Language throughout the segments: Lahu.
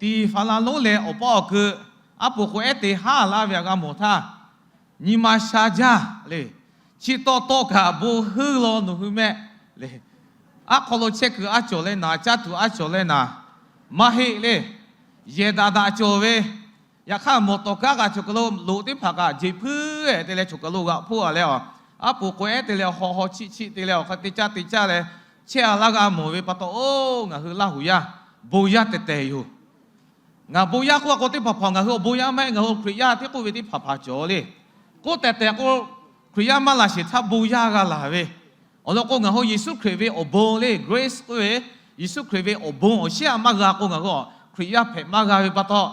Tiˍ faˍ laˍ lonˉ leh awˬ paˇ awˬ keu, aˉ poꞈ k'o ehˉ te haˉ laˇ ve htaꞈ g'a mawˬ htaˇ, nyi ma sha jaˇ le. Chi taw taw kaꞈ bon heuˆ law nawˬ hui mehˆ le. Aˉ hk'aw lo chehˇ kuiˬ aˉ cawˬ leh naˍ, caˇ tuˬ aˉ cawˬ leh naˍ, maˇ heˆ le. Yehˬ daꞈ daꞈ cawˬ ve, yaꞈ hk'aˇ mawˬ tawˍ kaˉ kaꞈ choˬ kaˬ lo loꞈ teˇ hpaˍ kaꞈ jeˬ hpuiˉ te leh choˬ kaˬ lo g'aꞈ hpoˇ a leh, aˉ poꞈ k'o ehˉ te leh haw haw chiˆ chiˆ te leh awˬ hk'aˇ te caˇ te caˇ leh chehˇ a laˇ g'a mawˬ ve pa taw, oˇ ngaˬ hui Laˇ huˍ yaˇ bon yaˇ tehˬ tehˬ yoˬ. Ngaˬ bon yaˇ k'oˆ a k'o teˇ hpaˍ hpaˍ ngaˬ hui awˬ bon yaˇ maˇ heˆ, ngaˬ hui Hkriꞈ yaˇ tiˉ k'oˆ ve teˇ hpaˍ hpaˍ cawˬ le. K'oˆ tehˬ tehˬ k'o, Hkriꞈ yaˇ maˇ laˬ sheˍ htaˇ bon yaˇ g'a laˬ ve, awˬ lawn k'o ngaˬ hui Yeˍsuˆ Hkriꞈ ve awˬ bon le, grace k'oˆ ve, Yeˍsuˆ Hkriꞈ ve awˬ bon awˬ shiˉ a maˇ g'a k'o ngaˬ hui Hkriꞈ yaˇ hpehꞈ maˇ g'a ve pa taw,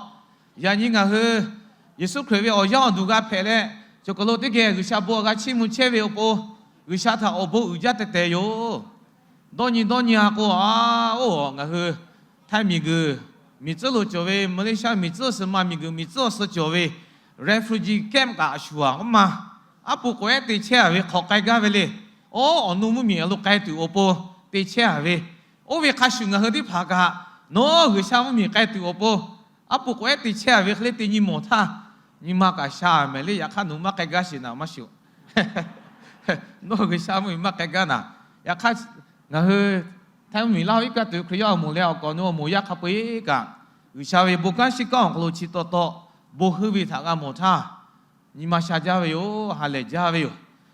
yaꞈ nyi ngaˬ hui Yeˍsuˆ Hkriꞈ ve awˬ yanˇ awˬ duˬ g'a hpehꞈ leh, choˬ kaˬ lo teˇ geh G'uiˬsha bon g'a chiˇ mvuh chehˇ ve awˬ pon, G'uiˬsha htaꞈ awˬ bon uiˍ jaˇ tehˬ tehˬ yoˬ. Dawˇ nyi dawˇ nyi a k'o, a, oˇ ngaˬ hui Htaiˇ miˬguiˬ miˬ tcuhˉ lo cawˬ ve, Malaysia miˬ tcuhˉ, Myanmar miˬguiˬ miˬ tcuhˉ awˬ suh cawˬ ve refugee camp kaꞈ a shuˍ a k'oˆ ma, aˉ poꞈ k'o ehˉ te chehˇ a ve hk'awꞈ k'ai gaˇ ve le. Oˇ awˬ nu mvuhˇmiˬ a lo k'ai tuˬ awˬ pon te chehˇ a ve, oˇ ve hk'a shuˍ ngaˬ hui teˇ hpaˍ kaꞈ nawˬ G'uiˬsha mvuhˇmiˬ k'ai tuˬ awˬ pon, aˉ poꞈ k'o ehˉ te chehˇ a ve hk'e le te nyi mawˬ htaˇ, nyi ma kaꞈ sha mehˍ le. Yaꞈ hk'aˇ nawˬ maˇ k'ai gaˇ sheˍ naˍ maˇ shuˍ. Nawˬ G'uiˬsha mvuhˇmiˬ maˇ k'ai gaˇ naˍ. Yaꞈ hk'aˇ ngaˬ hui Htaiˇ mvuhˇmiˬ Laˇ huˍ iˉ kaˆ tuˬ Hkriꞈ yaˇ awˬ moˍ leh awˬ kawꞈ nu awˬ moˍ yaˇ hk'a peu eˬ kaꞈ, G'uiˬsha ve bon kanˉ shiˉ kanˉ awˬ hk'aw lo chi taw taw bon heuˆ ve htaꞈ g'a mawˬ htaˇ, nyi ma sha jaˇ ve yoˬ, ha lehˬ jaˇ ve yoˬ.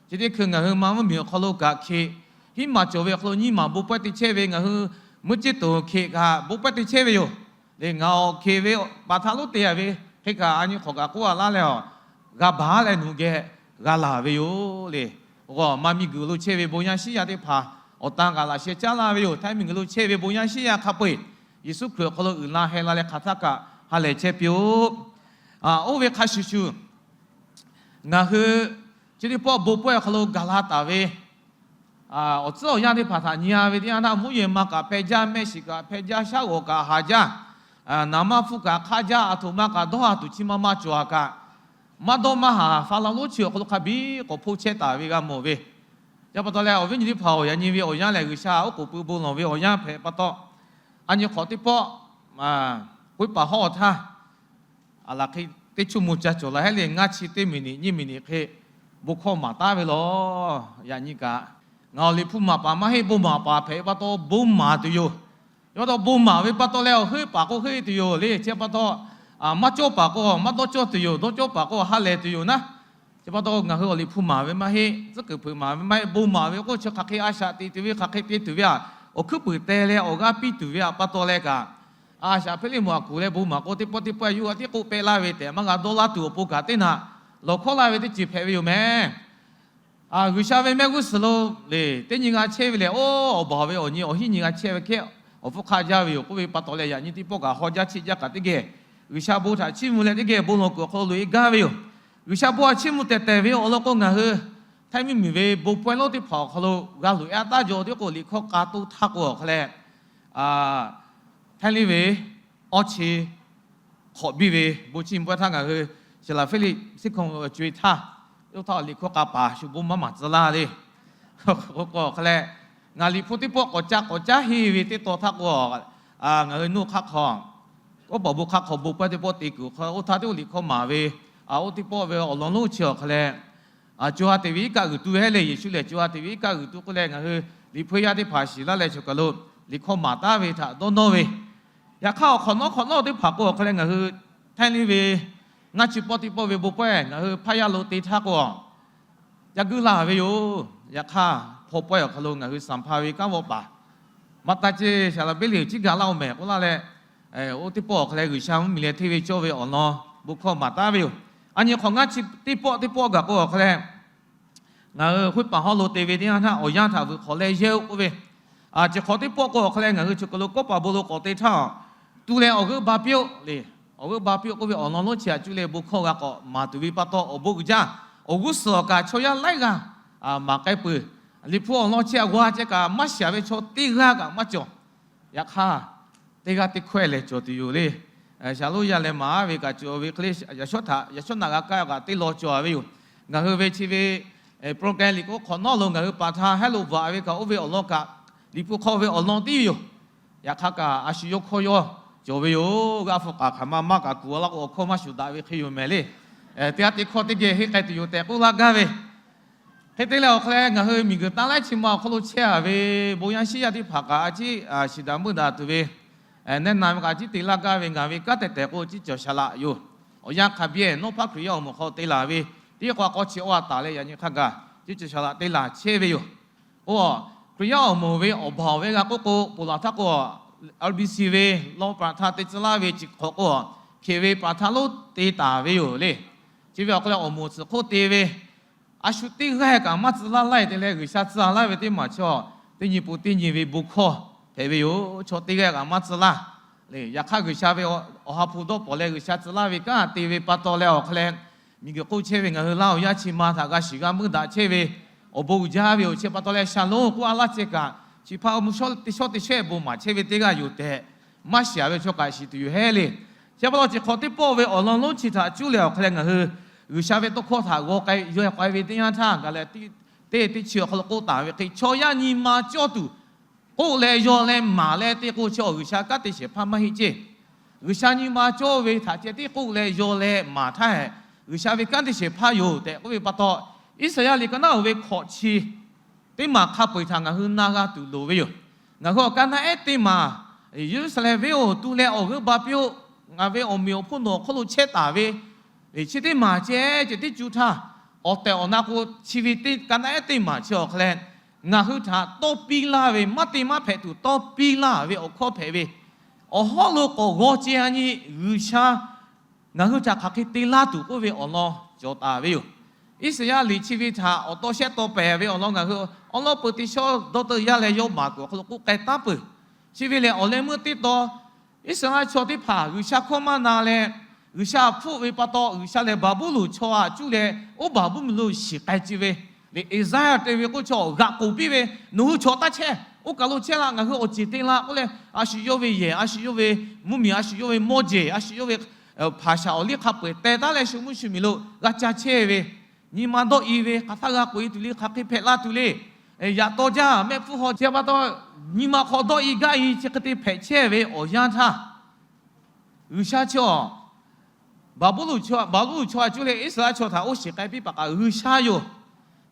Chi teˇ hkui ngaˬ hui ma mvuhˇmiˬ awˬ hk'aw lo kaꞈ hkeꞈ, hiˉ maˬ cawˬ ve awˬ hk'aw lo nyiˇ maˬ bon pawehˇ te chehˇ ve ngaˬ hui muˇ ceˇ toˍ hkeꞈ kaꞈ bon pawehˇ te chehˇ ve yoˬ. Le ngaˬ awˬ hkeꞈ ve paˍ htaˇ lonˉ te a ve hk'e kaꞈ a nyi hk'awꞈ kaꞈ k'oˆ a laˇ leh, g'a baˬ leh nawˬ geh g'a laˬ ve yoˬ le. G'awˬ ma miˬguiˬ lo chehˇ ve bon yaˇ shiˉ yaˇ teˇ hpaˍ awˬ tan kaꞈ laꞈ sheh caˉ laˇ ve yoˬ. Htaiˇ miˬguiˬ lo chehˇ ve bon yaˇ shiˉ yaˇ hk'a peu eˬ, Yeˍsuˆ Hkriꞈ awˬ hk'aw lo uiˍ la heh la leh hk'aˬ htaˇ kaꞈ ha lehˬ chehˇ piˇ-oˆ. Oˇ ve hk'a shuˍ shuˍ, ngaˬ hui chi teˇ pawˆ bon pawehˇ awˬ hk'aw lo gaˬ la taˍ ve awˬ tcuhˉ awˬ yanˇ teˇ hpaˍ htaꞈ nyi a ve teˇ yanˇ htaˇ, mvuhˇ yehˬ ma kaꞈ hpeh jaˇ, mehˆ shiˍ kaꞈ hpeh jaˇ, shaˉ g'awˬ kaꞈ haˍ jaˇ, naˍ manˇ hpfuhˇ kaꞈ hk'aˇ jaˇ, aˬ htoꞈ ma kaꞈ dawˇ haˍ tuˬ chi ma ma cawˬ a kaꞈ, maˇ dawˇ maˇ haˍ faˍ laˍ lonˉ chi awˬ hk'aw lo hk'a biˉ k'awꞈ hpoˆ chehˇ taˍ ve g'a mawˬ ve. Chi pa taw leh awˬ viˉ nyi teˇ hpaˍ-oˬ, yaꞈ nyi ve awˬ yanˇ lehˬ G'uiˬsha oˉ k'oˍ pui bon lawˬ ve awˬ yanˇ hpehꞈ pa taw, a nyi hk'awꞈ teˇ pawˆ k'oˆ paˍ hawˉ awˬ htaˇ, a laˬ hk'e teˇ chuˇ mvuh ca cawˬ la hehˉ le, ngaˇ chi teˇ miˬ niꞈ nyiˇ miˬ niꞈ hk'e bon hkawˇ maˍ taˉ ve lawˬ. Yaꞈ nyi kaꞈ ngaˬ awˬ Liꞈ hpu maˍ paˍ maˇ heˆ, bon maˍ paˍ hpehꞈ pa taw bon maˍ tuˬ yoˬ. Chi pa taw bon maˍ ve pa taw leh awˬ heuˆ paˍ k'o heuˆ tuˬ yoˬ le. Chi pa taw maˇ cawˇ paˍ k'o maˇ dawˇ cawˇ tuˬ yoˬ, dawˇ cawˇ paˍ k'o ha lehˬ tuˬ yoˬ naˉ. Chi pa taw ngaˬ hui awˬ Liꞈ hpu maˍ ve maˇ heˆ, tcuhˉ kuiˬ hpeuꞈ maˍ ve maˇ heˆ, bon maˍ ve k'o chi hk'aˬ hk'e a shaꞈ teꞈ tuˬ ve, hk'aˬ hk'e te tuˬ ve a, awˬ hkuiˉ puiˍ teh leh awˬ g'aˇ piˇ tuˬ ve a pa taw leh kaꞈ, a shaꞈ hpehꞈ le mawˬ a kuˬ leh bon maˍ k'o teˇ pawˆ teˇ pawˆ yuˇ a tiˉ k'oˆ pehˆ laˇ ve tehꞈ maˇ g'a dawˇ laˇ tuˬ awˬ pon kaꞈ teˇ naꞈ lawˬ hkawˉ laˇ ve teˇ ceuˬ hpehꞈ ve yoˬ mehˍ. G'uiˬsha ve mehˆ g'uˇ suhˍ lo le teˇ nyi g'a chehˇ ve lehˬ, oˇ awˬ baˬ ve awˬ nyi awˬ hinˉ nyi g'a chehˇ ve hkehˉ awˬ hpfuhˇ hk'aˆ jaˇ ve yoˬ k'oˆ ve pa taw leh, yaꞈ nyi teˇ pawˆ kaꞈ haw jaˇ cheˆ jaˇ kaꞈ teˇ geh G'uiˬsha bon htaꞈ chiˇ mvuh leh teˇ geh bon lawˬ kuiˬ awˬ hk'aw lo loꞈ e gaˇ ve yoˬ. G'uiˬsha bon htaꞈ chiˇ mvuh tehˬ tehˬ ve awˬ lawn k'o, ngaˬ hui Htaiˇ miˬguiˬ ve bon pawehˇ lonˉ teˇ hpaˍ awˬ hk'aw lo g'a loꞈ e a taˇ jaw teˇ k'o, liꞈ hkawˇ k'a toˇ htaˇ k'o awˬ hk'a leh, Htaiˇ liˇ ve awˇ chi hk'awꞈ biˇ ve bon chiˇ mvuh pawehˇ htaˇ ngaˬ hui Saˍ laˍ Hpiˇliˆ siˉ hkaw co e htaˇ, oˇ htaˇ liꞈ hkawˇ k'a paˍ shu bon maˇ maˍ tcuh laˇ le. K'o awˬ hk'a leh, ngaˬ liꞈ hpu teˇ pawˆ k'awꞈ caˇ k'awꞈ caˇ henˇ ve teˇ taw htaˇ k'o, ngaˬ hui nuˇ hk'aˆ hk'aw, k'oˆ paˍ bon hk'aˆ hk'aw bon pawehˇ teˇ pawˆ te kuiˬ awˬ hk'a, oˇ htaˇ teˇ liꞈ hkawˇ maˍ ve, oˇ teˇ pawˆ ve awˬ lawn lonˉ chi awˬ hk'a leh, co ha teꞈ ve iˉ kaˆ g'uiˬ tu hehˉ le. Yeˍsuˆ lehˬ co ha teꞈ ve iˉ kaˆ g'uiˬ tu k'oˆ leh, ngaˬ hui liꞈ hpu yaˇ teˇ hpaˍ shiˍ laˇ leh choˬ kaˬ lo liꞈ hkawˇ maˍ taˉ ve htaꞈ dawˇ nawˇ ve. Yaꞈ hk'aˇ awˬ hk'awꞈ nawˉ hk'awꞈ nawˉ teˇ hpaˍ k'o awˬ hk'a leh, ngaˬ hui Htaiˇ liˇ ve ngaˇ chi pawˆ teˇ pawˆ ve bon pawehˇ ngaˬ hui hpaˇ yaˇ lo te htaˇ k'o, ca guiˇ laˇ ve yoˬ. Yaꞈ hk'aˇ hpaw pawehˇ awˬ hk'aw lo ngaˬ hui Sanˍ hpa ve kanˉ vawˆ paˍ maˇ taˇ ceˇ, Saˍ laˍ Hpiˇliˆ ciˉ gaˬ laˇ-oˬ mehˍ k'oˆ laˇ leh, oˇ teˇ pawˆ awˬ hk'a leh G'uiˬsha mvuhˇmiˬ leh hteˇ ve cawˇ ve awˬ lawn bon hkawˇ maˍ taˉ ve yoˬ. A nyi hk'awꞈ ngaˇ chi teˇ pawˆ teˇ pawˆ gaˬ k'o awˬ hk'a leh, ngaˬ hui Huˉ paˍ hawˉ lo te ve teˇ yanˇ htaˇ awˬ yanˇ htaꞈ vuiˬ hk'awꞈ leh yehˇ-oˆ k'oˆ ve, chi hk'awꞈ teˇ pawˆ k'o awˬ hk'a leh ngaˬ hui choˬ kaˬ lo kawˆ paˍ bon lo k'awꞈ te htaˇ, tu leh awˬ g'euˆ ba piˇ-oˆ le. Awˬ g'euˆ ba piˇ-oˆ k'oˆ ve awˬ lawn lonˉ chi htaꞈ cuˇ leh bon hkawˇ g'a k'awꞈ maˍ tuˬ ve pa taw, awˬ bon uiˍ jaˇ. Awˬ g'uˇ suhˍ awˬ kaꞈ chaw yaˇ laiˉ g'aˇ maˍ k'ai peuˬ. Liꞈ hpu awˬ lawn chi htaꞈ g'aw a ceh kaꞈ maˇ shiˍ ve chaw teˇ g'aˇ kaꞈ maˇ cawˬ. Yaꞈ hk'aˇ, teˇ g'aˇ teˇ hkawehˇ lehˬ cawˬ tuˬ yoˬ le. Shaˍlonˍ yaˇ leh maˍ ve kaꞈ cawˬ ve hk'e le, yaꞈ shawˉ htaꞈ yaꞈ shawˉ naꞈ g'a kaˇ kaꞈ teˇ law cawˬ ve yoˬ. Ngaˬ hui ve chi ve program liꞈ hkawˇ hk'awꞈ nawˉ lo ngaˬ hui paˍ htaˇ hehˉ lo bvuhꞈ ve kaꞈ, oˇ ve awˬ lawn kaꞈ liꞈ hpu hk'aw ve awˬ lawn tiˉ ve yoˬ. Yaꞈ hk'aˇ kaꞈ a shu yawˇ hkawˇ yawˇ cawˬ ve yoˬ. G'aˇ hpu k'aˍ hk'aˬ ma maˇ kaꞈ kuˬ laˇ k'o, awˬ hkawˇ maˇ shuˍ daꞈ ve hk'e yoˬ mehˍ le. Teˇ g'aˇ teˇ hkawˇ teˇ geh henˇ k'ai tuˬ yoˬ tehꞈ k'oˆ laˇ gaˇ ve. Hk'e te leh awˬ hk'aw leh ngaˬ hui miˬguiˬ taˇ laiˉ chi ma awˬ hk'aw lo chehˇ a ve bon yaˇ shiˉ yaˇ teˇ hpaˍ kaꞈ a ciˉ shiˍ daꞈ meuˇ daꞈ tuˬ ve, nehˉ na ve kaꞈ a ciˉ te laˇ gaˇ ve ngaˬ ve kanˉ tehˬ tehˬ k'o, Ciˉ cawˬ Shaˍ laꞈ yoˬ. Awˬ yanˇ hk'a biˇ Nawˉ hpaˇ Hkriꞈ yaˇ awˬ moˍ hk'aw te laˬ ve, teˇ k'o k'aw chi awˬ a taˍ leh yaꞈ nyi hk'a gaˬ Ciˉ cawˬ Shaˍ laꞈ te laˬ chehˇ ve yoˬ. Oˇ, Hkriꞈ yaˇ awˬ moˍ ve awˬ baˬ awˬ ve g'a k'oˆ k'o, ponˬ laˬ htaˇ k'o, R B C ve lawn praꞈ htaˇ te tcuh laˇ ve chi hk'awꞈ k'o, hkeꞈ ve praꞈ htaˇ lonˉ te taˍ ve yoˬ le. Chi ve awˬ hk'aw leh awˬ moˍ tsuhꞈ hk'oˆ te ve, a shu teˇ g'aˇ kaꞈ maˇ tcuh laˇ laiˇ te leh G'uiˬsha tcuh laˇ ve teˇ maˬ chaw, teˇ nyi pon teˇ nyi ve bon hkawˇ hpehꞈ ve yoˬ. Chaw teˇ g'aˇ kaꞈ maˇ tcuh laˇ le. Yaꞈ hk'aˇ G'uiˬsha ve Awˬ ha hpu dawˇ pawnˍ leh G'uiˬsha tcuh laˇ ve kanˉ te ve pa taw leh awˬ hk'aw leh, miˬguiˬ hk'oˆ chehˇ ve ngaˬ hui Laˇ huˍ yaˇ chi ma htaꞈ g'a shiˍ g'a meuˇ daꞈ chehˇ ve awˬ bon uiˍ jaˇ ve yoˬ. Chi pa taw leh Shaˍlonˍ k'oˆ a laˇ ceh kaꞈ, chi hpaˇ mvuhˇ shawˉ teˇ shawˉ teˇ shehˆ bon maˍ chehˇ ve teˇ g'aˇ yoˬ tehꞈ maˇ shiˍ a ve chaw kaꞈ shiˍ tuˬ yoˬ hehˉ le. Chi pa taw chi hk'awꞈ teˇ pawˆ ve awˬ lawn lonˉ chi htaꞈ cuˇ leh awˬ hk'aw leh ngaˬ hui G'uiˬsha ve tawˇ hkawˇ htaꞈ g'aw k'ai yaweh k'ai ve teˇ yanˇ htaˇ, gaˬ leh teˇ teˇ chi awˬ hk'aw lo k'oˆ taˍ ve hk'e, chaw yaˇ nyi ma cawˇ tuˬ k'oˆ leh yaw leh maˍ leh te k'o, chi awˬ G'uiˬsha kanˉ te shehˍ hpaˇ maˇ heˆ ceˇ. G'uiˬsha nyi ma cawˇ ve htaꞈ ceh tiˉ k'oˆ leh yaw leh maˍ htaˇ hehꞈ, G'uiˬsha ve kanˉ te shehˍ hpaˇ yoˬ tehꞈ k'oˆ ve pa taw, Iˉsaˍyaˆ liꞈ ka naˉ oˍ ve hkawꞈ chi teˇ maˬ hk'a peu-eˬ htaꞈ ngaˬ hui na g'a tuˬ loˍ ve yoˬ. Ngaˬ hui awˬ ka naˆ ehˉ teˇ maˬ, Yeˍruˆsaˍlehnˍ venˇ-oˬ, tu leh awˬ g'euˆ ba piˇ-oˆ. Ngaˬ ve awˬ meꞈ awˬ hponˇ nawˬ awˬ hk'oˆ lo chehˇ taˍ ve, chi teˇ maˬ ceh ceh tiˉ cuˇ htaˇ, awˬ tehˬ awˬ na k'o, chi ve teˇ ka naˆ ehˉ teˇ maˬ chi awˬ hk'aw leh, ngaˬ hui htaꞈ tawˇ piˇ laˇ ve, maˇ te maˇ hpehꞈ tuˬ tawˇ piˇ laˇ ve awˬ hkawˇ hpehꞈ ve, awˬ hawˉ lo k'awꞈ g'aw ceh a nyi G'uiˬsha ngaˬ hui htaꞈ hk'aˬ hk'e te laˇ tuˬ k'oˆ ve awˬ lawn cawˬ taˍ ve yoˬ. Iˉsaˍyaˆ liꞈ chi ve htaꞈ awˬ taw shehˆ taw pehˍ ve awˬ lawn ngaˬ hui awˉ lawˉ peu teˇ shawˉ dawˇ teuˆ yaˇ leh yawˇ maˍ kuiˬ awˬ hk'aw lo k'oˆ k'ai taˉ peuˬ. Chi ve lehˬ, awˬ leh meuˇ teˇ taw Iˉsaˍreˍlaˆ chaw teˇ hpaˍ G'uiˬsha hkawˇ maˇ na leh, G'uiˬsha hpfuhˆ ve pa taw, G'uiˬsha lehˬ Baˍbuˍlonˍ chaw htaꞈ cuˇ leh oˇ Baˍbuˍlonˍ lo shiˍ k'ai ci ve le. Eˍzaˇyaꞈ te ve k'oˆ chaw g'aꞈ k'oˍ piˇ ve, nawˬ hui chaw taˇ chehˇ, oˇ kaˬ lo chehˇ laˇ, ngaˬ hui awˬ ceˬ te laˇ k'oˆ leh, a shu yawˇ ve yehˬ, a shu yawˇ ve mvuhˇmiˬ, a shu yawˇ ve mawˇ jeˬ, a shu yawˇ ve hpaˍ shaˍ awˬ liˇ hk'a peu-eˬ teh taˉ leh shu mvuhˇ shu miˬ lo g'a ca chehˇ ve, nyi ma dawˇ i ve, hk'aˬ htaˇ g'a k'oꞈ e tuˬ le, hk'aˬ hk'e hpehꞈ la tuˬ le. Yaꞈ taw jaˇ mehˆ hpfuhˇ haw chi pa taw, nyi ma hk'aw dawˇ i gaˇ i chi hk'e te hpehꞈ chehˇ ve awˬ yanˇ htaˇ, G'uiˬsha chi a, Baˍbuˍlonˍ, Baˍbuˍlonˍ chaw htaꞈ cuˇ leh Iˉsaˍreˍlaˆ chaw htaꞈ oˇ shiˍ k'ai piˇ paˍ kaꞈ G'uiˬsha yoˬ.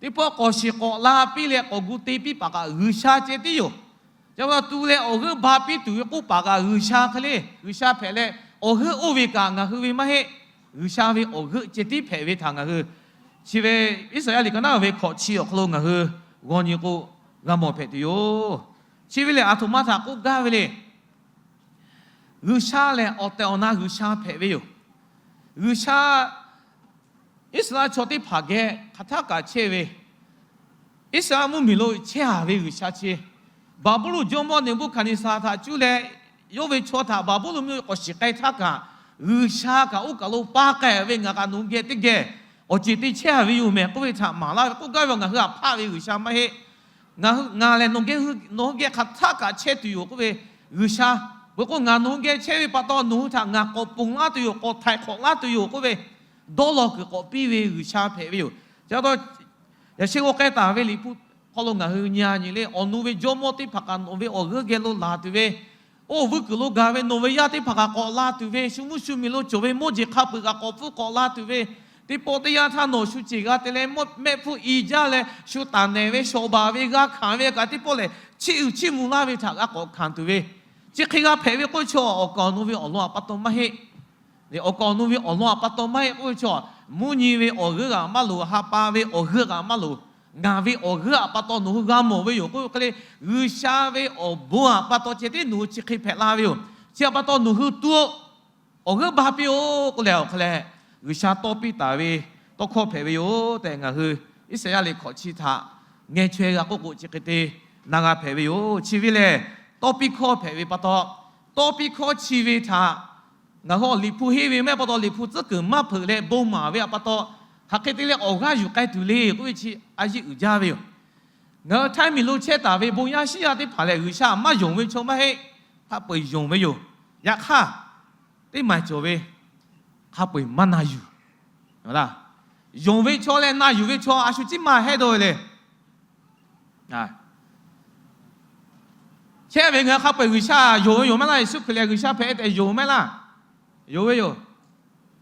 Teˇ pawˆ k'awꞈ shiˍ k'awꞈ la piˇ leh k'awꞈ gu te piˇ paˍ kaꞈ G'uiˬsha ceh tiˉ yoˬ. Chi pa taw tu leh awˬ g'euˆ ba piˇ tuˬ ve k'oˆ paˍ kaꞈ G'uiˬsha hk'e le, G'uiˬsha hpehꞈ leh, awˬ g'euˆ oˇ ve kaꞈ ngaˬ hui ve maˇ heˆ. G'uiˬsha ve awˬ g'euˆ ceh tiˉ hpehꞈ ve htaꞈ ngaˬ hui chi ve Iˉsaˍyaˆ liꞈ ka naˉ ve hkawꞈ chi awˬ hk'aw lo ngaˬ hui g'aw nyi k'o, g'a mawˬ hpehꞈ tuˬ yoˬ. Chi ve lehˬ, aˬ htoꞈ ma htaꞈ k'oˆ gaˇ ve le. G'uiˬsha lehˬ awˬ tehˬ awˬ na G'uiˬsha hpehꞈ ve yoˬ. G'uiˬsha Iˉsaˍreˍlaˆ chaw teˇ hpaˍ geh hk'aˬ htaˇ kaꞈ chehˇ ve, Iˉsaˍreˍlaˆ mvuhˇmiˬ lo chehˇ a ve G'uiˬsha chi, Baˍbuˍlonˍ jawˇmawˇ Neˍbuˆhkaˍneˍsaˍ htaꞈ cuˇ leh, yawˇ ve chaw htaꞈ Baˍbuˍlonˍ mvuhˇ miˬ k'awꞈ shiˍ k'ai htaˇ kaꞈ, G'uiˬsha kaꞈ oˇ kaˬ lo paˇ k'ai ve, ngaˬ kaꞈ nawˬ hui geh teˇ geh awˬ ceˬ te chehˇ a ve yoˬ mehˍ k'oˆ ve htaꞈ maˍ laˇ ve k'oˆ gaˇ ve, ngaˬ hui htaꞈ hpaˆ ve G'uiˬsha maˇ heˆ. Ngaˬ hui, ngaˬ lehˬ nawˬ geh, nawˬ hui geh hk'aˬ htaˇ kaꞈ chehˇ tuˬ yoˬ k'oˆ ve G'uiˬsha. Peuˬ k'o, ngaˬ nawˬ hui geh chehˇ ve pa taw, nawˬ hui htaꞈ ngaˬ k'awꞈ ponˬ laˇ tuˬ yoˬ, k'awꞈ htaiˍ hk'awꞈ laˇ tuˬ yoˬ k'oˆ ve, dawˇ law kuiˬ k'awꞈ piˇ ve G'uiˬsha hpehꞈ ve yoˬ. Chi pa taw, yaꞈ sheh g'aw k'ai taˍ ve Liꞈ hpu hk'aw lo ngaˬ hui nyi a nyi le, awˬ nu ve jawˇmawˇ teˇ hpaˍ kaꞈ nawˬ ve awˬ g'euˆ geh lo laˬ tuˬ ve, oˇ vuiˇ kuiˬ lo gaˬ ve nawˬ ve yaˇ teˇ hpaˍ kaꞈ k'awꞈ la tuˬ ve, shu mvuhˇ shu miˬ lo cawˬ ve mawˇ jeˬ hk'a peu-eˬ kaꞈ k'awꞈ hpfuhˆ k'awꞈ la tuˬ ve, teˇ pawˆ teˇ yanˇ htaˇ nawˬ shu ceˬ g'a te leh, mehˆ hpfuhˇ i jaˇ leh shu taˍ nehˬ ve, shawˍ baˬ ve, g'a hkanˍ ve kaꞈ teˇ pawˆ lehˬ, chiˇ uiˍ chiˇ mvuh laˇ ve htaꞈ g'a k'awꞈ hkanˍ tuˬ ve, chi hk'e g'a hpehꞈ ve k'oˆ chaw, awˬ kaˍ awˬ nu ve awˬ lawn htaꞈ pa taw maˇ heˆ. Awˬ kaˍ awˬ nu ve awˬ lawn htaꞈ pa taw maˇ heˆ k'oˆ ve chaw, mvuhˇ nyi ve awˬ g'euˆ kaꞈ maˇ loˍ, ha pa ve awˬ g'euˆ kaꞈ maˇ loˍ, ngaˬ ve awˬ g'euˆ htaꞈ pa taw nawˬ hui g'a mawˬ ve yoˬ k'oˆ ve hk'e le, G'uiˬsha ve awˬ bon htaꞈ pa taw ceh tiˉ nawˬ hui chi hk'e hpehꞈ la ve yoˬ. Chi htaꞈ pa taw nawˬ hui tuˬ awˬ g'euˆ ba piˇ-oˆ k'oˆ leh, awˬ hk'aw leh G'uiˬsha tawˇ piˇ taˍ ve tawˇ hkawˇ hpehꞈ ve yoˬ tehꞈ, ngaˬ hui Iˉsaˍyaˆ liꞈ hkawꞈ chi htaꞈ ngeh chaweh g'a k'oˆ k'o, chi hk'e te na g'a hpehꞈ ve yoˬ. Chi ve lehˬ, tawˇ piˇ hkawˇ hpehꞈ ve pa taw, tawˇ piˇ hkawˇ chi ve htaꞈ ngaˬ hui awˬ Liꞈ hpu henˇ ve maˇ heˆ pa taw, Liꞈ hpu tcuhˉ kuiˬ maˇ hpeuꞈ leh bon maˍ ve htaꞈ pa taw, hk'aˬ hk'e te leh awˬ g'aˇ yuˬ k'ai tuˬ le k'oˆ ve chi a yiˇ uiˍ jaˇ ve yoˬ. Ngaˬ hui htaiˇ miˬ lo chehˇ taˍ ve bon yaˇ shiˉ yaˇ teˇ hpaˍ lehˬ, G'uiˬsha maˇ yonˍ ve chaw maˇ heˆ. Hk'a peu-eˬ yonˍ ve yoˬ. Yaꞈ hk'aˇ, teˇ maˬ cawˬ ve hk'a peu-eˬ maˇ na yuˬ. Yonˍ ve chaw leh na yuˬ ve chaw a shu ciˉ maˇ hehˉ dawˇ ve le. Hteˇ ve ngaˬ hui hk'a peu-eˬ G'uiˬsha yonˍ ve yoˬ maˇ laˇ. Yeˍsuˆ Hkriꞈ lehˬ G'uiˬsha hpehꞈ tehꞈ yonˍ maˇ laˇ. Yonˍ ve yoˬ.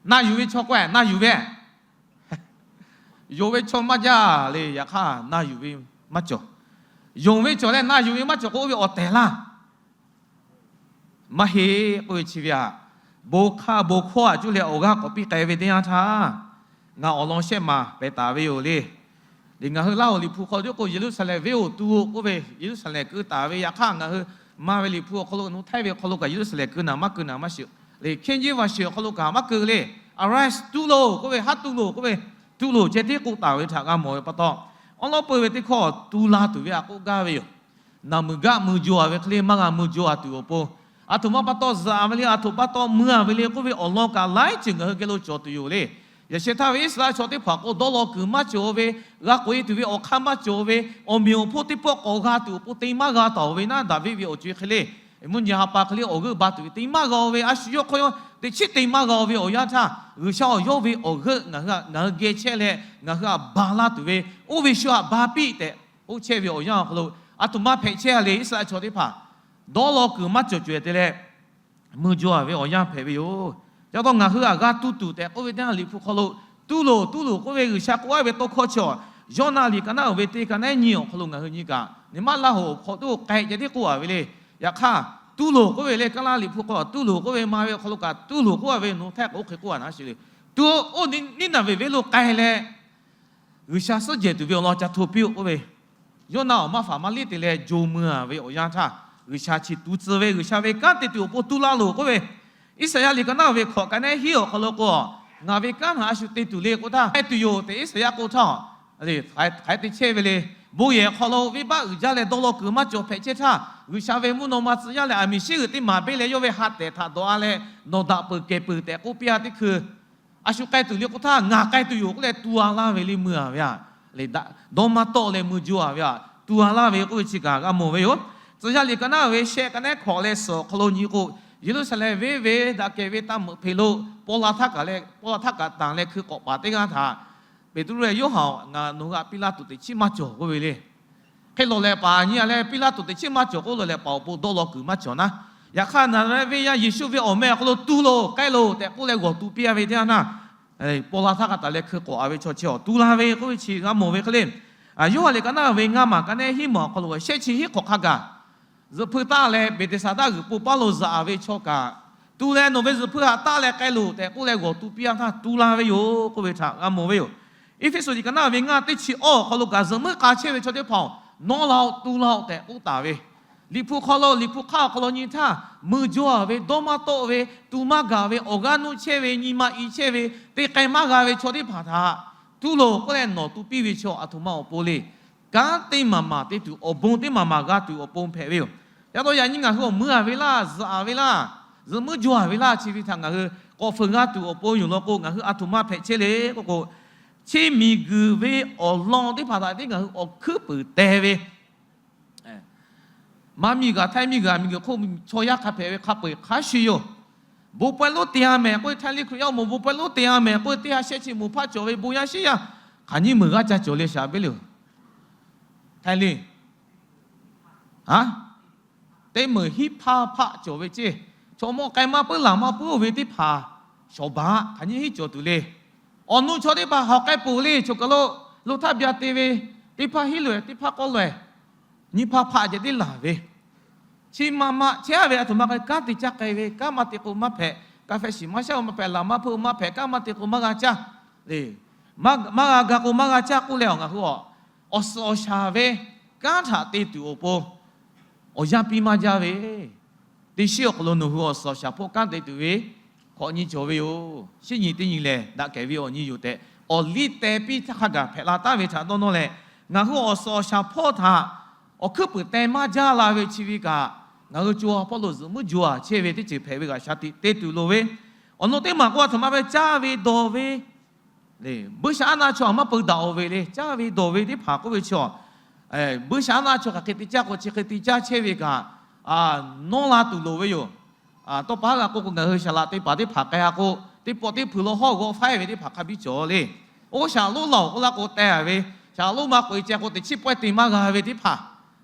Na yuˬ ve chaw k'o-e na yuˬ ve, yonˍ ve chaw maˇ jaˇ le. Yaꞈ hk'aˇ na yuˬ ve maˇ cawˬ. Yonˍ ve cawˬ leh na yuˬ ve maˇ cawˬ k'o, oˇ ve awˬ tehˬ laˇ. Maˇ heˆ k'oˆ ve chi ve aꞈ, bon hk'aˇ bon hkawˇ aꞈ cuˇ leh awˬ g'aˇ k'awꞈ piˇ k'ai ve teˇ yanˇ htaˇ, ngaˬ awˬ lawn shehˆ maˬ pehˬ taˍ ve yoˬ le. Liꞈ ngaˬ hui Laˇ hoꞈ liꞈ hpu hk'aw tiˉ k'o, Yeˍruˆsaˍlehnˍ venˇ oˬ tu-oˬ k'oˆ ve, Yeˍruˆsaˍlehnˍ keu taˍ ve. Yaꞈ hk'aˇ ngaˬ hui maˇ ve liꞈ hpu awˬ hk'aw lo, nawˬ htaiˇ ve awˬ hk'aw lo kaꞈ Yeˍruˆsaˍlehnˍ keu naˍ maˇ keu naˍ maˇ shiˍ le. Hkiˇ nyiˇ vaˬ shiˍ awˬ hk'aw lo kaꞈ maˇ keu le. Arise, tu loˬ k'oˆ ve, haˉ tu loˬ k'oˆ ve, tu loˬ ceh tiˉ k'oˆ taˍ ve htaꞈ g'a mawˬ ve pa taw, awˉ lawˉ peu ve teˇ hkawˇ tu la tuˬ ve aꞈ k'oˆ gaˇ ve yoˬ. Naˬ muiˬ gaˆ mui jo-a ve hk'e le maˇ g'a mui jo-a tuˬ awˬ pon, aˬ htoꞈ ma pa taw zuhꞈ ve le, aˬ htoꞈ pa taw mui-a ve le k'oˆ ve awˬ lawn kaꞈ laiˉ ceuˬ ngaˬ hui geh lo cawˬ tuˬ yoˬ le. Yaꞈ sheh htaˇ ve Iˉsaˍreˍlaˆ chaw teˇ hpaˍ k'o, dawˇ law kuiˬ maˇ cawˬ ve, g'a k'oꞈ-e tuˬ ve awˬ hk'aˇ maˇ cawˬ ve, awˬ meꞈ awˬ hponˇ teˇ pawˆ k'awꞈ g'a tuˬ awˬ pon te maˇ g'a taˍ-oˬ ve naˉ, Daˍviˆ ve awˬ co-e hk'e le, mvuhˇ nyi ha pa hk'e le awˬ g'euˆ ba tuˬ ve te maˇ g'a-o ve, a shu yawˇ hk'aw yawˇ teꞈ chiˉ te maˇ g'a-o ve awˬ yanˇ htaˇ, G'uiˬsha awˬ yawˇ ve awˬ g'euˆ ngaˬ hui, ngaˬ hui geh chehˇ leh ngaˬ hui htaꞈ ba laˇ tuˬ ve, oˇ ve shu htaꞈ ba piˇ tehꞈ k'oˆ chehˇ ve awˬ yanˇ awˬ hk'aw lo, aˬ htoꞈ ma hpehꞈ chehˇ-a le. Iˉsaˍreˍlaˆ chaw teˇ hpaˍ dawˇ law kuiˬ maˇ cawˬ cawˬ-e te leh, mui jo-a ve awˬ yanˇ hpehꞈ ve yoˬ. Ca taw ngaˬ hui aꞈ g'a tu tuˬ tehꞈ k'oˆ ve teˇ yanˇ, liꞈ hpu hk'aw lo, tu loˬ, tu loˬ k'oˆ ve G'uiˬsha k'oˆ-a ve tawˇ hkawˇ chi-awˬ, Yawˇnaˆ liꞈ ka naˉ uiˍ ve teˇ ka naˉ nyi awˬ hk'aw lo ngaˬ hui nyi kaꞈ, neˇ maˇ Laˇ hoꞈ awˬ hk'aw tiˉ k'o k'ai ceh tiˉ k'oˆ-a ve le. Yaꞈ hk'aˇ, tu loˬ k'oˆ ve le, ka laˇ liꞈ hpu hk'aw lo tu loˬ k'oˆ ve, ma ve awˬ hk'aw lo kaꞈ tu loˬ k'oˆ-a ve, nawˬ htaiˇ k'o oˇ hk'e k'oˆ-a naˉ sheˍ le. Tu, oˇ Niˇnaˍveˍ venˇ lo k'ai leh, G'uiˬsha suhˉ jehˬ tuˬ ve awˬ lawn ca hto piˇ-oˆ k'oˆ ve, Yawˇnaˆ awˬ maˇ faˍ maˇ liˇ te leh jo mui-a ve awˬ yanˇ htaˇ, G'uiˬsha chi tu tcuh ve, G'uiˬsha ve kanˉ te tuˬ awˬ pon tu la loˬ k'oˆ ve, Iˉsaˍyaˆ liꞈ ka naˉ ve hkawꞈ ka naˉ hiˉ awˬ hk'aw lo k'o, ngaˬ ve kanˉ htaꞈ a shu te tuˬ le k'oˆ htaˇ, hpehꞈ tuˬ yoˬ tehꞈ Iˉsaˍyaˆ k'oˆ htaˇ, hk'aˬ hk'e te chehˇ ve le. Bon yehˬ awˬ hk'aw lo venˇbaˆ uiˍ jaˇ leh dawˇ law kuiˬ maˇ cawˬ hpehꞈ chehˇ htaˇ, G'uiˬsha ve mvuhˇ naw ma tcuh yaˇ leh aˬ miˍ shiˉ g'uiˬ teˇ maˬ beˇ leh yawˇ ve ha tehˍ htaꞈ dawˬ-a leh, nawˬ daꞈ peuˬ kehˬ peuˬ tehꞈ k'oˆ piˇ-a teˇ hkui, a shu k'ai tuˬ le k'oˆ htaˇ, ngaˬ k'ai tuˬ yoˬ k'oˆ leh tu-a laˇ ve le, mui-a ve aꞈ, dawˇ maˇ tawˆ leh mui jo-a ve aꞈ, tu-a laˇ ve k'oˆ ve chi kaꞈ g'a mawˬ ve yoˬ. Tcuh yaˇ liꞈ ka naˉ ve shehˆ ka naˉ hkawꞈ leh suhˍ awˬ hk'aw lo nyi k'o, Yeˍruˆsaˍlehnˍ venˇ ve daꞈ kehˬ ve taˇ meuꞈ hpeꞈ lo paw la htaˇ kaꞈ leh, paw la htaˇ kaꞈ tanˬ leh hkui k'awꞈ paˍ teˇ g'aˇ htaꞈ, Peˍtruˆ leh Yoˇhanˬ-oˬ, ngaˬ nawˬ hui htaꞈ Piˉlaˆtuꞈ teꞈ chiˉ maˇ cawˬ k'oˆ ve le. Hk'e lawˬ lehˬ paˍ nyi-a leh, Piˉlaˆtuꞈ teꞈ chiˉ maˇ cawˬ k'oˆ lawˬ lehˬ paˍ awˬ pon dawˇ law kuiˬ maˇ cawˬ naˉ. Yaꞈ hk'aˇ Naˍzaˍrehˆ venˇ yaˇ Yeˍsuˆ ve awˬ meh awˬ hk'aw lo tu loˬ, k'ai loˬ tehꞈ k'oˆ leh g'awˬ tu piˇ-a ve teˇ yanˇ htaˇ, paw la htaˇ kaꞈ tanˬ leh hkui k'awꞈ-a ve chaw chi-awˬ tu la ve k'oˆ ve chi g'a mawˬ ve hk'e le. Yoˇhanˬ liꞈ ka naˉ ve ngaˇ maˬ ka naˉ hiˉ maˬ awˬ hk'aw lo shehˆ chi hiˉ hk'awꞈ hk'a gaˬ, zuhꞈ hpui taˆ leh Beˍteˍsaˍdaˆ g'uiˬ po paˇ lo zuhꞈ-a ve chaw kaꞈ, tu leh nawˬ ve zuhꞈ hpui htaꞈ taˆ leh k'ai loˬ tehꞈ k'oˆ leh g'awˬ tu piˇ-a htaˇ tu la ve yoˬ k'oˆ ve htaꞈ g'a mawˬ ve yoˬ. Eˇfeˇsuꞈ liꞈ ka naˉ ve ngaˇ teˇ chi awˇ awˬ hk'aw lo kaꞈ zuhꞈ muiˉ k'a chehˇ ve chaw teˇ hpaˍ-oˬ, nawˉ la-oˆ, tu la-oˆ tehꞈ k'oˆ taˍ ve, liꞈ hpu hk'aw lo, liꞈ hpu hk'aˇ awˬ hk'aw lo nyi htaˇ, mui jo-a ve, dawˇ maˇ tawˆ ve, tu maˇ gaˬ ve, awˬ g'aˇ nuˆ chehˇ ve, nyi ma i chehˇ ve, te k'ai maˇ g'a ve chaw teˇ hpaˍ htaꞈ tu loˬ k'oˆ leh nawˬ tu piˇ ve chaw aˬ htoꞈ ma awˬ pon le. Kanˉ teˇ maˬ maˬ te tuˬ, awˬ bon teˇ maˬ maˬ g'a tuˬ awˬ pon hpehꞈ ve yoˬ. Yaꞈ taw yaꞈ nyi ngaˬ hui awˬ mui-a ve laˇ, zuhꞈ-a ve laˇ, zuhꞈ muiˉ jo-a ve laˇ chi ve htaꞈ ngaˬ hui k'awꞈ fuiˍ g'a tuˬ awˬ pon yoˬ law k'o, ngaˬ hui aˬ htoꞈ ma hpehꞈ chehˇ le k'oˆ k'o, chi miˬguiˬ ve awˬ lawn teˇ hpaˍ htaꞈ tiˉ ngaˬ hui awˬ hkuiˉ puiˍ teh ve, maˇ miˬguiˬ Htaiˇ miˬguiˬ aˬ miˬguiˬ hk'oˆ chaw yaˇ hk'a hpehꞈ ve hk'a peu-eˬ hk'a shuˍ yoˬ. Bon pawehˇ lonˉ te-a mehˍ k'oˆ ve, Htaiˇ liˇ Hkriꞈ yaˇ awˬ moˍ bon pawehˇ lonˉ te-a mehˍ k'oˆ ve, teˇ ha shehˆ chi moˍ hpaˆ cawˬ ve bon yaˇ shiˉ yaˇ hk'aˬ nyiˇ meunˍ g'aˇ ca cawˬ le shaˍ beˇ le-oˬ. Htaiˇ liˇ, a, teˇ meunˍ hiˉ hpaˇ hpaˆ cawˬ ve ceˇ. Chaw mawˇ k'ai maˇ puiˉ laˬ maˇ puiˉ-oˬ ve teˇ hpaˍ shawˍ baˬ hk'aˬ nyiˇ hiˉ cawˬ tuˬ le. Awˬ nu chaw teˇ hpaˍ hawˬ k'ai peuˬ le, choˬ kaˬ lo lo htaˇ bya te ve, teˇ hpaˇ hiˉ loꞈ-ehˍ, teˇ hpaˇ k'awˇ loꞈ-ehˍ, nyiˇ hpaˇ hpaˆ ceh tiˉ laˬ ve, chi ma ma chehˇ-a ve aˬ htoꞈ ma k'ai, kanˉ te caˇ k'ai ve, kanˉ maˇ te k'o maˇ hpehꞈ, ka feh shiˍ maˇ shaˉ-oˬ maˇ hpehꞈ, laˬ maˇ hpuˆ-oˬ maˇ hpehꞈ, kanˉ maˇ te k'o maˇ g'a caˇ le. Maˇ g'a ga k'o maˇ g'a caˇ k'oˆ leh, ngaˬ hui awˬ suhˍ awˬ shaˍ ve kanˉ htaꞈ te tuˬ awˬ pon awˬ yanˇ piˇ maˇ jaˇ ve, teˇ shiˉ awˬ hk'aw lo nawˬ hui awˬ suhˍ awˬ shaˍ hpawˇ kanˉ te tuˬ ve hk'awꞈ nyi cawˬ ve yoˬ. Shiˉ nyi teˇ nyi lehˬ daꞈ kehˬ ve awˬ nyi yoˬ tehꞈ, awˬ liˇ teh piˇ htaˇ hk'a gaˬ hpehꞈ la taˍ ve htaꞈ dawˇ nawˇ leh, ngaˬ hui awˬ suhˍ awˬ shaˍ hpawˇ htaꞈ awˬ hkuiˉ puiˍ teh maˇ jaˇ la ve chi ve kaꞈ, ngaˬ hui co ha hpawˇ lo zuhꞈ muiˉ jo-a chehˇ ve teˇ ceuˬ hpehꞈ ve kaꞈ shaˍ tiꞈ te tuˬ loˍ ve, awˬ lawn teˇ maˬ k'o aˬ htoꞈ ma ve caˇ ve dawˬ ve, buiˇshaˆaˉnaˆ chaw aˬ maˇ peu daꞈ-oˬ ve le. Caˇ ve dawˬ ve teˇ hpaˍ k'oˆ ve chaw, buiˇshaˆaˉnaˆ chaw hk'aˬ hk'e te caˇ k'o chi hk'e te caˇ chehˇ ve kaꞈ, nawˇ la tuˬ loˍ ve yoˬ. Tawˇ pa haˉ g'a k'oˆ k'o, ngaˬ hui shaˍ laꞈ teˇ hpaˍ teˇ hpaˍ k'ai-a k'o, teˇ pawˆ teˇ hpui lo hawˉ g'awˆ faiˉ ve teˇ hpaˍ hk'a biˇ cawˬ le. Oˇ shaˍ laꞈ lonˉ laˬ-oˬ k'oˆ laˇ k'o teh-a ve, shaˍ laꞈ lonˉ maˇ k'oꞈ-e ceh k'o teꞈ chiˉ pawehˇ te maˇ g'a ve teˇ hpaˍ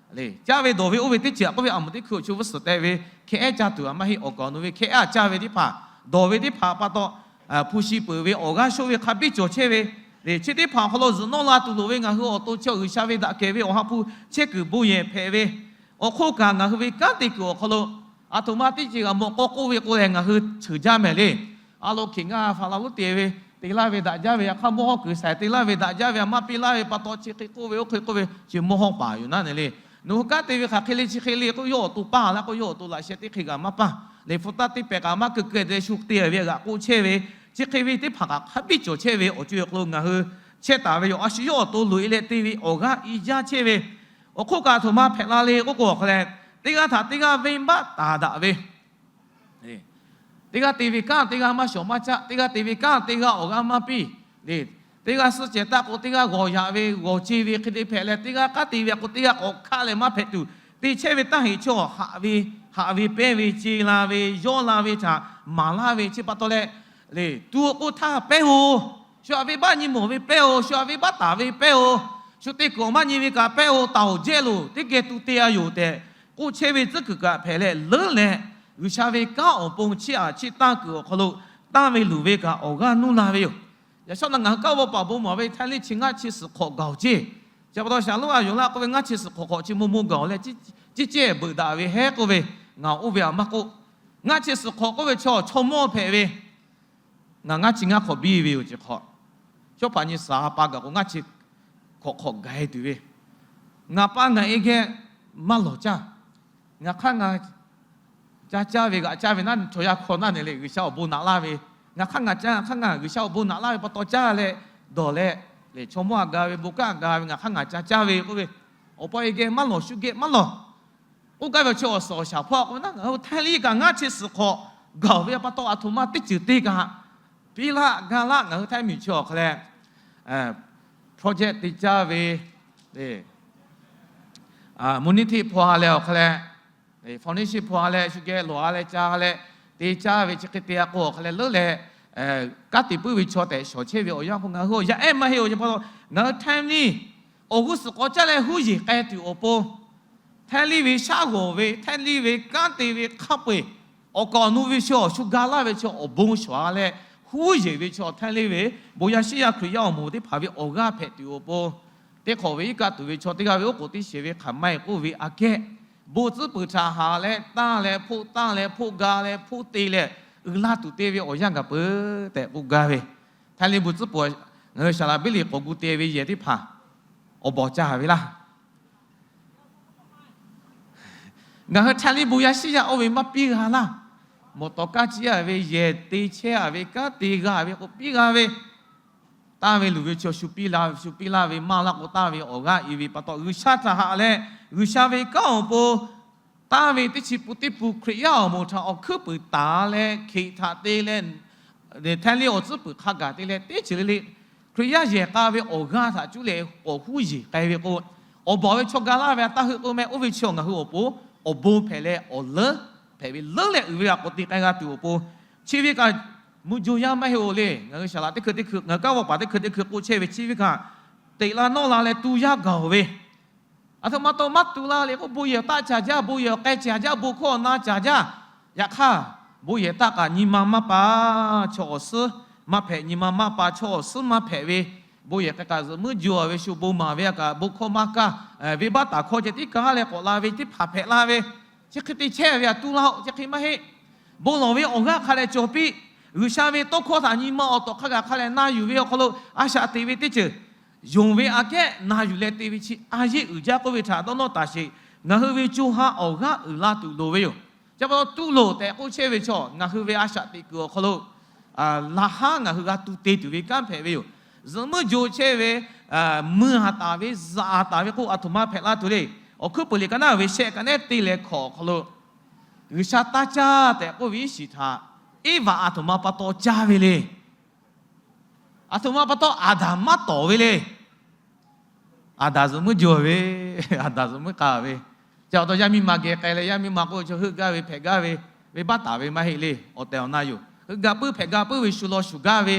Caˇ ve dawˬ ve oˇ ve teˇ ceuˬ k'oˆ ve, a moˍ teˇ hkui awˬ chu vuiˇ suhˍ teh ve hkeh ehˉ caˇ tuˬ a maˇ heˆ. Awˬ kaˍ awˬ nu ve hkeh ehˉ a caˇ ve teˇ hpaˍ, dawˬ ve teˇ hpaˍ pa taw, hpu shi peuˬ ve awˬ g'aˇ shonˇ ve hk'a biˇ cawˬ chehˇ ve, chi teˇ hpaˍ awˬ hk'aw lo zuhꞈ nawˇ la tuˬ loˍ ve ngaˬ hui awˬ to chi G'uiˬsha ve daꞈ kehˬ ve Awˬ ha hpu chehˇ kuiˬ bon yehˬ hpehꞈ ve, awˬ hk'oˆ kaꞈ ngaˬ hui ve kanˉ te kuiˬ awˬ hk'aw lo, a htoꞈ ma teˇ ceuˬ g'a mawˬ k'aw k'oˆ ve k'o lehˬ, ngaˬ hui cheuˬ jaˇ mehˍ le. A lo hkiˬ ngaˇ faˍ la lonˉ te ve, te laˇ ve daꞈ jaˇ ve, yaꞈ hk'aˇ mawˇ hawˉ kuiˬ saiˍ te laˇ ve daꞈ jaˇ ve, a maˇ piˇ laˇ ve pa taw chi hk'e k'oˆ ve oˇ hk'e k'oˆ ve chi mawˇ hawˉ paˍ yoˬ naˉ ne le. Nawˬ hui kanˉ te ve hk'aˬ hk'e le chi hk'e le k'oˆ, yawˇ awˬ to paˇ laˇ k'oˆ, yawˇ awˬ to laꞈ sheh teˇ hk'e g'a maˇ paˇ. Liꞈ hpu taˇ teˇ pehˍ kaꞈ maˇ keu keu te shu te ve g'aꞈ k'oˆ chehˇ ve, chi hk'e ve teˇ hpaˍ kaꞈ hk'a biˇ cawˬ chehˇ ve awˬ co e awˬ hk'aw lo ngaˬ hui chehˇ taˍ ve yoˬ. A shu yawˇ awˬ to loꞈ e leh te ve awˬ g'aˇ i jaˇ chehˇ ve, awˬ hk'oˆ kaꞈ a htoꞈ ma hpehꞈ la le k'oˆ k'o, awˬ hk'a leh teˇ g'aˇ htaꞈ teˇ g'aˇ venˇbaˆ taˍ daꞈ ve, teˇ g'aˇ te ve kanˉ teˇ g'aˇ maˇ shawˍ maˇ caˆ, teˇ g'aˇ te ve kanˉ teˇ g'aˇ awˬ g'aˇ maˇ piˇ le. Teˇ g'aˇ suhˆ cehˬ taˆ k'o teˇ g'aˇ g'awˬ yaꞈ ve g'awˬ ce ve hk'e te hpehꞈ leh, teˇ g'aˇ k'aˉ te ve k'o teˇ g'aˇ k'awꞈ hkaˆ leh maˇ hpehꞈ tuˬ, te chehˇ ve taˇ heꞈ chaw haꞈ ve, haꞈ ve pehnˇ ve, ce la ve, yawˇ la ve htaꞈ maˍ laˇ ve chi pa taw leh, le tu k'o htaˇ pehˇ-oˬ. Shu aꞈ venˇbaˆ nyi mawˬ ve pehˇ-oˬ, shu aꞈ venˇbaˆ taˍ ve pehˇ-oˬ, shu te kuiˬ awˬ maˇ nyi ve kaꞈ pehˇ-oˬ, taˍ-oˬ jehˇ loˬ, teˇ geh tu te a yoˬ tehꞈ k'oˆ chehˇ ve tcuhˉ kuiˬ kaꞈ hpehꞈ leh leuˉ leh, G'uiˬsha ve kanˉ awˬ pon chiˇ aꞈ chiˇ tanˇ kuiˬ awˬ hk'aw lo tanˇ ve luˬ ve kaꞈ awˬ g'aˇ nuˇ la ve yoˬ. Yaꞈ shawˉ naꞈ ngaˬ hui kanˉ vawˇ paˍ bon maˍ ve htaiˇ liˇ chi ngaˇ chi suhˍ hk'awꞈ gaˬ-oˬ ceˇ. Chi pa taw shaˍ lonˉ a yonˍ laˇ k'oˆ ve ngaˇ chi suhˍ hk'awꞈ hk'awꞈ chi mo mo gaˬ-oˬ leh, ciˉ cehˇ beuꞈ daꞈ ve hehˉ k'oˆ ve, ngaˬ oˇ ve aꞈ maˇ k'oˆ. Ngaˇ chi suhˍ hk'awꞈ k'oˆ ve chaw chaw mawˇ hpehꞈ ve, ngaˬ ngaˇ chi ngaˇ hk'awꞈ biˇ ve yoˬ. Chi hk'awꞈ shawˉ hpaꞈ nyi suhˍ ha pa gaˬ k'o ngaˇ chi hk'awꞈ hk'awꞈ gaˬ-e tuˬ ve, ngaˬ pa ngaˬ e geh maˇ lawˬ caˇ. Ngaˬ hk'aˇ ngaˬ ca caˇ ve g'aꞈ caˇ ve naˉ, chaw yaˇ hkawˇ naˉ ne le, G'uiˬsha awˬ bon naꞈ laˇ ve, ngaˬ hk'aˇ ngaˬ caˇ, ngaˬ hk'aˇ ngaˬ G'uiˬsha awˬ bon naꞈ laˇ ve pa taw caˇ leh, dawˬ leh, le chaw mawˇ a ga ve, bon kanˉ a ga ve, ngaˬ hk'aˇ ngaˬ ca caˇ ve k'oˆ ve, awˬ pa e geh maˇ lawˬ, shu geh maˇ lawˬ. Oˇ gaˇ ve chi awˬ suhˍ awˬ shaˍ hpawˇ k'oˆ ve naˉ, ngaˬ hui htaiˇ liˇ kaꞈ ngaˇ chi suhˍ hk'awꞈ gaˬ-oˬ ve pa taw, a htoꞈ ma teˇ ceuˬ te kaꞈ piˇ laˇ ga laˇ. Ngaˬ hui htaiˇ miˬ chi awˬ hk'a leh project te caˇ ve, money teˇ hpaw ha leh awˬ hk'a leh, foundation hpaw ha leh shu geh lawˬ ha leh ca ha leh te caˇ ve chi hk'e te a k'o awˬ hk'a leh leuˉ leh, kanˉ te puiˉ ve chaw tehꞈ shawˍ chehˇ ve awˬ yanˇ k'o, ngaˬ hui awˬ yaˇ ehˉ maˇ heˆ-oˬ. Chi pa taw ngaˬ hui htaiˇ liˇ awˬ g'uˇ suhˍ k'awꞈ caˇ leh huˉ yeˬ k'ai tuˬ awˬ pon, htaiˇ liˇ ve shaˉ g'awˬ ve, htaiˇ liˇ ve kanˉ te ve hk'a peu-eˬ, awˬ kaˍ awˬ nu ve chaw, shu ga laˇ ve chaw awˬ bon shawˍ-a leh, huˉ yeˬ ve chaw htaiˇ liˇ ve bon yaˇ shiˉ yaˇ Hkriꞈ yaˇ awˬ moˍ teˇ hpaˍ ve awˬ g'aˇ hpehꞈ tuˬ awˬ pon, teˇ hk'awꞈ ve iˉ kaˆ tuˬ ve chaw teˇ g'aˇ ve oˉ k'oˍ teˇ sheˍ ve hk'aˬ ma-e k'oˆ ve aꞈ kehˉ, bon tcuhˉ peuˬ htaꞈ haꞈ leh tanˇ leh hpoˆ, tanˇ leh hpoˆ, ga leh hpoˆ te leh, uiˍ la tuˬ te ve awˬ yanˇ gaˬ peuˬ tehꞈ k'oˆ gaˇ ve. Htaiˇ liˇ bon tcuhˉ peuˬ, ngaˬ hui Saˍ laˍ biˇ liꞈ k'awꞈ gu te ve yehˬ teˇ hpaˍ awˬ bawˬ caˇ ve laˇ. Ngaˬ hui htaiˇ liˇ bon yaˇ shiˉ yaˇ oˇ ve maˇ piˇ g'a laˇ. Mawˬ tawˍ kaˇ ciˇ-a ve, yehˬ te chehˇ-a ve, kanˉ te g'a ve k'o piˇ g'a ve, tanˇ ve luˬ ve chaw shu piˇ la, shu piˇ laˇ ve maˇ laˇ k'o, tanˇ ve awˬ g'aˇ i ve pa taw G'uiˬsha htaꞈ haꞈ leh, G'uiˬsha ve kanˉ awˬ pon tanˇ ve teˇ chi pun teˇ pun Hkriꞈ yaˇ awˬ moˍ htaꞈ awˬ hkuiˉ puiˍ taˍ leh, hkeꞈ htaꞈ te leh, htaiˇ liˇ awˬ tcuhˉ puiˍ hk'a gaˬ te leh, teˇ ceuˬ le le Hkriꞈ yaˇ yehˬ k'a ve awˬ g'aˇ htaꞈ cuˇ leh k'awꞈ huˉ yeˬ k'ai ve k'o, awˬ bawˬ ve chaw ga laˇ ve a taˇ heuˆ k'oˆ meh, oˇ ve chi awˬ ngaˬ hui awˬ pon awˬ bon hpehꞈ leh awˬ leuˉ hpehꞈ ve leuˉ leh uiˍ ve a k'awꞈ te k'ai g'a tuˬ awˬ pon, chi ve kaꞈ mvuh jo yaˇ maˇ heˆ-oˬ le. Ngaˬ hui Saˍ laˍ teˇ hkui teˇ hkui, ngaˬ hui kanˉ vawˇ paˍ teˇ hkui teˇ hkui k'oˆ chehˇ ve chi ve kaꞈ, teꞈ la nawˇ la leh tu yaˇ gaˬ-oˬ ve, a htoꞈ ma taw maˇ tu la le k'o, bon yehˬ taˆ caˍ jaˇ, bon yehˬ awˬ k'ai caˍ jaˇ, bon hkawˇ awˬ na caˍ jaˇ. Yaꞈ hk'aˇ, bon yehˬ taˆ kaꞈ nyi ma maˇ pa, chaw awˬ suhˉ maˇ hpehꞈ, nyi ma maˇ pa, chaw awˬ suhˉ maˇ hpehꞈ ve, bon yehˬ k'ai kaꞈ zuhꞈ muiˉ jo-a ve, shu bon maˍ ve a kaꞈ bon hkawˇ maˇ kaˇ, venˇbaˆ taˍ hkawˇ ceh tiˉ kaˇ leh k'awꞈ la ve teˇ hpaˍ hpehꞈ la ve, chi hk'e te chehˇ ve a tu la-oˬ, chi hk'e maˇ heˆ. Bon lawˬ ve awˬ g'aˇ hk'a leh cawˬ piˇ. G'uiˬsha ve tawˇ hkawˇ htaꞈ nyi ma awˬ tawꞈ hk'a gaˬ hk'a leh na yuˬ ve awˬ hk'aw lo a shaꞈ teꞈ ve teˇ ceuˬ yonˍ ve aꞈ kehˉ na yuˬ leh te ve chi a yeˆ uiˍ jaˇ k'oˆ ve htaꞈ dawˇ nawˇ taˍ sheˍ. Ngaˬ hui ve co ha awˬ g'aˇ uiˍ la tuˬ loˍ ve yoˬ. Chi pa taw tu loˍ tehꞈ k'oˆ chehˇ ve chaw, ngaˬ hui ve a shaꞈ teꞈ kuiˬ awˬ hk'aw lo laꞈ haˉ ngaˬ hui g'a tu te tuˬ ve kanˉ hpehꞈ ve yoˬ. Zuhꞈ muiˉ jo chehˇ ve, mui ha taˍ ve, zaꞈ ha taˍ ve k'oˆ a htoꞈ ma hpehꞈ la tuˬ le. Awˬ hkuiˉ puiˍ liꞈ ka naˉ ve shehˆ ka nehˉ te leh hkawꞈ awˬ hk'aw lo, G'uiˬsha taˇ caˇ tehꞈ k'oˆ ve iˉ shiˍ htaꞈ Eˇvaꞈ a htoꞈ ma pa taw caˇ ve le. A htoꞈ ma pa taw Aˍdanˍ maˇ tawˍ ve le. Aˍdanˍ zuhꞈ muiˉ jo ve, Aˍdanˍ zuhꞈ muiˉ k'a ve, chi pa taw yaˇ miˇ ma geh k'ai leh yaˇ miˇ ma k'oˆ ve chaw heuˆ gaˇ ve hpehꞈ gaˇ ve, venˇbaˆ taˍ ve maˇ heˆ le. Awˬ tehˬ awˬ na yoˬ. Heuˆ gaˇ puiˉ hpehꞈ gaˇ puiˉ ve shu law shuˍ gaˇ ve,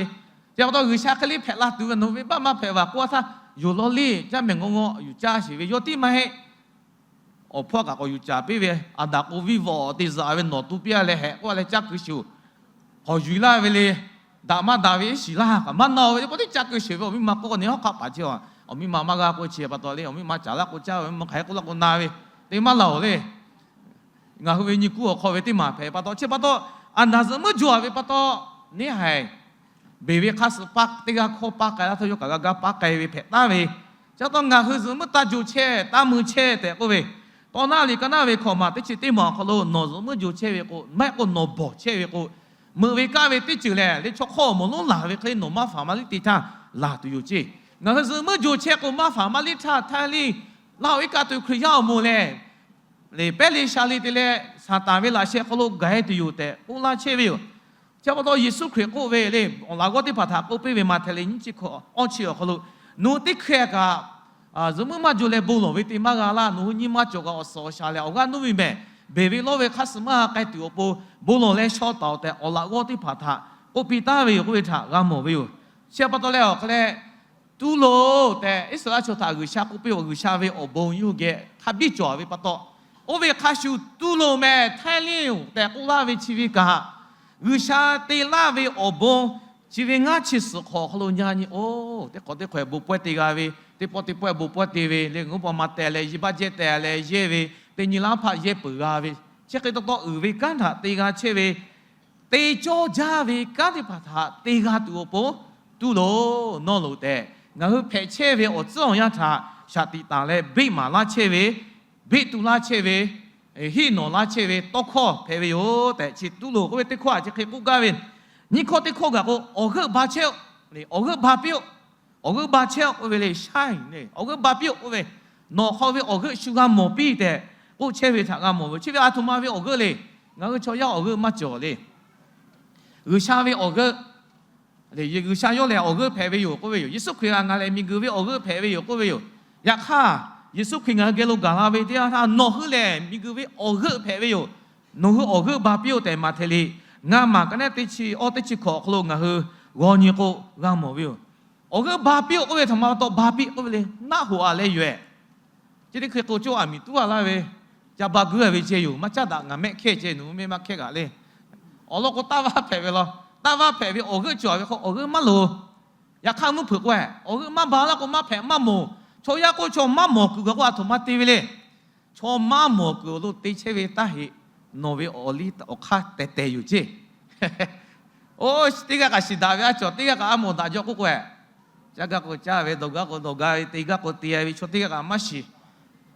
chi pa taw G'uiˬsha hk'e le hpehꞈ la tuˬ ve nawˬ venˇbaˆ maˇ hpehꞈ vaˬ k'oˆ a htaˇ, yonˍ law le, caˇ mehˍ ngawˇ ngawˇ yuˬ caˇ sheˍ ve yawˇ tiˉ maˇ heˆ. awˬ hpawˇ kaꞈ k'awꞈ yuˬ caˍ piˇ ve, a daꞈ k'o viˇ vawꞈ te zaꞈ ve nawˬ tu piˇ a leh hehꞈ k'oˆ a leh caˇ keu sheˍ-oˬ. K'awꞈ yuˬ laˇ ve le. Daꞈ maˇ daꞈ ve iˉ shiˍ laˇ kaꞈ maˇ na ve teˇ pawˆ teˇ caˇ keu sheˍ ve awˬ miˇ ma k'oˆ k'o, neˇ hawˉ hk'aˆ paˍ chi awˬ miˇ ma maˇ g'a k'o, chi pa taw le, awˬ miˇ ma caˍ laˇ k'o caˇ ve, maˇ hk'aˬ hk'e k'oˆ laˇ k'o na ve, te maˇ laˬ-oˬ le. Ngaˬ hui ve nyi kuˉ awˬ hk'aw ve teˇ maˬ hpehꞈ pa taw, chi pa taw, a naˍ zuhꞈ meuˉ jo-a ve pa taw, neˇ haiˬ beˬ ve hk'aˇ suh paˇ teˇ g'aˇ hkawˇ paˇ k'ai laˇ htawˇ, yawˇ kaꞈ g'a gaˇ paˇ k'ai ve hpehꞈ taˍ ve. Chi pa taw ngaˬ hui zuhꞈ meuˉ taˇ jo chehˇ, taˇ mui chehˇ tehꞈ k'oˆ ve, Tawˇ naˆ liꞈ ka naˆ ve hkawꞈ maˬ teˇ chi teˇ maˬ awˬ hk'aw lo nawˬ zuhꞈ meuˉ jo chehˇ ve k'o, maˇ heˆ k'o nawˬ bawˬ chehˇ ve k'o, meuꞈ ve kaˇ ve teˇ ceuˬ lehˬ, le chaw hk'awˇ awˬ moˍ lonˉ laˬ ve hk'e le nawˬ maˇ faˍ maˇ liˇ te htaˇ laˬ tuˬ yoˬ ceˇ. Ngaˬ hui zuhꞈ meuˉ jo chehˇ k'o, maˇ faˍ maˇ liˇ htaˇ htaiˇ liˇ, Laˇ hoꞈ iˉ kaˆ tuˬ Hkriꞈ yaˇ awˬ moˍ lehˬ, le pehˉ le sha le te leh Saˍtanˍ ve laꞈ sheh hk'aw lo gaˬ-e tuˬ yoˬ tehꞈ k'oˆ laˇ chehˇ ve yoˬ. Chi pa taw Yeˍsuˆ Hkriꞈ k'oˆ ve le, awˬ laꞈ g'awˇ teˇ hpaˍ htaꞈ k'oˆ piˇ ve, Maꞈhtehˍ liꞈ nyiˇ chi hkawꞈ awˇ chi awˬ hk'aw lo, Nawˬ hui teˇ hkeh kaꞈ zuhꞈ meuˉ maˇ jo leh bon lawˬ ve te maˇ g'a laˇ. Nawˬ hui nyi ma cawˬ kaꞈ awˬ suhˍ awˬ shaˍ lehˬ awˬ g'aˇ nuˇ ve mehˬ. Beˬ ve lawˇ ve hk'aˇ suh maˇ k'ai tuˬ awˬ pon, bon lawˬ leh shaw taˍ-oꞈ tehꞈ awˬ laꞈ g'awˇ teˇ hpaˍ htaꞈ k'oˆ piˇ taˍ ve yoˬ k'oˆ ve htaꞈ g'a mawˬ ve yoˬ. Chi pa taw leh awˬ hk'aw leh, Tu loˬ tehꞈ Iˉsaˍreˍlaˆ chaw htaꞈ G'uiˬsha k'oˆ piˇ-oˬ. G'uiˬsha ve awˬ bon yawˇ hui geh hk'a biˇ cawˬ ve pa taw, oˇ ve hk'a shuˍ tu loˬ mehˍ htaiˇ liˇ-oˬ tehꞈ k'oˆ laˇ ve chi ve kaꞈ, G'uiˬsha te laˇ ve awˬ bon chi ve ngaˇ chi suhˍ hk'awꞈ awˬ hk'aw lo nyi nyi-oˬ. Teˇ hk'awꞈ teˇ hk'awꞈ bon pawehˇ te g'a ve, teˇ pawˆ teˇ pawˆ bon pawehˇ te ve le, ngaˬ hui pa ma teh leh, yehˬ baˆ jehˇ teh leh yehˇ ve, teˇ nyi laˇ hpaˆ yehˇ peuˬ g'a ve, chi hk'e taw taw uiˍ ve kanˉ htaꞈ te g'a chehˇ ve, te cawˇ jaˇ ve kanˉ teˇ hpaˍ htaꞈ te g'a tuˬ awˬ pon, Tu loˬ, nawˇ loˬ tehꞈ ngaˬ hui hpehꞈ chehˇ ve awˬ tcuhˉ awˬ yanˇ htaꞈ shaꞈ tiꞈ taˍ leh beˆ maˍ laˇ chehˇ ve, beˆ tu laˇ chehˇ ve, hiˆ nawˬ laˇ chehˇ ve tawˇ hkawˇ hpehꞈ ve yoˬ tehꞈ, chi Tu loˬ k'oˆ ve teˇ hkawˇ a chi hk'e k'oˆ gaˇ ve, nyiˇ hkawˇ teˇ hkawˇ gaˬ k'o, Awˬ g'euˆ ba chehˇ-oˆ, awˬ g'euˆ ba piˇ-oˆ, awˬ g'euˆ ba chehˇ-oˆ k'oˆ ve le, shaˉ-eˬ le, awˬ g'euˆ ba piˇ-oˆ k'oˆ ve, nawˬ hk'aw ve awˬ g'euˆ shu g'a mawˬ piˇ tehꞈ k'oˆ chehˇ ve htaꞈ g'a mawˬ ve. Chi ve a htoꞈ ma ve awˬ g'euˆ le. Ngaˬ hui chaw yaˇ awˬ g'euˆ maˇ cawˬ le. G'uiˬsha ve awˬ g'euˆ, G'uiˬsha yawˇ lehˬ awˬ g'euˆ hpehꞈ ve yoˬ k'oˆ ve yoˬ. Yeˍsuˆ Hkriꞈ g'a ngaˬ lehˬ miˬguiˬ ve awˬ g'euˆ hpehꞈ ve yoˬ k'oˆ ve yoˬ. Yaꞈ hk'aˇ, Yeˍsuˆ Hkriꞈ ngaˬ hui geh lo gaˬ la ve teˇ yanˇ htaˇ, Nawˬ hui lehˬ miˬguiˬ ve awˬ g'euˆ hpehꞈ ve yoˬ. Nawˬ hui awˬ g'euˆ ba piˇ-oˆ tehꞈ Maꞈhtehˍ liꞈ ngaˇ maˬ ka naˉ teˇ chi awˇ teˇ chi hkawꞈ awˬ hk'aw lo ngaˬ hui g'aw nyi k'o g'a mawˬ ve yoˬ. Awˬ g'euˆ ba piˇ-oˆ k'oˆ ve htaꞈ ma pa taw ba piˇ k'oˆ ve le, naˆ hoꞈ-a leh yoˬ-ehˍ. Chi teˇ hk'e k'o, coˇ aˬ miˍ tuˉ a laˇ ve, ca ba guiˇ a ve ceh yoˬ. Maˇ caˉ daꞈ, ngaˬ mehˆ hkehˇ ceh nawˬ hui mehˆ maˇ hkehˇ kaꞈ le. Awˬ lawn k'o, taˇ vaˇ hpehꞈ ve law. Taˇ vaˇ hpehꞈ ve awˬ g'euˆ cawˬ ve k'o, awˬ g'euˆ maˇ loˍ. Yaꞈ hk'aˇ, mvuhˇ hpeuꞈ k'o, awˬ g'euˆ maˇ ba laˇ k'o, maˇ hpehꞈ maˇ mawˬ. Chaw yaˇ k'o, chaw maˇ mawˬ kuiˬ gaˬ k'o, a htoꞈ ma te ve le. Chaw maˇ mawˬ kuiˬ awˬ lo te chehˇ ve taˇ heꞈ, nawˬ ve awˬ liˇ awˬ hk'aˇ tehˬ tehˬ yoˬ ceˇ. Oˇ, teˇ g'aˇ kaꞈ shiˍ daꞈ ve a cawˬ, teˇ g'aˇ kaꞈ a mawˬ daꞈ jaw k'oˆ k'o, caˇ gaˇ k'o caˇ ve, dawˬ gaˇ k'o dawˬ gaˇ ve, te gaˇ k'o te ve, chaw teˇ g'aˇ kaꞈ maˇ shiˍ.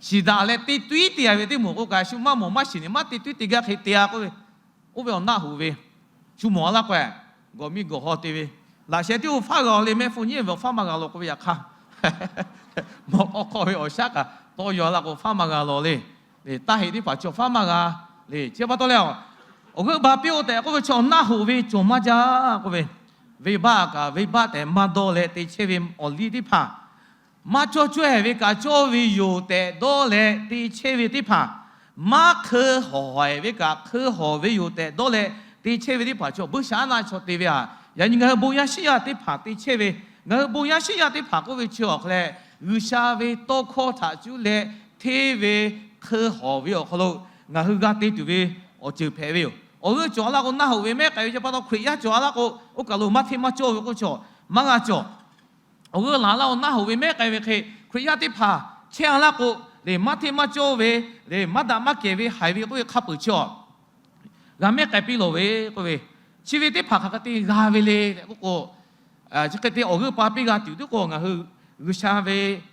Shiˍ daꞈ leh te tuiˉ te ve teˇ moˍ k'o kaꞈ, shu maˇ mawˬ maˇ shiˍ ne, maˇ te tuiˉ te gaˇ hk'e te-a k'oˆ ve, oˇ ve awˬ naˆ hoꞈ ve, shu mawˬ-a laˇ k'o, gawˬ miˇ gawˬ haw te ve, laꞈ sheh tiˉ oˇ faˉ g'a-oˬ le, mehˆ hpu nyiˉ ve awˬ faˉ maˇ g'a lawˬ k'oˆ ve yaꞈ hk'aˇ, mawˬ k'awꞈ hk'aw ve awˬ shaˉ kaꞈ tawˇ yaw laˇ k'o faˉ maˇ g'a lawˬ le. Taˇ heꞈ teˇ hpaˍ chaw faˉ maˇ g'a le. Chi pa taw leh, awˬ g'euˆ ba piˇ-oˆ tehꞈ k'oˆ ve chaw naˆ hoꞈ ve cawˬ maˇ jaˇ k'oˆ ve, venˇbaˆ kaꞈ venˇbaˆ tehꞈ maˇ dawˇ leh te chehˇ ve awˬ liˇ teˇ hpaˍ, maˇ cawˇ cawehˬ ve kaꞈ cawˇ ve yoˬ tehꞈ dawˇ leh te chehˇ ve teˇ hpaˍ, maˇ hkeu hawˬ-ehˍ ve kaꞈ hkeu hawˬ ve yoˬ tehꞈ dawˇ leh te chehˇ ve teˇ hpaˍ chaw, buiˇshaˆaˉnaˆ chaw te ve a. Yaꞈ nyi ngaˬ hui bon yaˇ shiˉ yaˇ teˇ hpaˍ te chehˇ ve, ngaˬ hui bon yaˇ shiˉ yaˇ teˇ hpaˍ k'oˆ ve chi awˬ hk'aw leh, G'uiˬsha ve tawˇ hkawˇ htaꞈ cuˇ leh hteˇ ve hkeu hawˬ ve awˬ hk'aw lo ngaˬ hui g'a te tuˬ ve awˬ ceuˬ hpehꞈ ve yoˬ. Awˬ g'euˆ cawˬ laˇ k'o, naˆ hoꞈ ve mehˉ k'ai ve chi pa taw, Hkriꞈ yaˇ cawˬ laˇ k'o, oˇ kaˬ lo maˇ hteˇ maˇ cawˇ ve k'oˆ chaw maˇ g'a cawˬ. Awˬ g'euˆ laˬ laˇ-oˬ, naˆ hoꞈ ve mehˉ k'ai ve hk'e, Hkriꞈ yaˇ teˇ hpaˍ chehˇ-a laˇ k'o, le maˇ hteˇ maˇ cawˇ ve, le maˇ daꞈ maˇ kehˬ ve haiˬ ve k'oˆ ve hk'a peuˬ chi awˬ g'a mehˉ k'ai piˇ lawˬ ve k'oˆ ve, chi ve teˇ hpaˍ hk'aˬ hk'e te g'a ve le tehꞈ k'oˆ k'o, chi hk'e te awˬ g'euˆ ba piˇ g'a tuˬ teˇ k'o, ngaˬ hui G'uiˬsha ve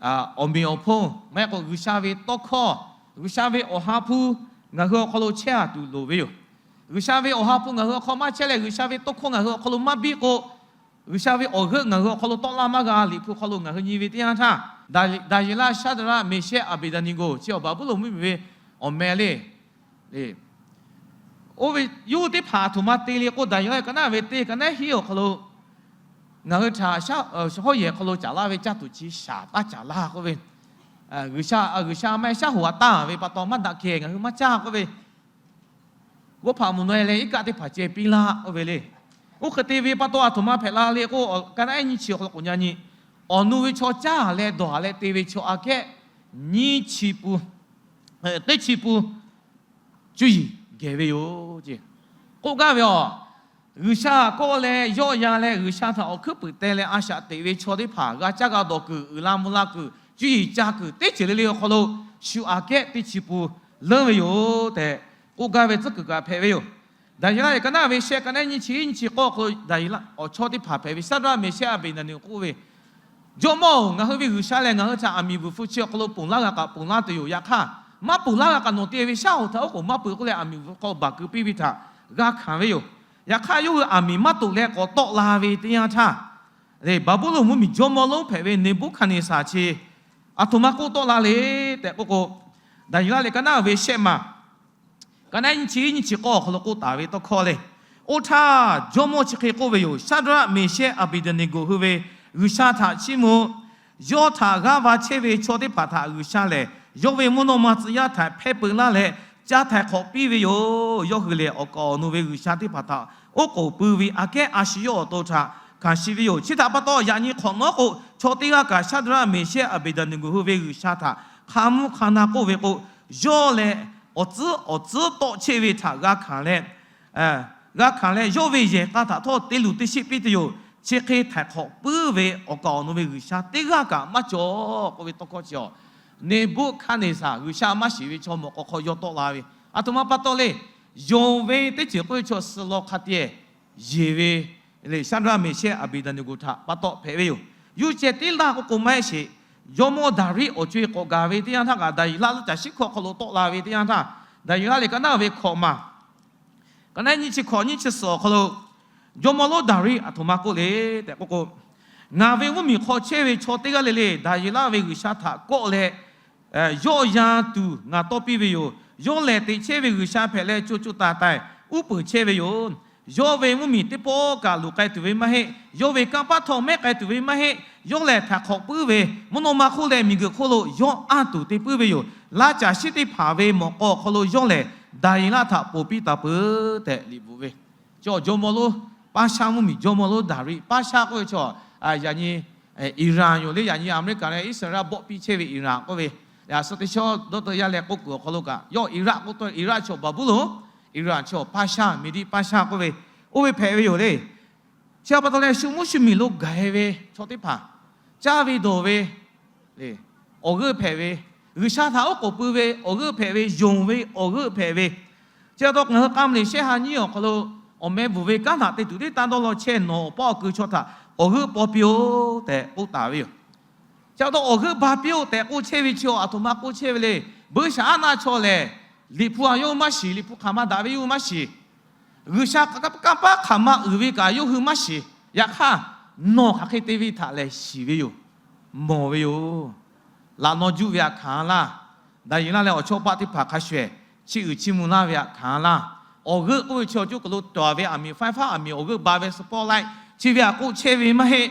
awˬ meꞈ awˬ hponˇ maˇ heˆ k'o, G'uiˬsha ve tawˇ hkawˇ, G'uiˬsha ve Awˬ ha hpu ngaˬ hui awˬ hk'aw lo chehˇ-a tuˬ loˍ ve yoˬ. G'uiˬsha ve Awˬ ha hpu ngaˬ hui awˬ hk'aw maˇ chehˇ leh, G'uiˬsha ve tawˇ hkawˇ ngaˬ hui awˬ hk'aw lo maˇ biˇ k'o, G'uiˬsha ve awˬ g'euˆ ngaˬ hui awˬ hk'aw lo tawˆ laˇ maˇ g'a. Liꞈ hpu hk'aw lo ngaˬ hui nyi ve teˇ yanˇ htaˇ, Daˍyeˍlaˆ, Shaˍdraˆ, Meˍshehˆ, Aˍbeˍdaˍneˍgoˍ chi awˬ Baˍbuˍlonˍ mvuhˇmiˬ ve awˬ meh le, oˇ ve yawˇ hui teˇ hpaˍ a htoꞈ ma te le k'o, Daˍyeˍlaˆ ka naˉ ve teˇ ka naˉ hiˉ awˬ hk'aw lo ngaˬ hui htaꞈ shaˉ hawˉ yehˬ hk'aw lo caˍ laˇ ve caˇ tuˬ chi shaˍ taˇ caˍ laˇ k'oˆ ve, G'uiˬsha, G'uiˬsha maˇ heˆ shaˉ hoꞈ a taˇ ve pa taw maˇ daꞈ kehˬ ngaˬ hui maˇ caˇ k'oˆ ve, g'awˇ hpaꞈ mvuhˬ naweh leh iˉ kaˆ teˇ hpaˍ ceh piˇ laˇ k'oˆ ve le. Oˇ hk'e te ve pa taw a htoꞈ ma hpehꞈ la le k'o, ka naˉ ehˉ nyiˇ chi awˬ hk'aw lo k'oꞈ nyi nyi, awˬ nu ve chaw caˇ leh dawˬ leh te ve chaw aꞈ kehˉ nyiˇ chi pun teˇ chi pun cuˇ yiˍ gehˬ ve yoˬ. K'oˆ gaˇ ve a, G'uiˬsha kawˆ leh yawˆ yan leh G'uiˬsha htaꞈ awˬ hkuiˉ puiˍ teh leh a shaꞈ teꞈ ve chaw teˇ hpaˍ g'a caˇ g'a dawˬ kuiˬ, uiˍ la mvuh la kuiˬ, cuˇ yiˍ ca kuiˬ teˇ ceuˬ le le awˬ hk'aw lo shu aꞈ kehˉ teˇ chi pun leuˉ ve yoˬ tehꞈ k'oˆ gaˇ ve tcuhˉ kuiˬ kaꞈ hpehꞈ ve yoˬ. Daˍyeˍlaˆ lehˬ ka naˆ ve shehˆ, ka naˆ nyiˇ chi nyiˇ chi k'awˇ awˬ hk'aw lo Daˍyeˍlaˆ awˬ chawˇ teˇ hpaˍ hpehꞈ ve Shaˍdraˆ, Meˍshehˆ, Aˍbeˍdaˍneˍgoˆ k'oˆ ve, Jawˇmawˇ-oˬ, ngaˬ hui ve G'uiˬsha lehˬ ngaˬ hui htaꞈ aˬ miˍ bvuhˬ hpu chi awˬ hk'aw lo ponˬ laˇ g'a kaꞈ ponˬ laˇ tuˬ yoˬ. Yaꞈ hk'aˇ, maˇ ponˬ laˇ g'a kaꞈ nawˬ te ve shaˉ hoꞈ htaꞈ oˉ k'oˍ maˇ peuˬ k'oˆ leh, aˬ miˍ bvuhˬ hk'aw baˬ keu piˇ ve htaꞈ g'a hkanˍ ve yoˬ. Yaꞈ hk'aˇ, yawˇ hui aˬ miˍ maˇ toꞈ leh k'awꞈ tawˆ la ve teˇ yanˇ htaˇ, Baˍbuˍlonˍ mvuhˇmiˬ jawˇmawˇ lonˉ hpehꞈ ve Neˍbuˆhkaˍneˍsaˍ chi aˬ htoꞈ ma k'oˆ tawˆ la le tehꞈ k'oˆ k'o, Daˍyeˍlaˆ lehˬ ka naˆ ve shehˆ maˬ, ka naˆ nyiˇ chi nyiˇ chi k'awˇ awˬ hk'aw lo k'oˆ taˍ ve tawˇ hkawˇ lehˬ, oˇ htaˇ jawˇmawˇ chi hk'e k'oˆ ve yoˬ. Shaˍdraˆ, Meˍshehˆ, Aˍbeˍdaˍneˍgoˍ hui ve G'uiˬsha htaꞈ chiˇ mvuh. Yawˇ htaꞈ g'aˇ va chehˇ ve chaw teˇ hpaˍ htaꞈ G'uiˬsha lehˬ, yawˇ ve mvuhˇ naw ma tcuh yaˇ htaꞈ hpehˇ peu laˇ leh, caˇ htaiˍ hk'awꞈ piˇ ve yoˬ. Yawˇ hui lehˬ awˬ kaˍ awˬ nu ve g'uiˬsha teˇ hpaˍ htaꞈ oˉ k'oˍ pui ve aꞈ kehˉ a shu yawˇ awˬ to htaꞈ hkanˍ shiˍ ve yoˬ. Chi htaꞈ pa taw, yaꞈ nyi hk'awꞈ nawˉ k'o, chaw teˇ g'aˇ kaꞈ Shaˍdraˆ, Meˍshehˆ, Aˍbeˍdaˍneˍgoˍ hui ve G'uiˬsha htaꞈ hk'a mvuhˇ hk'a na k'oˆ ve k'o, yawˇ lehˬ awˬ tcuhˉ awˬ tcuhˉ tawˆ chehˇ ve htaꞈ g'a hkanˍ leh, g'a hkanˍ leh, yawˇ ve yehˬ k'a htaꞈ htawˇ te luˬ te sheˆ piˇ tuˬ yoˬ. Chi hk'e htaiˍ hk'awꞈ puiˉ ve awˬ kaˍ awˬ nu ve g'uiˬsha teˇ g'aˇ kaꞈ maˇ cawˬ k'oˆ ve tawˇ hkawˇ chi a, Neˍbuˆhkaˍneˍsaˍ G'uiˬsha maˇ shiˍ ve chaw mawˬ k'awꞈ hk'aw yaw tawˆ la ve, aˬ htoꞈ ma pa taw le, yonˍ ve teˇ ceuˬ k'oˆ ve chaw suh law hk'a te yehˬ ve le, Shaˍdraˆ, Meˍshehˆ, Aˍbeˍdaˍneˍgoˍ htaꞈ pa taw hpehꞈ ve yoˬ. Yuˇ ceh tiˉ laˇ k'oˆ k'o maˇ heˆ sheˍ. Jawˇmawˇ Daˍriˆ awˬ co-e k'awꞈ gaˬ ve teˇ yanˇ htaˇ kaꞈ, Daˍyeˍlaˆ laˇ caˬ shiˉ hkawˇ hk'aw lo tawˆ la ve teˇ yanˇ htaˇ, Daˍyeˍlaˆ lehˬ ka naˆ ve hkawꞈ maˬ, ka naˆ nyiˇ chi hkawꞈ nyiˇ chi suhˍ awˬ hk'aw lo jawˇmawˇ lonˉ Daˍriˆ aˬ htoꞈ ma k'oˆ le tehꞈ k'oˆ k'o, Ngaˬ ve mvuhˇmiˬ hk'aw chehˇ ve chaw teˇ g'aˇ le le Daˍyeˍlaˆ ve G'uiˬsha htaꞈ kawˆ leh, yawˆ yan tuˬ ngaˬ tawˇ piˇ ve yoˬ. Yawˇ lehˬ teꞈ chehˇ ve G'uiˬsha hpehꞈ leh, co co taiˍ taiˍ uˉ peunˍ chehˇ ve yoˬ. Yawˇ ve mvuhˇmiˬ teˇ pawˆ kaꞈ luˬ k'ai tuˬ ve maˇ heˆ. Yawˇ ve kanˇ paˆ htawˇ mehˉ k'ai tuˬ ve maˇ heˆ. Yawˇ lehˬ htaiˍ hk'awꞈ puiˉ ve, mvuhˇ naw ma hk'oˆ leh miˬguiˬ hk'oˆ lo yawˇ anˇ tuˬ te puiˉ ve yoˬ. Laˇ caˬ shiˉ teˇ hpaˍ ve mawꞈ k'aw awˬ hk'aw lo yawˇ lehˬ Daˍyeˍlaˆ htaꞈ ponˬ piˇ taˍ peuˬ tehꞈ liꞈ bvuhꞈ ve. Chaw jawˇmawˇ lonˉ, Paˇshaˆ mvuhˇmiˬ jawˇmawˇ lonˉ Daˍriˆ, Paˇshaˆ k'oˆ ve chaw, yaꞈ nyi Iran yoˬ le, yaꞈ nyi Aˍmeˍriˆkaˍ leh Iˉsaˍreˍlaˆ bawˆ piˇ chehˇ ve Iran k'oˆ ve, suh teˇ shawˉ dawˇ teu yaˇ leh k'oˆ kuiˬ awˬ hk'aw lo kaꞈ, yawˇ Iˉraˆ k'oˆ tawˆ, Iˉraˆ chaw Baˍbuˍlonˍ, Iran chaw Paˇshaˆ, Meˍdiˆ Paˇshaˆ k'oˆ ve, oˇ ve hpehꞈ ve yoˬ le. Chi pa taw leh shu mvuhˇ shu miˬ lo gaˬ-e ve chaw teˇ hpaˍ, caˇ ve dawˬ ve awˬ g'euˆ hpehꞈ ve, G'uiˬsha htaꞈ oˉ k'oˍ pui ve awˬ g'euˆ hpehꞈ ve, yonˍ ve awˬ g'euˆ hpehꞈ ve. Chi pa taw ngaˬ hui k'a mvuh leh shehˆ ha nyiˇ awˬ hk'aw lo awˬ meh bvuhˬ ve kanˉ htaꞈ te tuˬ teˇ taˇ dawˇ law chehˇ nawˬ awˬ paˇ awˬ kui chaw htaꞈ awˬ g'euˆ paw piˇ-oˆ tehꞈ k'oˆ taˍ ve yoˬ. Chi pa taw awˬ g'euˆ ba piˇ-oˆ tehꞈ k'oˆ chehˇ ve chi aˬ htoꞈ ma k'oˆ chehˇ ve le. Buiˇshaˍaˉnaˆ chaw lehˬ, Liꞈ hpu a yawˇ hui maˇ shiˍ, Liꞈ hpu hk'aˬ ma daꞈ ve yawˇ hui maˇ shiˍ. G'uiˬsha kanˇ paˆ hk'aˬ ma uiˍ ve kaꞈ yawˇ hui maˇ shiˍ. Yaꞈ hk'aˇ, nawˬ hk'aˬ hk'e te ve htaꞈ lehˬ shiˍ ve yoˬ, mawˬ ve yoˬ. Laꞈ naw juˆ ve aꞈ hkanˍ laˇ. Daˍyeˍlaˆ leh awˬ chawˇ paˆ teˇ hpaˍ hk'a shuˍ ehˍ, chiˇ uiˍ chiˇ mvuh laˇ ve aꞈ hkanˍ laˇ. Awˬ g'euˆ k'oˆ ve chi awˬ ceuˬ hk'aw lo tawˍ ve aˬ miˍ, faiˇ faˉ aˬ miˍ awˬ g'euˆ ba ve, spotlight chi ve aꞈ k'oˆ chehˇ ve maˇ heˆ.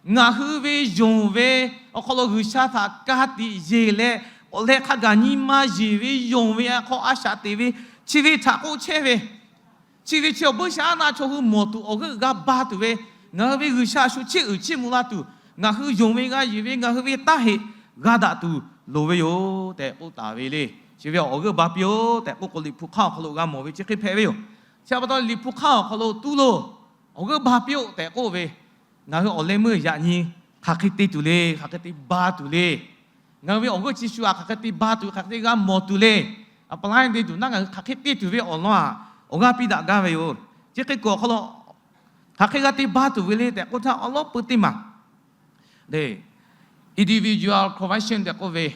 Ngaˬ hui ve yonˍ ve awˬ hk'aw lo G'uiˬsha htaꞈ ka tiꞈ yeˬ leh, awˬ leh hk'a gaˬ nyi ma yeˬ ve yonˍ ve aꞈ hk'aw a shaꞈ teꞈ ve, chi ve htaꞈ k'oˆ chehˇ ve. Chi ve chi awˬ buiˇshaˍaˉnaˆ chaw hui mawˬ tuˬ awˬ g'euˆ g'a ba tuˬ ve, ngaˬ hui ve G'uiˬsha shu chiˇ uiˍ chiˇ mvuh la tuˬ, ngaˬ hui yonˍ ve g'a yeˬ ve, ngaˬ hui ve taˇ heꞈ g'a daꞈ tuˬ loˍ ve yoˬ tehꞈ k'oˆ taˍ ve le. Chi ve awˬ g'euˆ ba piˇ-oˆ tehꞈ k'oˆ k'o, Liꞈ hpu hk'aˇ awˬ hk'aw lo g'a mawˬ ve chi hk'e hpehꞈ ve yoˬ. Chi pa taw Liꞈ hpu hk'aˇ awˬ hk'aw lo tuˉ lo awˬ g'euˆ ba piˇ-oˆ tehꞈ k'oˆ ve, ngaˬ hui awˬ leh meuˇ yaꞈ nyi hk'aˬ hk'e te tuˬ le, hk'aˬ hk'e te ba tuˬ le. Ngaˬ hui ve awˬ g'euˆ chi shu aꞈ hk'aˬ hk'e te ba tuˬ, hk'aˬ hk'e te g'a mawˬ tuˬ le. Apply te tuˬ naˉ ngaˬ hui hk'aˬ hk'e te tuˬ ve awˬ lawn aꞈ awˬ g'aˇ piˇ daꞈ gaˇ ve yoˬ. Chi hk'e kuiˬ awˬ hk'aw lo hk'aˬ hk'e g'a te ba tuˬ ve le tehꞈ k'oˆ htaˇ, awˬ lawn peu teˇ maˬ le, individual conversation tehꞈ k'oˆ ve,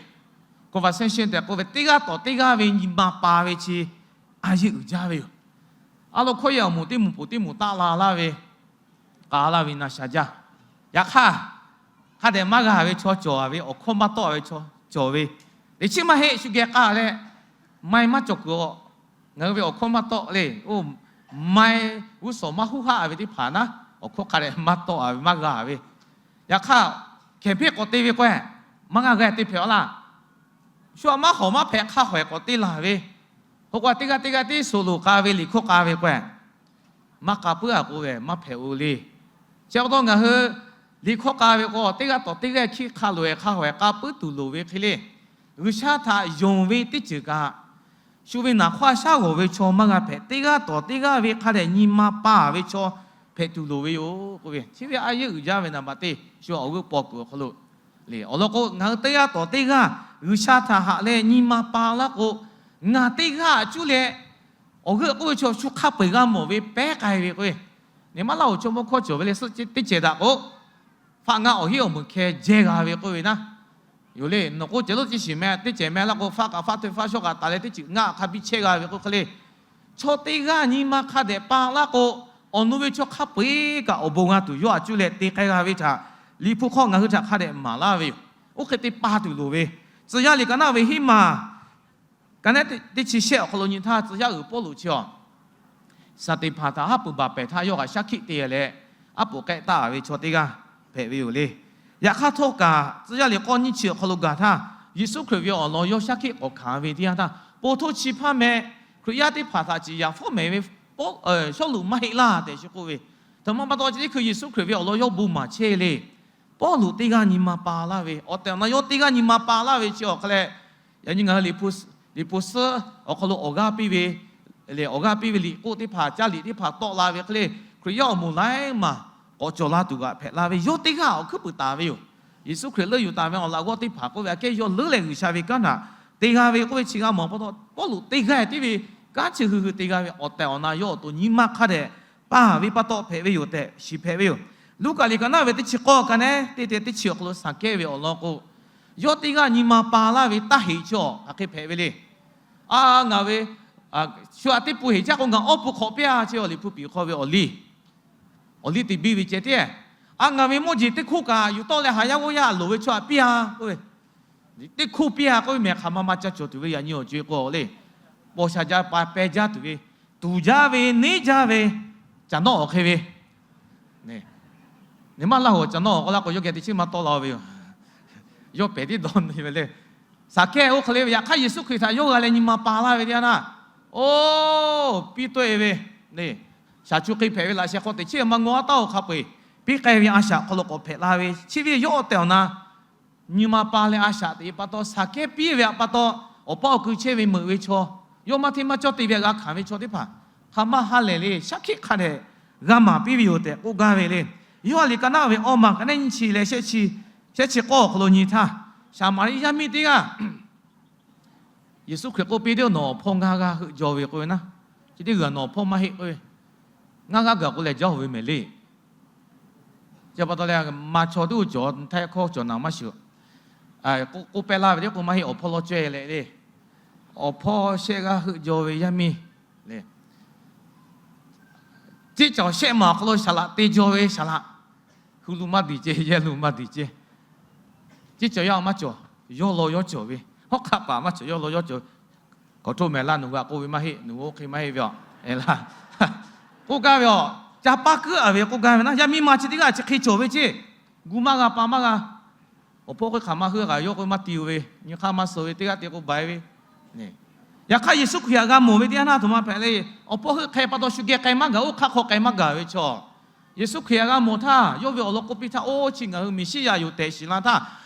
conversation tehꞈ k'oˆ ve, teˇ g'aˇ tawˍ teˇ g'aˇ ve nyi ma pa ve chi a yeˇ uiˍ jaˇ ve yoˬ. A lo hkawˇ yaˇ awˬ moˍ teˇ moˍ poˬ teˇ moˍ taˆ la laˇ ve, k'a laˇ ve na sha jaˇ. Yaꞈ hk'aˇ, hk'a dehꞈ maˇ g'a ve chaw cawˬ ve, awˬ hkawˇ maˇ tawˆ ve chaw cawˬ ve, teꞈ chiˉ maˇ heˆ shu geh k'a leh, maiˇ maˇ cawˬ kuiˬ-oˬ. Ngaˬ hui ve awˬ hkawˇ maˇ tawˆ le. Oˇ, maiˇ g'uˇ suhˍ maˇ huˉ haˆ ve teˇ hpaˍ naˉ, awˬ hkawˇ hk'a dehꞈ maˇ tawˆ ve, maˇ g'a ve. Yaꞈ hk'aˇ, hkehˍ hpeˆ k'awꞈ te ve k'o, maˇ g'a g'a te hpehꞈ-aw laˇ. Shu aꞈ maˇ hawˍ maˇ hpehꞈ hk'a hawehˬ k'awꞈ te laˬ ve, k'o k'o teˇ g'aˇ teˇ g'aˇ tiˉ suh loˍ k'a ve, liꞈ hkawˇ k'a ve k'o, maˇ k'a puiˉ-a k'oˆ ve maˇ hpehꞈ-o le. Chi pa taw ngaˬ hui liꞈ hkawˇ k'a ve k'o, teˇ g'aˇ tawˍ teˇ g'aˇ hkiˆ hk'a loꞈ-e hk'a hawehˬ k'a puiˉ tuˬ loˍ ve hk'e le. G'uiˬsha htaꞈ yonˍ ve teˇ ceuˬ kaꞈ, shu ve naˍ hk'awˇ shaˉ g'awˬ ve chaw maˇ g'a hpehꞈ. Teˇ g'aˇ tawˍ teˇ g'aˇ ve hk'a dehꞈ nyi ma pa ve chaw hpehꞈ tuˬ loˍ ve yoˬ k'oˆ ve. Chi ve a yeˇ uiˍ jaˇ ve naˍ baꞈ teˇ shu awˬ g'euˆ paw kuiˬ awˬ hk'aw lo le. Awˬ lawn k'o, ngaˬ hui teˇ g'aˇ tawˍ teˇ g'aˇ G'uiˬsha htaꞈ haꞈ leh nyi ma pa laˇ k'o, ngaˬ teˇ g'aˇ cuˇ leh awˬ g'euˆ k'oˆ ve chaw shu hk'a peu-eˬ g'a mawˬ ve pehˉ k'ai ve k'o, nyi ma laˇ-oˬ, chaw mawˇ hkawˇ cawˬ ve le suhˆ teˇ cehˬ daꞈ k'o, faˆ ngaˇ awˬ hinˉ awˬ meunˍ hkeh jehˇ g'a ve k'oˆ ve naˉ, yoˬ le. Nawˬ k'o ceh lo teˇ shiˍ meh teˇ cehˬ meh laˇ k'o, faˆ kaꞈ faˆ hteˇ faˆ shawˉ kaꞈ taˍ leh teˇ ceuˬ ngaˇ hk'a biˇ chehˇ g'a ve k'oˆ hk'e le. Chaw teˇ g'aˇ nyi ma hk'a dehꞈ pa laˇ k'o, awˬ nu ve chaw hk'a peu-eˬ kaꞈ awˬ bon g'a tuˬ yawˇ htaꞈ cuˇ leh te k'ai g'a ve htaꞈ Liꞈ hpu hk'aw ngaˬ hui htaꞈ hk'a dehꞈ maˍ laˇ ve yoˬ. Oˇ hk'e te pa tuˬ loˍ ve, Tcuh yaˇ liꞈ ka naˆ ve hiˉ maˬ ka naˆ teˇ chi shehˆ awˬ hk'aw lo nyi htaˇ, tcuh yaˇ uiˍ Pawˇluꞈ chi awˬ Saˍteˍhpanˍ htaꞈ haˉ pui baˬ pehˍ htaˇ, yawˇ kaꞈ shaˉ hkiˆ te leh, aˉ poꞈ k'ehˆ taˍ ve chaw teˇ g'aˇ hpehꞈ ve yoˬ le. Yaꞈ hk'aˇ htawˇ kaꞈ, tcuh yaˇ liꞈ k'awˇ nyiˇ chi awˬ hk'aw lo gaˬ htaˇ, Yeˍsuˆ Hkriꞈ ve awˬ lawn yawˇ shaˉ hkiˆ k'awꞈ hkanˍ ve teˇ yanˇ htaˇ, po htoˇ chi hpaˇ meh Hkriꞈ yaˇ teˇ hpaˍ htaꞈ ciˍ yanˍ fawˉ mehˍ ve Pawˇ, Sawˉluꞈ maˇ heˆ laˇ tehꞈ chi k'oˆ ve, htaꞈ ma pa taw chi teˇ hkui Yeˍsuˆ Hkriꞈ ve awˬ lawn yawˇ bon maˍ chehˇ le. Pawˇluꞈ teˇ g'aˇ nyi ma pa laˇ ve, awˬ tehˬ awˬ na yawˇ teˇ g'aˇ nyi ma pa laˇ ve chi awˬ hk'a leh, yaꞈ nyi ngaˬ hui Liꞈ hpu suhˉ awˬ hk'aw lo awˬ g'aˇ piˇ ve, lehˬ awˬ g'aˇ piˇ ve liꞈ k'oˆ teˇ hpaˍ, caˇ liꞈ teˇ hpaˍ tawˆ la ve hk'e le, Hkriꞈ yaˇ awˬ moˍ laiˉ maˬ k'awꞈ cawˬ la tuˬ g'aꞈ hpehꞈ la ve yawˇ teˇ g'aˇ awˬ hkuiˉ puiˍ taˍ ve yoˬ. Yeˍsuˆ Hkriꞈ leuˆ yuˬ taˍ ve awˬ laꞈ g'awˇ teˇ hpaˍ k'oˆ ve aꞈ kehˉ yawˇ leuˉ leh G'uiˬsha ve kanˉ htaꞈ te g'a ve k'oˆ ve chi g'a mawˬ pa taw, Pawˇluꞈ teˇ g'aˇ tiˉ ve kanˉ chi hui hui te g'a ve awˬ tehˬ awˬ na yawˇ awˬ to nyi ma hk'a dehꞈ pa ve pa taw hpehꞈ ve yoˬ tehꞈ shiˍ hpehꞈ ve yoˬ. Luˉkaꞈ liꞈ ka naˆ ve teˇ chi k'awˇ ka nehˉ teˇ te teˇ chi awˬ hk'aw lo Saˍkehˇ ve awˬ lawn k'o, yawˇ teˇ g'aˇ nyi ma pa laˇ ve taˇ heꞈ chi awˬ hk'aˬ hk'e hpehꞈ ve le. A, ngaˬ ve shu aꞈ teˇ pun heˍ caˇ k'o ngaˬ awˇ pun hk'awꞈ piˇ-a chi awˬ Liꞈ hpu piˍ hk'aw ve awˬ liˇ awˬ liˇ te biˇ ve ceh tiˉ, a, ngaˬ ve mawˇ jeˬ teˇ hkoˇ kaꞈ yuˬ tawˆ leh haˍ yaˇ g'awˇ yaˇ loˍ ve chaw aꞈ piˇ-a k'oˆ ve, teˇ hkoˇ piˇ-a k'oˆ ve mehˬ hk'aˬ ma ma ca cawˬ tuˬ ve yaꞈ nyi awˬ co-e k'o le, paw sha jaˇ pa peh jaˇ tuˬ ve, tuˍ jaˇ ve neˇ jaˇ ve, caꞈ nawˉ awˬ hk'e ve Nyi ma laˇ-oˬ, caꞈ nawˉ awˬ k'oˆ laˇ k'o yawˇ geh teꞈ chiˉ maˇ tawˆ la ve yoˬ. Yawˇ pehˬ tiˉ dawˇ nyi ve le. Saˍkehˇ oˇ hk'e le ve yaꞈ hk'aˇ Yeˍsuˆ Hkriꞈ htaꞈ yawˇ g'a leh nyi ma pa laˇ ve teˇ yanˇ, oˇ piˇ tawˆ-e ve, shaˍ chu hk'e hpehꞈ ve laꞈ sheh hk'aw teꞈ chiˉ maˇ ngaw-a taˇ-oˬ hk'a peu-eˬ, piˇ k'ai ve a shaꞈ hk'aw lo k'awꞈ hpehꞈ la ve chi ve yawˇ awˬ tehˬ awˬ na nyi ma pa leh a shaꞈ teꞈ pa taw Saˍkehˇ piˇ ve pa taw, awˬ paˇ awˬ kui chehˇ ve meuꞈ ve chaw, yawˇ maˇ hteˇ maˇ cawˇ te ve g'a hkanˍ ve chaw teˇ hpaˍ hk'a maˇ ha lehˬ le, shaˉ hkiˆ hk'a dehꞈ g'a maˍ piˇ ve yoˬ tehꞈ k'oˆ gaˇ ve le. Yoˇhanˬ liꞈ ka naˆ ve awˇ maˬ ka nehˉ nyiˇ chi leh shehˆ chi k'awˇ awˬ hk'aw lo nyi htaˇ, Saˍmaˍriˆ yaˇ miˇ teˇ g'aˇ Yeˍsuˆ Hkriꞈ k'oˆ piˇ, Teˇ-oˬ, nawˬ awˬ hpawˇ ngaˇ g'aˇ heuˆ jaw ve k'oˆ ve naˉ, chi teˇ g'uiˬ nawˬ awˬ hpawˇ maˇ heˆ k'oˆ ve, ngaˇ g'aˇ gaˬ k'o lehˬ jaˇ-oˬ ve mehˍ le. Chi pa taw leh maˇ chaw teˇ g'uˇ cawˬ htaˇ hkawˇ cawˬ naˍ maˇ shiˍ. K'oˆ pehˇ laˇ ve teˇ k'o maˇ heˆ, awˬ hpawˇ lawˇ caweh leh le. Awˬ hpawˇ shehˆ g'aˇ heuˆ jaw ve yaˇ miˇ le. Teˇ cawˬ shehˆ maˬ awˬ hk'aw lo saˍ laꞈ te jaw ve saˍ laꞈ, hui lu maˇ diˬ ceh, yehˇ lu maˇ diˬ ceh. Teˇ cawˬ yaˇ maˇ cawˬ, yawˇ law yawˇ cawˬ ve, hawˉ hk'aˆ paˍ maˇ cawˬ, yawˇ law yawˇ cawˬ. K'awꞈ htoˇ mehˍ laˇ, nawˬ hui htaꞈ k'oˆ ve maˇ heˆ, nawˬ hui oˇ hk'e maˇ heˆ ve aꞈ. K'oˆ gaˇ ve aꞈ, ca paˇ kuiˉ-a ve k'oˆ gaˇ ve naˉ, yaˇ miˇ ma chi teˇ g'aˇ chi hk'e cawˬ ve ceˇ. Gu maˇ g'a, pa maˇ g'a. Awˬ hpawˇ hk'e hk'aˬ maˇ heuˆ kaꞈ yawˇ k'o maˇ ti-o ve, nyi hk'aˇ maˇ suh ve, teˇ g'aˇ te k'o baiˬ ve. Yaꞈ hk'aˇ Yeˍsuˆ Hkriꞈ htaꞈ g'a mawˬ ve teˇ yanˇ htaˇ, a htoꞈ ma hpehꞈ le. Awˬ hpawˇ heuˆ hk'e pa taw shu geh k'ai maˇ gaˬ, oˇ hk'aˆ hk'aw k'ai maˇ gaˬ ve chaw, Yeˍsuˆ Hkriꞈ htaꞈ g'a mawˬ htaˇ yawˇ ve awˬ lawn k'oˆ piˇ htaˇ, oˇ chi ngaˬ hui Meˍsiˉyaꞈ yoˬ tehꞈ shiˍ la htaˇ,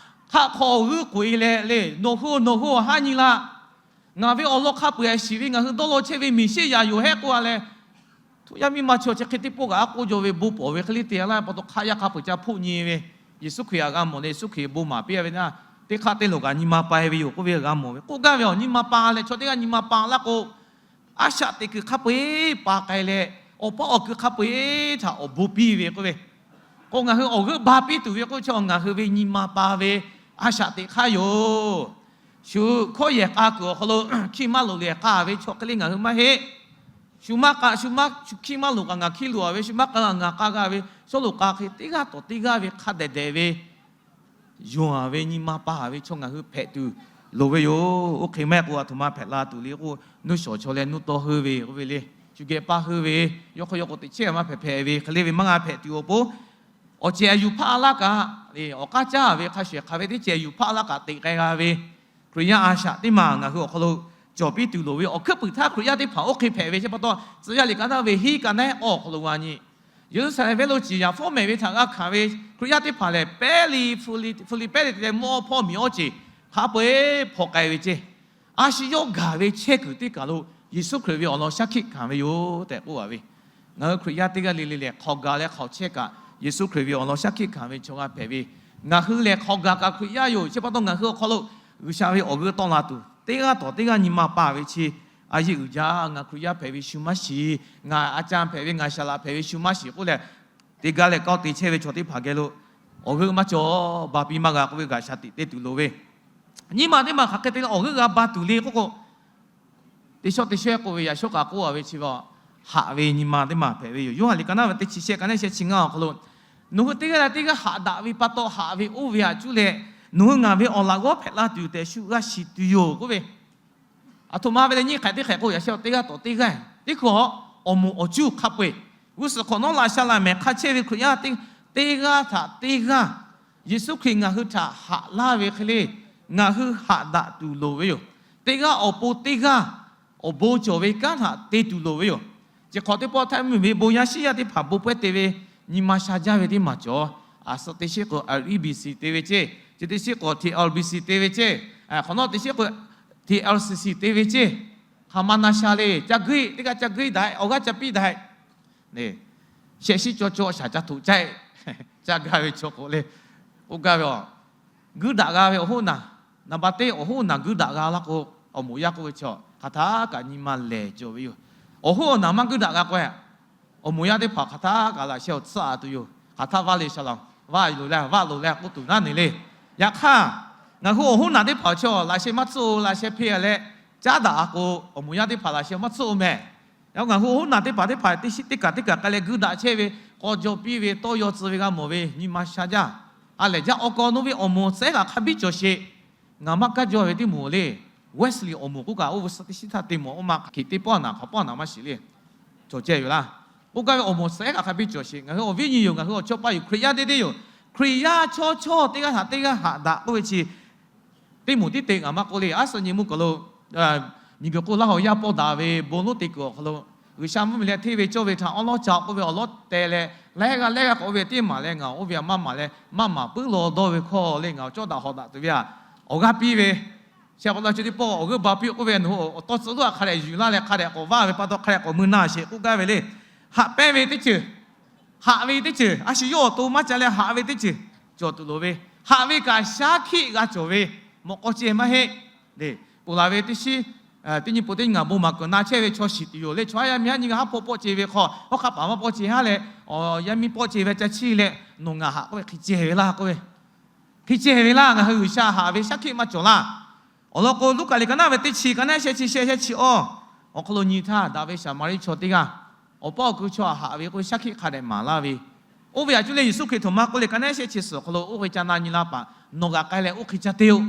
hk'aˆ hk'aw g'uiˇ k'oꞈ-e leh le, Nawˬ hui, nawˬ hui awˬ haˉ nyi laˇ. Ngaˬ ve awˬ lawn hk'a peu-eˬ shiˍ ve ngaˬ hui dawˇ law chehˇ ve Meˍsiˉyaꞈ yoˬ hehˉ k'oˆ-a leh, htu yaˇ miˇ ma chi awˬ chi hk'e teˇ pawˆ kaꞈ aˉ k'oˆ jaw ve bon pawˍ ve hk'e le te-a laˇ pa taw hk'aˆ yaˇ hk'a peu-eˬ ca hpoˆ nyi ve, Yeˍsuˆ Hkriꞈ htaꞈ g'a mawˬ leh Yeˍsuˆ Hkriꞈ bon maˍ piˇ-a ve naˉ, teˇ hk'aˆ teˇ loˬ kaꞈ nyi ma pai ve yoˬ k'oˆ ve g'a mawˬ ve. K'oˆ gaˇ ve aꞈ, nyi ma pa leh chaw teˇ g'aˇ nyi ma pa laˇ k'o, a shaꞈ teꞈ kuiˬ hk'a peu-eˬ pa k'ai leh, awˬ paˇ awˬ kui hk'a peu-eˬ htaꞈ awˬ bon piˇ ve k'oˆ ve, k'o ngaˬ hui awˬ g'euˆ ba piˇ tuˬ ve k'oˆ ve chi ngaˬ hui ve nyi ma pa ve a shaꞈ teꞈ hk'aˇ yoˬ. Shu hkawˇ yehˬ k'a kuiˬ awˬ hk'aw lo hkiˇ maˇ loꞈ lehˬ k'a ve chaw hk'e le ngaˬ hui maˇ heˆ. Shu maˇ k'a, shu maˇ, shu hkiˇ maˇ loꞈ kaꞈ ngaˬ hkiˇ loꞈ-a ve, shu maˇ k'a kaꞈ ngaˬ k'a g'a ve, Sawˉluꞈ k'a hk'e teˇ g'aˇ tawˍ teˇ g'aˇ ve hk'a dehꞈ dehꞈ ve yonˍ-a ve nyi ma pa-a ve chaw ngaˬ hui hpehꞈ tuˬ loˍ ve yoˬ. Oˇ hk'e maˇ heˆ k'o, a htoꞈ ma hpehꞈ la tuˬ le k'o, nuˇ shawˍ chaw leh nuˇ tawˇ heuˆ ve k'oˆ ve le, shu geh paˇ heuˆ ve, yawˇ hk'aw yawˇ k'o teꞈ chehˇ maˇ hpehꞈ hpehꞈ ve hk'e le ve maˇ g'a hpehꞈ tuˬ awˬ pon, awˬ cehˬ yuˬ hpaˆ laˇ kaꞈ, awˬ k'aˉ caˉ ve hk'a shehˍ hk'aˬ ve teˇ cehˬ yuˬ hpaˆ laˇ kaꞈ teꞈ k'ai g'a ve, Hkriꞈ yaˇ a shaꞈ teˇ maˬ ngaˬ hui awˬ hk'aw lo cawˬ piˇ tuˬ loˍ ve awˬ hkuiˉ puiˍ htaˇ Hkriꞈ yaˇ teˇ hpaˍ oˇ hk'e hpehꞈ ve chi pa taw, Tcuh yaˇ liꞈ ka naˆ ve hiˉ ka nehˉ awˬ hk'aw lo g'a nyi. Yeˍruˆsaˍlehnˍ venˇ lo ciˍ yaˍ fawˉ mehˍ ve htaꞈ g'a hkanˍ ve Hkriꞈ yaˇ teˇ hpaˍ lehˬ, Pehˇliˍhpuˍliˍ, Hpuˍliˍ Pehˇliˍ te leh mvuhˇ awˇ hpawˇ miˬ awˇ ceˬ hk'a peu-eˬ hpaw k'ai ve ceˇ. A shu yawˇ gaˬ ve chehˇ kuiˬ teˇ kaˬ lo Yeˍsuˆ Hkriꞈ ve awˬ lawn shaˉ hkiˆ hkanˍ ve yoˬ tehꞈ k'oˆ a ve, ngaˬ hui Hkriꞈ yaˇ teˇ g'aˇ le le lehˬ hk'aw ga leh hk'aw chehˇ kaꞈ Yeˍsuˆ Hkriꞈ ve awˬ lawn shaˉ hkiˆ hkanˍ ve chaw g'a hpehꞈ ve, ngaˬ hui lehˬ hk'aw ga kaꞈ Hkriꞈ yaˇ yoˬ. Chi pa taw ngaˬ hui awˬ hk'aw lo G'uiˬsha ve awˬ g'euˆ tawˆ la tuˬ, teˇ g'aˇ tawˍ teˇ g'aˇ nyi ma pa ve chi a yeˇ uiˍ jaˇ. Ngaˬ Hkriꞈ yaˇ hpehꞈ ve shu maˇ shiˍ, ngaˬ a ca hpehꞈ ve ngaˬ shaˍ laꞈ hpehꞈ ve shu maˇ shiˍ k'oˆ leh, teˇ g'aˇ leh kawˇ te chehˇ ve chaw teˇ hpaˍ geh lo awˬ g'euˆ maˇ cawˬ, ba piˇ maˇ g'a k'oˆ ve g'a shaˍ tiꞈ te tuˬ loˍ ve, nyi ma teˇ maˬ hk'aˬ hk'e te leh awˬ g'euˆ g'a ba tuˬ le k'oˆ k'o, teˇ shawˉ teˇ shawˉ k'oˆ ve yaꞈ shawˉ kaꞈ k'oˆ a ve chi ve, haꞈ ve nyi ma teˇ maˬ hpehꞈ ve yoˬ. Yoˇhanˬ liꞈ ka naˉ ve teˇ chi shehˆ ka neˉ shehˆ chi ngaˇ awˬ hk'aw lo, nawˬ hui teˇ g'aˇ leh teˇ g'aˇ haꞈ daꞈ ve pa taw haꞈ ve oˇ ve htaꞈ cuˇ leh nawˬ hui ngaˬ ve awˬ laꞈ g'awˇ hpehꞈ la tuˬ tehꞈ shu g'a shiˍ tuˬ yoˬ k'oˆ ve, aˬ htoꞈ ma ve leh nyiˇ hk'ehꞈ teˇ hk'ehꞈ k'o yaꞈ shawˉ teˇ g'aˇ tawˍ teˇ g'aˇ, teˇ hkui awˬ moˍ awˬ cuˇ hk'a peu-eˬ g'uˇ suhˍ hk'awꞈ nawˉ laꞈ sha laꞈ mehˍ hk'a chehˇ ve Hkriꞈ yaˇ teˇ g'aˇ htaꞈ teˇ g'aˇ Yeˍsuˆ Hkriꞈ ngaˬ hui htaꞈ haꞈ laˇ ve hk'e le, ngaˬ hui haꞈ daꞈ tuˬ loˍ ve yoˬ. Teˇ g'aˇ awˬ pon teˇ g'aˇ awˬ bon cawˬ ve kanˉ htaꞈ te tuˬ loˍ ve yoˬ. Chi hk'awꞈ teˇ pawˆ htaˇ mvuhˇmiˬ ve bon yaˇ shiˉ yaˇ teˇ hpaˍ bon pawehˇ te ve nyi ma sha jaˇ ve teˇ maˬ cawˬ. A suhˆ teˇ shiˉ k'o R E B C te ve ceˇ, chi teˇ shiˉ k'o T R B C te ve ceˇ, hk'awꞈ nawˉ teˇ shiˉ k'o T R C C te ve ceˇ. Hk'aˬ ma na sha le, ca guiˇ teˇ g'aˇ ca guiˇ daꞈ, awˬ g'aˇ ca piˇ daꞈ. Shehˆ shiˉ cawˇ cawˇ shaˍ ca htoꞈ caˇ, caˇ gaˇ ve chaw k'o le, k'oˆ gaˇ ve a, guiˇ daꞈ g'a ve awˬ hoˉ naˬ, naˍ baˬ teˇ awˬ hoˉ naˬ guiˇ daꞈ g'a laˇ k'o, awˬ moˍ yaˇ k'oˆ ve chaw hk'aˬ htaˇ kaꞈ nyi ma lehˬ cawˬ ve yoˬ. Awˬ hoˉ awˬ naˬ maˇ guiˇ daꞈ g'a k'o, awˬ moˍ yaˇ teˇ hpaˍ hk'aˬ htaˇ kaꞈ laꞈ sheh awˬ tsuhˇ a tuˬ yoˬ. Hk'aˬ htaˇ vaˇ le sha la, vaˇ loˍ leh vaˇ loˍ leh k'oˆ tuˬ naˉ neˬ le. Yaꞈ hk'aˇ, ngaˬ hui awˬ hoˉ naˬ teˇ hpaˍ awˬ chi laꞈ sheh maˇ tsuhˇ o, laꞈ sheh hpeˇ a leh caˉ daꞈ a k'o, awˬ moˍ yaˇ teˇ hpaˍ laꞈ sheh maˇ tsuhˇ o mehˍ. Ngaˬ hui awˬ hoˉ naˬ teˇ hpaˍ teˇ hpaˍ teˇ shiˉ teˇ kaˬ teˇ kaˬ k'ai leh guiˇ daꞈ chehˇ ve, k'aw jaw piˇ ve, tawˇ yaw tcuh ve g'a mawˬ ve nyi ma sha jaˇ. A lehˬ jaˇ awˬ kaw nawˬ ve awˬ moˍ tcuh ehˉ kaꞈ hk'a biˇ cawˬ sheˍ. Ngaˬ maˇ kaˇ jaw ve teˇ moˍ le, Wesley awˬ moˍ k'oˆ kaꞈ oˇ ve suhˆ teˇ shiˉ htaˇ te mawˬ oˇ ma hk'aˬ hkiˬ teˇ pawˆ naˬ hk'awꞈ pawˆ naˬ maˇ shiˍ le. Cawˬ ceh yoˬ laˇ. K'oˆ gaˇ ve awˬ moˍ tcuh ehˉ kaꞈ hk'a biˇ cawˬ sheˍ. Ngaˬ hui awˬ viˉ nyi yoˬ, ngaˬ hui awˬ chawˇ paˇ yoˬ, Hkriꞈ yaˇ teˇ deˇ yoˬ. Hkriꞈ yaˇ chaw chaw teˇ g'aˇ htaꞈ teˇ g'aˇ haꞈ daꞈ k'oˆ ve chi teˇ moˍ tiˉ te ngaˬ maˇ k'oˆ le. A suhˆ nyi mvuhˇ kaˬ lo miˬguiˬ hk'oˆ laˇ haw yaˇ pawˆ daꞈ ve bon lonˉ te kuiˬ awˬ hk'aw lo, G'uiˬsha mvuhˇmiˬ leh hteˇ ve cawˇ ve htaꞈ awˉ lawˉ ca k'oˆ ve awˬ lawˉ teh leh, laiˉ g'aˇ laiˉ g'aˇ k'awꞈ ve teˇ maˬ leh ngaˬ oˇ ve maˇ maˍ leh maˇ maˍ puiˉ law dawˇ ve hkawˇ le, ngaˬ cawˇ daꞈ hawꞈ daꞈ tuˬ ve a, awˬ g'aˇ piˇ ve, sheh k'awꞈ la chi teˇ pawˆ awˬ g'euˆ ba piˇ k'oˆ ve nawˬ hui awˬ tawˇ tcuh lo a hk'a dehꞈ yuˬ laˇ leh hk'a dehꞈ k'awꞈ vaˇ ve pa taw hk'a dehꞈ k'awꞈ mui na sheˍ k'oˆ gaˇ ve le. Haꞈ pehnˇ ve teˇ ceuˬ, haꞈ ve teˇ ceuˬ, a shu yawˇ awˬ to maˇ ca leh haꞈ ve teˇ ceuˬ cawˬ tuˬ loˍ ve, haꞈ ve kaꞈ shaˉ hkiˆ g'a cawˬ ve, mawꞈ k'aw ceh maˇ heˆ. Ponˬ laˬ ve teˇ shiˉ, teˇ nyi pon teˇ nyi ngaˬ bon maˍ kuiˬ na chehˇ ve chaw shiˍ tuˬ yoˬ le. Chaw haˉ yaˇ miˇ haˉ nyi g'a haˉ hpawˇ pawˆ ce ve hk'aw, hawˉ hk'aˆ paˍ maˇ pawˆ ce haˉ leh, yaˇ miˇ pawˆ ce ve ca chiˇ leh, nawˬ ngaˬ haꞈ k'oˆ ve hk'e ceh ve laˇ k'oˆ ve, hk'e ceh ve laˇ. Ngaˬ hui G'uiˬsha haꞈ ve shaˉ hkiˆ maˇ cawˬ laˇ. Awˬ lawn k'o, Luˉkaꞈ liꞈ ka naˉ ve teˇ chi ka naˉ shehˆ chi shehˆ shehˆ chi awˇ awˬ hk'aw lo nyi htaˇ, daꞈ ve Saˍmaˍriˆ chaw teˇ g'aˇ awˬ paw awˬ ku chaw haꞈ ve k'oˆ ve shaˉ hkiˆ hk'a dehꞈ maˍ laˇ ve, oˇ ve a cuˇ leh Yeˍsuˆ Hkriꞈ htoꞈ ma k'oˆ le, ka naˉ shehˆ chi suhˍ awˬ hk'aw lo oˇ hk'e ca na nyi la paˍ, nawˬ g'aꞈ k'ai leh oˇ hk'e ca te-oˬ.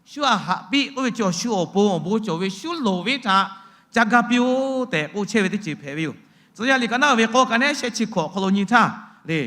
Shu aꞈ haꞈ piˇ k'oˆ ve chi awˬ shu awˬ pon awˬ bon cawˬ ve shu loˍ ve htaꞈ ca ga piˇ-oˆ tehꞈ k'oˆ chehˇ ve teˇ ceuˬ hpehꞈ ve yoˬ. Tcuh yaˇ liꞈ ka naˉ ve k'awˇ ka naˉ shehˆ chi hkawꞈ awˬ hk'aw lo nyi htaˇ le,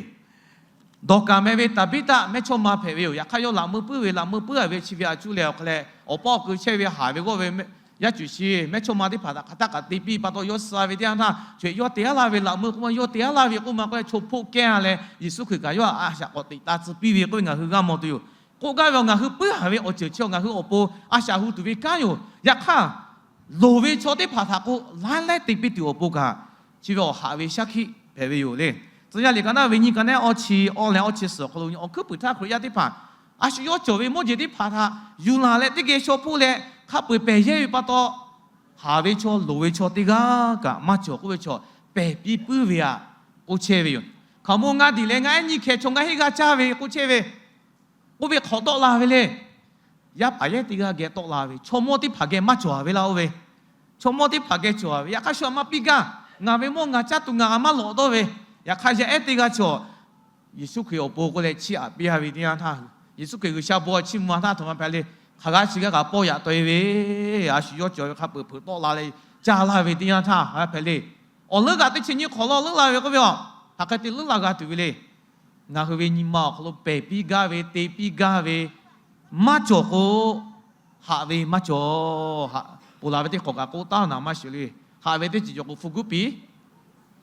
Dawˍkaˍ meh ve Taˍbiˆtaˆ mehˇchawˇma hpehꞈ ve yoˬ. Yaꞈ hk'aˇ yawˇ laꞈ meuˇ puiˉ ve, laꞈ meuˇ puiˉ a ve chi ve a cuˇ leh awˬ hk'aw leh awˬ paw awˬ ku chehˇ ve haˍ ve g'awˇ ve yaˇ cuˬ shi mehˇchawˇma teˇ hpaˍ htaꞈ hk'aˬ htaˆ kaꞈ te piˇ pa taw, yawˇ suh ve teˇ yanˇ htaˇ, yawˇ te aˉ laˇ ve laꞈ meuˇ k'oˆ ma, yawˇ te aˉ laˇ ve k'oˆ ma k'oˆ leh, chaw hpoˆ kehˉ a leh Yeˍsuˆ Hkriꞈ kaꞈ yawˇ a shaꞈ k'awꞈ teꞈ ta tcuh piˇ ve k'oˆ ve ngaˬ hui g'a mawˬ tuˬ yoˬ. K'oˆ gaˇ ve, ngaˬ hui puiˉ haˍ ve awˬ ceuˬ chi ngaˬ hui awˬ pon a shaꞈ hu tuˬ ve kanˉ yoˬ. Yaꞈ hk'aˇ, loˍ ve chaw teˇ hpaˍ htaꞈ k'o laiˉ laiˉ te piˇ tuˬ awˬ pon kaꞈ, chi ve awˬ haꞈ ve shaˉ hkiˆ hpehꞈ ve yoˬ le. Tcuh yaˇ liꞈ ka naˉ ve nyiˇ ka naˉ awˇ chi awˇ leh awˇ chi suhˍ awˬ hk'aw lo awˬ hkuiˉ puiˍ htaˇ Hkriꞈ yaˇ teˇ hpaˍ a shu yawˇ cawˬ ve mawˇ jeˬ teˇ hpaˍ htaꞈ yuˬ laˬ leh teˇ geh shaw hpoˆ leh hk'a peu-eˬ pehˬ yehˇ ve pa taw, haˍ ve chaw loˍ ve chaw teˇ g'aˇ kaꞈ maˇ cawˬ k'oˆ ve chaw pehˬ piˇ puiˉ ve aꞈ k'oˆ chehˇ ve yoˬ. Hkaoˍmonˇ ngaˇ diˬ leh ngaˇ ehˉ nyiˇ hkeh chaw ngaˇ heˆ g'aˇ caˇ ve k'oˆ chehˇ ve, k'oˆ ve hk'awꞈ tawˆ la ve le. Yaˇ paˍ yehˇ teˇ g'aˇ geh tawˆ la ve, chaw mawˇ teˇ hpaˍ geh maˇ cawˬ ve laˇ oˇ ve. Chaw mawˇ teˇ hpaˍ geh cawˬ ve, yaꞈ hk'aˇ shu aꞈ maˇ piˇ gaˇ. Ngaˬ ve mawˇ ngaˬ caˇ tuˬ ngaˬ aꞈ maˇ lawꞈ dawˇ ve. Yaꞈ hk'aˇ yaˇ ehˉ teˇ g'aˇ cawˬ, Yeˍsuˆ Hkriꞈ awˬ pon k'oˆ leh chiˇ aꞈ piˇ a ve teˇ yanˇ htaˇ, Yeˍsuˆ Hkriꞈ G'uiˬsha bon a chiˇ mvuh a htaˇ htoꞈ ma hpehꞈ le. Hk'aˬ g'aˇ chi g'aˇ kaꞈ pawˇ yaꞈ taweh ve, a shu yawˇ cawˬ ve hk'a peu-eˬ hpeuꞈ tawˆ la leh caˇ laˇ ve teˇ yanˇ htaˇ hpehꞈ le. Awˬ leuˉ g'aꞈ teˇ chi nyiˇ hk'awꞈ lawˇ leuˉ la ve k'oˆ ve a, hk'aˬ hk'e te leuˉ la g'a tuˬ ve le. Ngaˬ hui ve nyi ma awˬ hk'aw lo pehˬ piˇ gaˇ ve, te piˇ gaˇ ve maˇ cawˬ k'o, haꞈ ve maˇ cawˬ. Ponˬ laˬ ve teˇ hk'awꞈ kaꞈ k'oˆ taˉ naˍ maˇ shiˍ le. Haꞈ ve teˇ ceuˬ cawˬ k'o hpu guˉ piˍ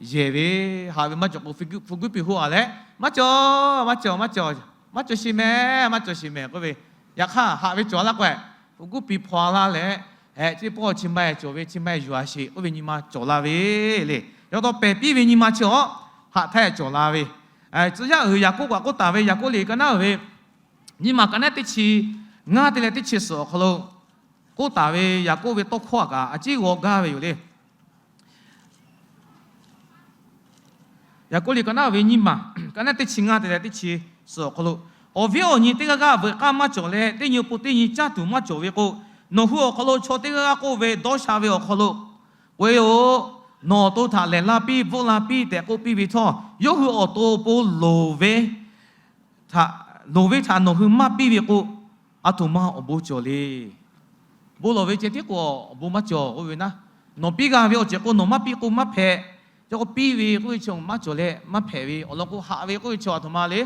yehˬ ve, haꞈ ve maˇ cawˬ k'o hpu guˉ piˍ hoˆ a leh, maˇ cawˬ, maˇ cawˬ, maˇ cawˬ, maˇ cawˬ sheˍ mehˍ, maˇ cawˬ sheˍ mehˍ k'oˆ ve, Yaꞈ hk'aˇ haꞈ ve cawˬ laˇ k'o, pu guˉ piˇ hpaw laˇ leh, heh, chi pawˇ chi ma cawˬ ve, chi ma yuˬ a sheˍ k'oˆ ve nyi ma cawˬ la ve le. Yaꞈ taw pehˬ piˇ ve nyi ma chi awˬ haꞈ htaˇ cawˬ la ve. Tcuh yaˇ uiˍ Yaˍkoˆ kaꞈ k'oˆ taˍ ve, Yaˍkoˆ liꞈ ka naˉ uiˍ ve nyiˇ maˬ ka naˉ teˇ chi ngaˇ te leh teˇ chi suhˍ awˬ hk'aw lo k'oˆ taˍ ve, Yaˍkoˆ ve tawˇ hkawˇ kaꞈ a ciˉ g'aw gaˇ ve yoˬ le. Yaˍkoˆ liꞈ ka naˉ ve nyiˇ maˬ ka naˉ teˇ chi ngaˇ te leh teˇ chi suhˍ awˬ hk'aw lo, awˬ viˉ awˬ nyi teˇ g'aˇ g'aˇ veuꞈ k'aˇ maˇ cawˬ leh, teˇ nyi pon teˇ nyi caˇ tuˬ maˇ cawˬ ve k'o, nawˬ hui awˬ hk'aw lo chaw teˇ g'aˇ g'aˇ k'oˆ ve dawˇ sha ve awˬ hk'aw lo k'oˆ-e-oˬ, Nawˬ awˬ to htaꞈ lehˬ la piˇ, bvuhˆ la piˇ tehꞈ k'oˆ piˇ ve htawˇ, yawˇ hui awˬ to pon loˍ ve htaꞈ, loˍ ve htaꞈ nawˬ hui maˇ piˇ ve k'o, a htoꞈ ma awˬ bon cawˬ le. Bon lawˬ ve ceh tiˉ k'o awˬ bon maˇ cawˬ k'oˆ ve naˉ. Nawˬ piˇ g'a ve awˬ ceuˬ k'o nawˬ maˇ piˇ k'o maˇ hpehꞈ. Ca k'o piˇ ve k'oˆ ve chi maˇ cawˬ leh maˇ hpehꞈ ve awˬ lawn k'o, haꞈ ve k'oˆ ve chi a htoꞈ ma le.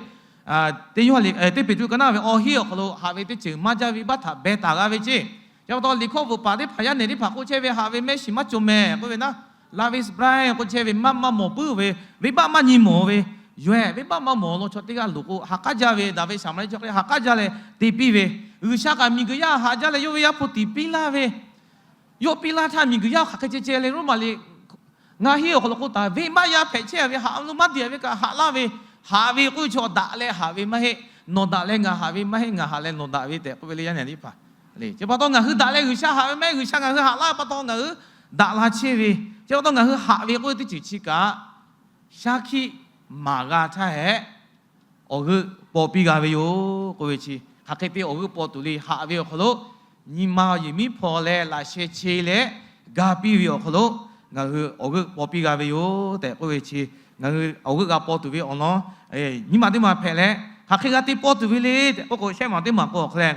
Teˇ Yoˇhanˬ liꞈ, Teˇ Peˍtruˆ ka naˉ ve awˬ hiˉ awˬ hk'aw lo haꞈ ve teˇ ceuˬ maˇ jaˇ ve baˆ htaꞈ beh taˍ g'a ve ceˇ. Chi pa taw liꞈ hkawˇ bvuhꞈ paˍ teˇ hpaˍ yaˇ nehˬ teˇ hpaˍ k'oˆ chehˇ ve, haꞈ ve mehˆ shiˍ maˇ cawˬ mehˍ k'oˆ ve naˉ, laˇ ve spriˆ k'oˆ chehˇ ve maˇ maˇ mawˬ puiˉ ve, venˇbaˆ maˇ nyi mawˬ ve, yawehˬ venˇbaˆ maˇ mawˬ law chaw teˇ g'aˇ loˍ k'o, ha k'aˉ jaˇ ve, daꞈ ve Saˍmaˍriˆ chaw hk'e ha k'aˉ jaˇ leh te piˇ ve, G'uiˬsha kaꞈ miˬguiˬ yaˇ haꞈ jaˇ leh yawˇ ve Yaˇ hpu tiˍ piˇ laˇ ve, yawˇ piˇ laˇ htaˇ miˬguiˬ yaˇ hk'aˬ hk'e ceh ceh leh Roˉmaꞈ liꞈ ngaˇ hiˉ awˬ hk'aw lo k'oˆ taˍ, venˇbaˆ yaˇ hpehꞈ chehˇ ve, haꞈ lo maˇ diˬ ve kaꞈ haꞈ laˇ ve, haꞈ ve k'oˆ ve chaw daꞈ leh haꞈ ve maˇ heˆ, nawˬ daꞈ leh ngaˬ haꞈ ve maˇ heˆ, ngaˬ haꞈ leh nawˬ daꞈ ve tehꞈ k'oˆ ve le yaˇ nehˬ teˇ hpaˍ. Chi pa taw ngaˬ hui daꞈ leh G'uiˬsha haꞈ ve maˇ heˆ, G'uiˬsha ngaˬ hui haꞈ laˇ ve pa taw ngaˬ hui daꞈ la chehˇ ve. Chi pa taw ngaˬ hui haꞈ ve k'oˆ ve teˇ ceuˬ chi kaꞈ shaˉ hkiˆ maˍ g'a htaˇ hehꞈ awˬ g'euˆ paw piˇ g'a ve yoˬ k'oˆ ve chi. Hk'aˬ hk'e te awˬ g'euˆ paw tuˬ le, haꞈ ve awˬ hk'aw lo nyi ma yehˬ miˉ hpaw leh laꞈ sheh che leh ga piˇ ve awˬ hk'aw lo ngaˬ hui awˬ g'euˆ paw piˇ g'a ve yoˬ tehꞈ k'oˆ ve chi. Ngaˬ hui awˬ g'euˆ g'a paw tuˬ ve awˬ lawn nyi ma teˇ maˬ hpehꞈ leh, hk'aˬ hk'e g'a te paw tuˬ ve le tehꞈ k'oˆ k'o, shehˆ maˬ teˇ maˬ k'o awˬ hk'aw leh,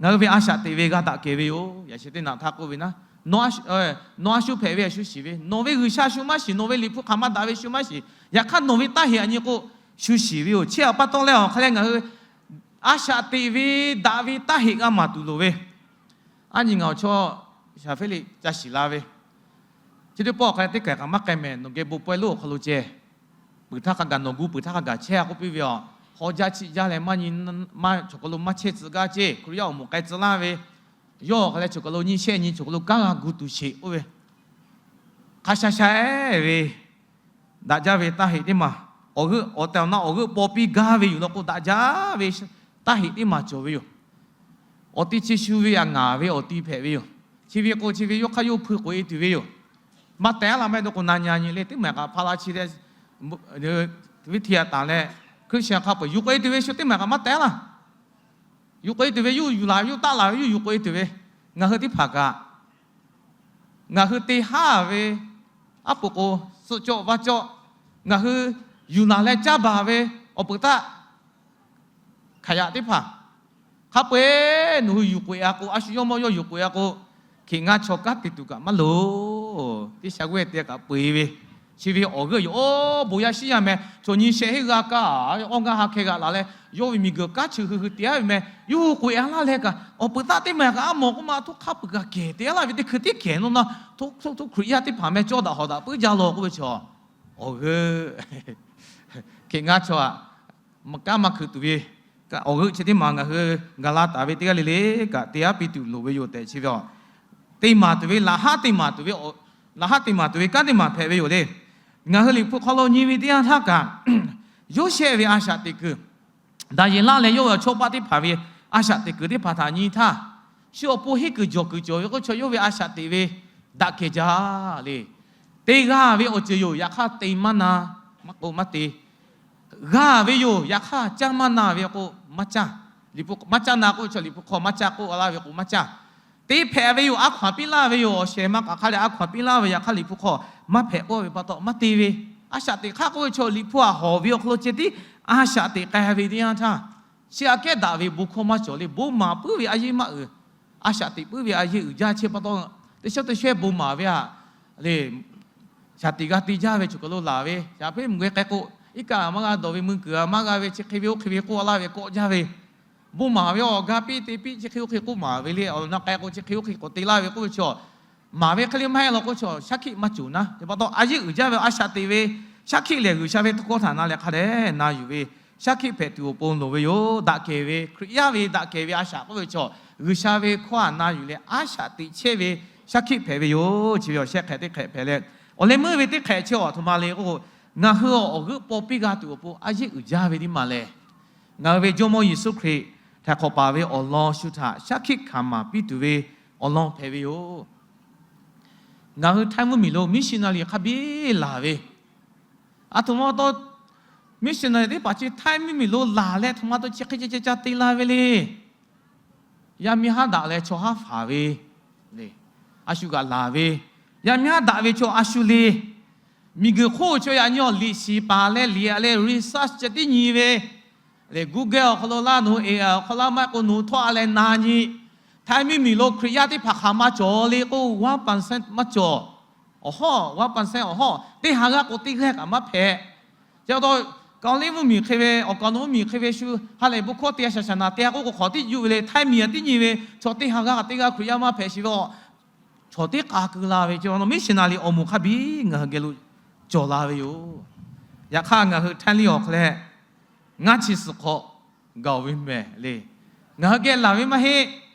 ngaˬ hui ve a shaꞈ teꞈ ve g'a daꞈ kehˬ ve yoˬ. Yaꞈ sheh teˇ naꞈ htaˇ k'oˆ ve naˉ, nawˬ a shu hpehꞈ ve a shu shiˍ ve, nawˬ ve G'uiˬsha shu maˇ shiˍ, nawˬ ve liꞈ hpu hk'aˬ maˇ daꞈ ve shu maˇ shiˍ. Yaꞈ hk'aˇ nawˬ ve taˇ heꞈ a nyi k'o shu shiˍ ve yoˬ. Chi htaꞈ pa taw leh awˬ hk'aw leh ngaˬ hui a shaꞈ teꞈ ve daꞈ ve taˇ heꞈ g'a maˍ tuˬ loˍ ve. A nyi ngaˬ awˬ chaw shaˍ hpeˇ liꞈ ca shiˍ la ve, chi teˇ pawˆ awˬ hk'aw leh teˇ kaˬ kaꞈ maˇ k'ai mehˍ, nawˬ geh bon pawehˇ lonˉ awˬ hk'aw lo ceh, peuˬ htaˇ hk'a gaˬ nawˬ gu peuˬ htaˇ hk'a gaˬ chehˇ a k'oˆ piˇ ve yoˬ. Haw jaˇ chiˆ jaˇ leh maˇ nyi, maˇ chaw hk'aw lo maˇ chehˇ tcuh gaˇ ceˇ, Hkriꞈ yaˇ awˬ moˍ k'ai tcuh laˇ ve, yawˇ awˬ hk'aw leh chaw hk'aw lo nyi shehˆ nyi chaw hk'aw lo kanˉ g'a gu tuˬ sheˍ k'oˆ ve, hk'a sha sha-e ve daꞈ jaˇ ve taˇ heꞈ teˇ maˬ, awˬ g'euˆ awˬ tehˬ awˬ na awˬ g'euˆ paw piˇ gaˇ ve yoˬ law k'o, daꞈ jaˇ ve taˇ heꞈ teˇ maˬ cawˬ ve yoˬ. Awˬ ti chi shu ve aꞈ ngaˍ ve awˬ ti hpehꞈ ve yoˬ. Chi ve k'o chi ve yawˇ hk'aˇ yawˇ hpui k'oꞈ e tuˬ ve yoˬ. Maˇ tehˉ laˇ maˇ heˆ dawˇ k'o, na nyi nyi le teˇ maˬ kaꞈ hpa la chi leh, viˇ hti a taˍ leh, Christian hk'a peu-eˬ yuˬ k'oꞈ e tuˬ ve shu teˇ maˬ kaꞈ maˇ tehˉ laˇ. Yuˬ k'oꞈ e tuˬ ve, yawˇ yuˬ laˬ ve, yawˇ taˆ laˬ ve, yawˇ yuˬ k'oꞈ e tuˬ ve, ngaˬ hui teˇ hpaˍ kaꞈ ngaˬ hui te haˉ ve, aˉ poꞈ k'o, suhˆ cawˆ vaˇ cawˆ, ngaˬ hui yuˬ laˬ leh caˇ baˬ ve awˬ peuˬ htaˇ, hk'aˬ yaꞈ teˇ hpaˍ hk'a peu-eˬ nawˬ hui yuˬ k'oꞈ e a k'o, a shu yawˇ mawˇ yawˇ yuˬ k'oꞈ e a k'o, hkeꞈ ngaˇ chaw kanˉ te tuˬ kaꞈ maˇ loˍ. Teˇ sha g'uˇ te kaꞈ peu-eˬ ve, chi ve awˬ g'euˆ yoˬ. Oˇ bon yaˇ shiˉ yaˇ meh, chaw nyi shehˆ heˆ g'a kaˇ, awˇ ngaˇ ha hkeh g'aꞈ laˬ leh, yawˇ ve miˬguiˬ kanˉ chi hui hui te a ve meh, yawˇ hui k'oꞈ e a laˇ leh kaꞈ, awˬ peuˬ htaˇ teˇ maˬ kaꞈ a mawˬ k'oˆ ma, htoˇ hk'a peu-eˬ kaꞈ kehˬ te a laˇ ve teˇ hkui tiˉ kehˬ nawˇ na, htoˇ htoˇ Hkriꞈ yaˇ teˇ hpaˍ meh cawˇ daꞈ hawˍ daꞈ puiˉ jaˇ law k'oˆ ve chaw, awˬ g'euˆ hkeꞈ ngaˇ chaw aꞈ, kanˉ maˇ hkui tuˬ ve, awˬ g'euˆ chi teˇ maˬ ngaˬ hui gaˬ la taˍ ve teˇ g'aˇ le le kaꞈ te aˉ piˇ tuˬ loˍ ve yoˬ tehꞈ chi ve, teˇ maˬ tuˬ ve, laꞈ haˉ teˇ maˬ tuˬ ve, laꞈ haˉ teˇ maˬ tuˬ ve kanˉ teˇ maˬ hpehꞈ ve yoˬ le. Ngaˬ hui liꞈ hpu hk'aw lo nyi ve teˇ yanˇ htaˇ kaꞈ, Yoˇsehꞈ ve a shaꞈ teꞈ kuiˬ, Daˍyeˍlaˆ leh yawˇ ve awˬ chawˇ paˆ teˇ hpaˍ ve a shaꞈ teꞈ kuiˬ teˇ hpaˍ htaꞈ nyi htaˇ, shu awˬ pon henˇ kuiˬ jawˬ kuiˬ cawˬ ve k'oˆ chaw yawˇ ve a shaꞈ teꞈ ve daꞈ kehˬ jaˇ le. Te g'a ve awˬ ceuˬ yoˬ. Yaꞈ hk'aˇ te maˇ na, maˇ k'o maˇ te. G'a ve yoˬ. Yaꞈ hk'aˇ caˇ maˇ na ve k'o maˇ caˇ. Liꞈ hpu maˇ caˇ na k'oˆ ve chaw, liꞈ hpu hk'aw maˇ caˇ k'oˆ laˇ ve k'o maˇ caˇ. Te hpehꞈ ve yoˬ. A hkaw-anˬ piˇ laˇ ve yoˬ. Awˬ shehˍ ma k'aꞈ hk'a leh a hkaw-anˬ piˇ laˇ ve, yaꞈ hk'aˇ liꞈ hpu hk'aw maˇ hpehꞈ k'oˆ ve pa taw maˇ te ve. A shaꞈ teꞈ hk'aˇ k'oˆ ve chaw, liꞈ hpu aꞈ hawˬ ve awˬ hk'aw lo ceh tiˉ a shaꞈ teꞈ k'ai ve teˇ yanˇ htaˇ, chi aꞈ kehˉ daꞈ ve bon hkawˇ maˇ cawˬ le. Bon maˍ puiˉ ve a yeˇ maˇ uiˍ. A shaꞈ teꞈ puiˉ ve a yeˇ uiˍ jaˇ. Chi pa taw teˇ shawˉ teˇ shawehˇ bon maˍ ve aꞈ le, shaˍ tiꞈ g'a te jaˇ ve chaw hk'aw lo laˬ ve, shaˍ hpeˇ mvuhˇ g'uiˬ k'ai k'o, iˉ kaˆ maˇ g'a dawˬ ve, mui kuiˬ maˇ g'a ve, chi hk'e ve oˇ hk'e ve k'oˆ laˇ ve kawˆ jaˇ ve, bon maˍ ve awˬ ga piˇ te piˇ chi hk'e oˇ hk'e k'oˆ maˍ ve le. Awˬ na k'ai k'o chi hk'e oˇ hk'e k'awꞈ te laˇ ve k'oˆ ve chaw, maˍ ve hk'e le maˇ heˆ law k'oˆ ve chaw, shaˉ hkiˆ maˇ cawˬ naˉ. Chi pa taw a yeˇ uiˍ jaˇ ve a shaꞈ teꞈ ve shaˉ hkiˆ lehˬ, G'uiˬsha ve tawˇ hkawˇ htaꞈ na leh hk'a dehꞈ na yuˬ ve, shaˉ hkiˆ hpehꞈ tuˬ awˬ pon loˍ ve yoˬ. Daꞈ kehˬ ve Hkriꞈ yaˇ ve daꞈ kehˬ ve a shaꞈ k'oˆ ve chaw, G'uiˬsha ve hkawˇ htaꞈ na yuˬ leh a shaꞈ teꞈ chehˇ ve shaˉ hkiˆ hpehꞈ ve yoˬ. Chi ve awˬ shehˆ hk'ehꞈ teˇ hk'ehꞈ hpehꞈ leh, awˬ leh meuˇ ve teˇ hk'ehꞈ chi awˬ htoꞈ ma le k'o, ngaˬ hui awˬ g'euˆ paw piˇ g'a tuˬ awˬ pon a yeˉ uiˍ jaˇ ve teˇ maˬ lehˬ, ngaˬ hui ve Jawˇmawˇ Yeˍsuˆ Hkriꞈ htaꞈ hk'awꞈ paˍ ve awˬ lawn shu htaꞈ shaˉ hkiˆ hkanˍ maˍ piˇ tuˬ ve awˬ lawn hpehꞈ ve yoˬ. Ngaˬ hui htaiˇ mvuhˇmiˬ lo missionary hk'a biˇ laˬ ve, aˬ htoꞈ ma pa taw, missionary teˇ hpaˍ chi htaiˇ mvuhˇmiˬ lo laˬ leh, aˬ htoꞈ ma pa taw chi hk'e ca ca ca te la ve le. Yaˇ miˇ haˉ daꞈ leh chaw haˉ faˍ ve le, a shu g'aꞈ laˬ ve. Yaˇ miˇ haˉ daꞈ ve chaw a shu le. Miˬguiˬ hk'oˆ chaw yaꞈ nyi awˬ liꞈ shiˍ paˍ leh liꞈ a leh research ceh tiˉ nyi ve le. Google awˬ hk'aw lo laˇ, nawˬ hui e awˬ hk'aw laˇ maˇ k'o, nawˬ hui htawˇ a leh na nyi. Htaiˇ mvuhˇmiˬ lo Hkriꞈ yaˇ teˇ hpaˍ hk'aˬ ma cawˬ le k'o, one percent maˇ cawˬ. Awˬ hawˉ, one percent awˬ hawˉ teˇ ha g'aˇ k'o teˇ g'aˇ kaꞈ maˇ hpehꞈ. Chi pa taw, Kaoˍliˇ mvuhˇmiˬ hk'e ve, awˬ kaˍ awˬ nu mvuhˇmiˬ hk'e ve shu ha lehˬ bon hkawˇ te a shaˍ shaˍ naˍ te a k'oˆ k'o, hk'awꞈ tiˉ yuˬ ve le. Htaiˇ miˬ a tiˉ nyi ve chaw teˇ ha g'aˇ kaꞈ teˇ g'aˇ Hkriꞈ yaˇ maˇ hpehꞈ shiˍ ve a. Chaw teˇ k'a keu la ve chi pa taw, missionary awˬ moˍ hk'a biˇ ngaˬ hui geh lo cawˬ la ve yoˬ. Yaꞈ hk'aˇ, ngaˬ hui htaiˇ liˇ awˬ hk'aw leh ngaˇ chi suhˍ hk'awꞈ gaˬ-oˬ ve mehˍ le. Ngaˬ hui geh laˬ ve maˇ heˆ.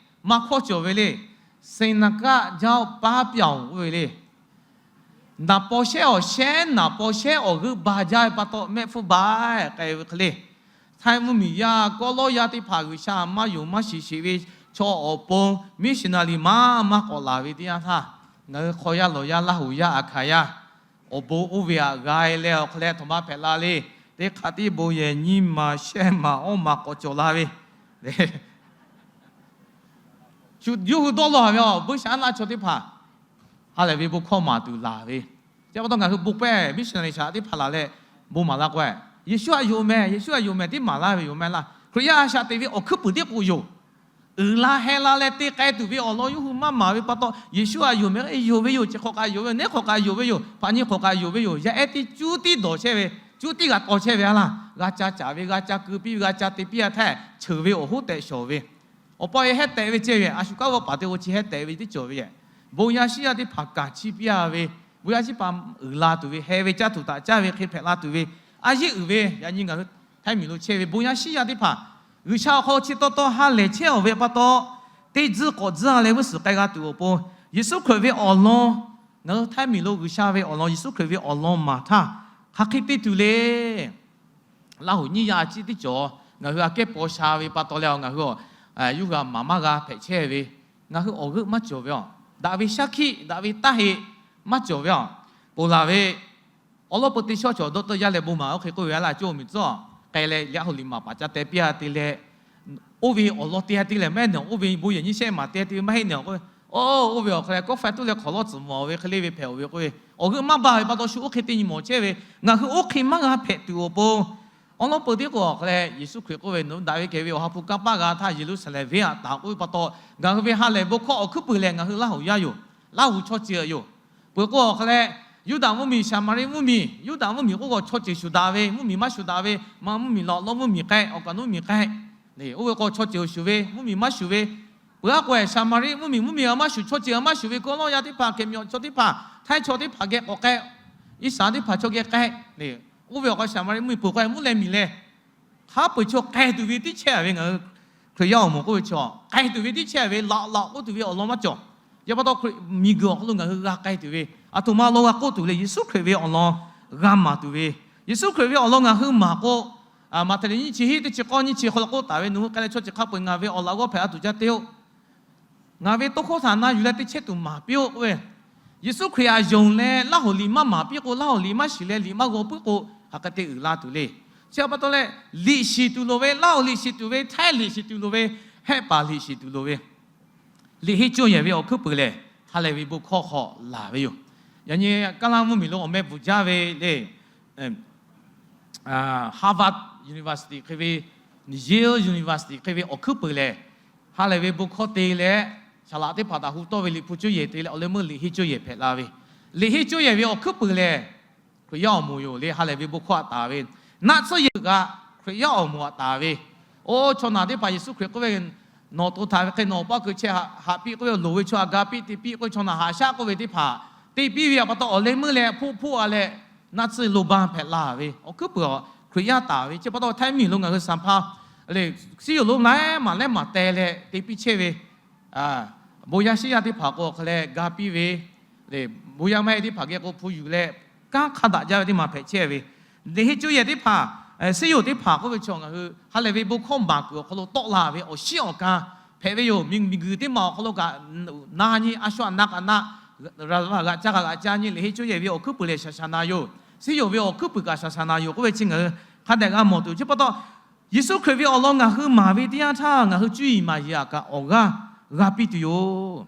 Maˇ hkawˇ cawˬ ve le. Seˍnaˍkaˆ jaˇ-oˆ paˉ pyaˍ-oˬ k'oˆ ve le. Naˍ paw shehˉ awˬ shehˉ, naˍ paw shehˉ awˬ g'euˆ ba jaˇ ve pa taw, mehˆ hpfuhˇ ba k'ai ve hk'e le. Htaiˇ mvuhˇmiˬ yaˇ, kawˆ lawˇ yaˇ teˇ hpaˍ G'uiˬsha maˇ yonˍ maˇ shiˍ sheˍ ve chaw awˬ pon missionary maˇ maˇ k'awꞈ laˬ ve teˇ yanˇ htaˇ, ngaˬ hui hk'aw yaˇ lawˬ yaˇ, Laˇ huˍ yaˇ, Aˍhkaˍ yaˇ, awˬ bon oˇ ve htaꞈ g'a e leh awˬ hk'aw leh aˬ htoꞈ ma hpehꞈ la le. Teˇ hk'aˇ tiˉ bon yehˬ nyiˇ maˬ shehˆ maˬ awˇ maˬ k'awꞈ cawˬ la ve shu yawˇ hui dawˇ law ve awˬ bon shaˍ laˇ chaw teˇ hpaˍ ha lehˬ ve bon hkawˇ maˍ tuˬ laˬ ve. Chi pa taw ngaˬ hui bon pehˇ missionary shaˍ teˇ hpaˍ laˬ leh bon maˍ la k'o, Yeˍsuˆ htaꞈ yonˍ mehˍ, Yeˍsuˆ htaꞈ yonˍ mehˍ tiˉ maˍ laˇ ve yoˬ mehˍ laˇ. Hkriꞈ yaˇ a shaꞈ teꞈ ve awˬ hkuiˉ puiˍ tiˉ k'o yoˬ. Uiˍ la heh la leh te k'ai tuˬ ve awˬ lawn yawˇ hui maˇ maˍ ve pa taw, Yeˍsuˆ htaꞈ yonˍ mehˍ, yonˍ ve yoˬ, chi hk'awꞈ kaꞈ yonˍ ve yoˬ, neˉ hk'awꞈ kaꞈ yonˍ ve yoˬ, hpaꞈ nyi hk'awꞈ kaꞈ yonˍ ve yoˬ. Yaˇ ehˉ tiˉ cuˉ tiˉ dawˬ chehˇ ve, cuˉ tiˉ g'a taw chehˇ ve a laˇ. G'a ca caˍ ve, g'a ca keu piˇ ve, g'a ca te piˇ a htaˇ, cheuˬ ve awˬ hoˉ tehꞈ shawˍ ve, awˬ pa e hehˉ tehꞈ ve ceh ve, a shu kaˉ g'awˇ paˍ teˇ g'aˇ chi hehˉ tehꞈ ve tiˉ cawˬ ve yehˬ. Bon yaˇ shiˉ yaˇ teˇ hpaˍ kaꞈ chiˇ piˇ a ve, bon yaˇ shiˉ hpaˍ uiˍ la tuˬ ve, heh ve caˇ tuˬ taꞈ caˇ ve hk'e hpehꞈ la tuˬ ve, a yeˉ uiˍ ve yaꞈ nyi ngaˬ hui Htaiˇ miˬ lo chehˇ ve bon yaˇ shiˉ yaˇ teˇ hpaˍ, G'uiˬsha awˬ hk'aw lo chi taw taw ha lehˬ chehˇ-oˬ ve pa taw, teˇ tcuhˉ k'awꞈ tcuhˉ a leh g'uˇ suhˍ k'ai g'a tuˬ awˬ pon, Yeˍsuˆ Hkriꞈ ve awˬ lawn, ngaˬ hui Htaiˇ miˬ lo G'uiˬsha ve awˬ lawn, Yeˍsuˆ Hkriꞈ ve awˬ lawn maˍ htaˇ, hk'aˬ hk'e te tuˬ le. Laˇ huˍ nyiˇ yaˇ a ciˉ teˇ cawˬ, ngaˬ hui aꞈ kehˉ paw sha ve pa taw leh, ngaˬ hui a, yawˇ hui a maˍ maˇ g'a hpehꞈ chehˇ ve, ngaˬ hui awˬ g'euˆ maˇ cawˬ ve a, daꞈ ve shaˉ hkiˆ, daꞈ ve taˇ heˆ maˇ cawˬ ve a, ponˬ laˬ ve awˬ lawn peu teˇ shawˉ cawˬ dawˇ tawˇ yaˇ leh bon maˍ oˇ hk'e k'oˆ ve a laˇ, coˇ miˬ tcuhˉ k'ai leh, yaꞈ hoꞈ liꞈ maˍ paˍ ca teh piˇ a te leh, oˇ ve awˬ lawn te a te leh mehˉ nawˬ, oˇ ve bon yehˬ nyiˇ shehˆ maˍ te a te ve maˇ heˆ nawˬ k'o, oˇ ve awˬ hk'aw leh kawˆ faiˇ tuˉ leh hk'awꞈ lawˇ tcuhˍ mvuh ve hk'e le ve hpehꞈ-oˬ ve k'oˆ ve, awˬ g'euˆ maˇ baˬ ve pa taw shu oˇ hk'e te nyi mawˬ chehˇ ve, ngaˬ hui oˇ hk'e maˇ g'a hpehꞈ tuˬ awˬ pon, awˬ lawn peu teˇ k'o awˬ hk'aw leh Yeˍsuˆ Hkriꞈ k'oˆ ve, nawˬ hui daꞈ ve kehˬ ve Awˬ ha hpu kanˇ paˆ g'a htaˇ Yeˍruˆsaˍlehnˍ venˇ aꞈ taˍ k'oˆ ve pa taw, ngaˬ hui ve ha lehˬ bon hkawˇ awˬ hkuiˉ puiˍ lehˬ ngaˬ hui Laˇ huˍ yaˇ yoˬ. Laˇ huˍ chaw ceuˬ yoˬ. Peuˬ k'o awˬ hk'aw leh, Yuˇdaꞈ mvuhˇmiˬ, Saˍmaˍriˆ mvuhˇmiˬ, Yuˇdaꞈ mvuhˇmiˬ k'oˆ k'o chaw ceuˬ shuˍ daꞈ ve, mvuhˇmiˬ maˇ shuˍ daꞈ ve, maˇ mvuhˇmiˬ laꞈ lawˇ mvuhˇmiˬ k'ai, awˬ kaꞈ nuˇ miˬ k'ai, oˇ ve k'o chaw ceuˬ shuˍ ve, mvuhˇmiˬ maˇ shuˍ ve, peuˬ a k'o Saˍmaˍriˆ mvuhˇmiˬ, mvuhˇmiˬ a maˇ shuˍ, chaw ceuˬ a maˇ shuˍ ve kawˆ lawˇ yaˇ teˇ hpaˍ, kehˬ miˬ chaw teˇ hpaˍ, htaiˇ chaw teˇ hpaˍ geh k'awꞈ k'ai, Iˉsaˍreˍlaˆ teˇ hpaˍ chaw geh k'ai, oˇ ve awˬ hk'aw Saˍmaˍriˆ mvuhˇmiˬ peuˬ k'o mvuhˇ leh miˬ leh, hk'a peu-eˬ chaw k'ai tuˬ ve tiˉ chehˇ ve ngaˬ hui Hkriꞈ yaˇ awˬ moˍ k'oˆ ve chaw k'ai tuˬ ve tiˉ chehˇ ve, laꞈ laꞈ k'oˆ tuˬ ve awˬ lawn maˇ cawˬ. Yaꞈ pa taw Hkriꞈ miˬguiˬ awˬ hk'aw lo ngaˬ hui g'a k'ai tuˬ ve, aˬ htoꞈ ma law g'a k'oˆ tuˬ le, Yeˍsuˆ Hkriꞈ ve awˬ lawn g'a maˍ tuˬ ve, Yeˍsuˆ Hkriꞈ ve awˬ lawn ngaˬ hui maˍ k'o, Maꞈhtehˍ liꞈ nyiˇ chi hiˆ teˇ chi k'awˇ nyiˇ chi hk'aw lo k'oˆ taˍ ve, nawˬ hui k'ai leh chaw ceuˬ hk'a peu-eˬ ngaˬ ve awˬ laꞈ g'awˇ hpehꞈ a tuˬ jaˇ te-oˬ. Ngaˬ ve tawˇ hkawˇ htaꞈ na yuˬ leh teˇ chehˇ tuˬ maˍ piˇ-oˆ k'oˆ ve, Yeˍsuˆ Hkriꞈ htaꞈ yonˍ leh Laˇ huˍ liꞈ maˇ maˍ piˇ k'o, Laˇ huˍ liꞈ maˇ shiˍ leh liꞈ maˇ g'aw puiˉ k'o, hk'aˬ hk'e te uiˍ la tuˬ le. Chi pa taw leh, liꞈ shiˍ tuˬ loˍ ve, Laˇ huˍ liꞈ shiˍ tuˬ ve, htaiˇ liꞈ shiˍ tuˬ loˍ ve, hehˆ paˍ liꞈ shiˍ tuˬ loˍ ve, liꞈ henˇ cawˇ yehˬ ve awˬ hkuiˉ puiˍ lehˬ, ha lehˬ ve bon hkawˇ hk'aw laˬ ve yoˬ. Yaꞈ nyi Kaˇlaˇ mvuhˇmiˬ lo awˬ meh bvuhˬ jaˇ ve le, Harvard University hk'e ve, Yale University hk'e ve awˬ hkuiˉ puiˍ lehˬ, ha lehˬ ve bon hkawˇ te leh, saˍ laꞈ teˇ hpaˍ htaꞈ hu tawˇ ve liꞈ hpu cawˇ yehˬ te leh awˬ leh meuˇ liꞈ henˇ cawˇ yehˬ hpehꞈ la ve, liꞈ henˇ cawˇ yehˬ ve awˬ hkuiˉ puiˍ lehˬ, Hkriꞈ yaˇ awˬ moˍ yoˬ le, ha lehˬ ve bon hkawˇ htaꞈ taˍ ve, naˆ tsuhˇ yehˬ kaꞈ Hkriꞈ yaˇ awˬ moˍ htaꞈ taˍ ve, oˇ chaw naˬ teˇ hpaˍ Yeˍsuˆ Hkriꞈ k'oˆ ve, nawˬ to htaꞈ ve hk'e nawˬ awˬ paˇ keu chehˇ haꞈ piˇ k'oˆ ve, loˍ ve chaw htaꞈ ga piˇ te piˇ k'oˆ ve, chaw naˬ haꞈ shaˉ k'oˆ ve teˇ hpaˍ te piˇ ve pa taw awˬ leh meuˇ leh hpoˆ hpoˆ a leh, naˆ tsuhˇ lo ba hpehꞈ la ve awˬ hkuiˉ puiˍ a Hkriꞈ yaˇ taˍ ve chi pa taw, hteˇ miˬ lo ngaˬ hui saˍ hpaˇ le, siˉ yoˬ lonˉ laiˉ maˬ laiˉ maˬ teh leh te piˇ chehˇ ve, bon yaˇ shiˉ yaˇ teˇ hpaˍ k'o hk'a leh ga piˇ ve, le, bon yaˇ maˇ heˆ teˇ hpaˍ geh k'o hpu yuˬ leh kanˉ hk'a daꞈ jaˇ ve teˇ maˬ hpehꞈ chehˇ ve, le heˆ cuˇ yehˬ teˇ hpaˍ, siˉ yoˬ teˇ hpaˍ k'oˆ ve chaw ngaˬ hui ha lehˬ ve bon hkawˇ maˍ kuiˬ awˬ hk'aw lo tawˆ la ve awˬ shiˉ awˬ kan hpehꞈ ve yoˬ. Miˬ guiˬ teˇ maˬ awˬ hk'aw lo kaꞈ na nyi, a shu aꞈ na kaꞈ na, g'aꞈ ca kaꞈ g'aꞈ ca nyi, le heˆ cuˇ yehˬ ve awˬ hkuiˉ puiˍ lehˬ shaˍ shaˍ na yoˬ. Siˉ yoˬ ve awˬ hkuiˉ puiˍ kaꞈ shaˍ shaˍ na yoˬ k'oˆ ve chi ngaˬ hui hk'a dehꞈ g'a mawˬ tuˬ. Chi pa taw, Yeˍsuˆ Hkriꞈ ve awˬ lawn ngaˬ hui maˍ ve teˇ yanˇ htaˇ ngaˬ hui cuˇ yiˍ maˍ yiˍ aꞈ kaꞈ awˬ g'aˇ g'a piˇ tuˬ yoˬ.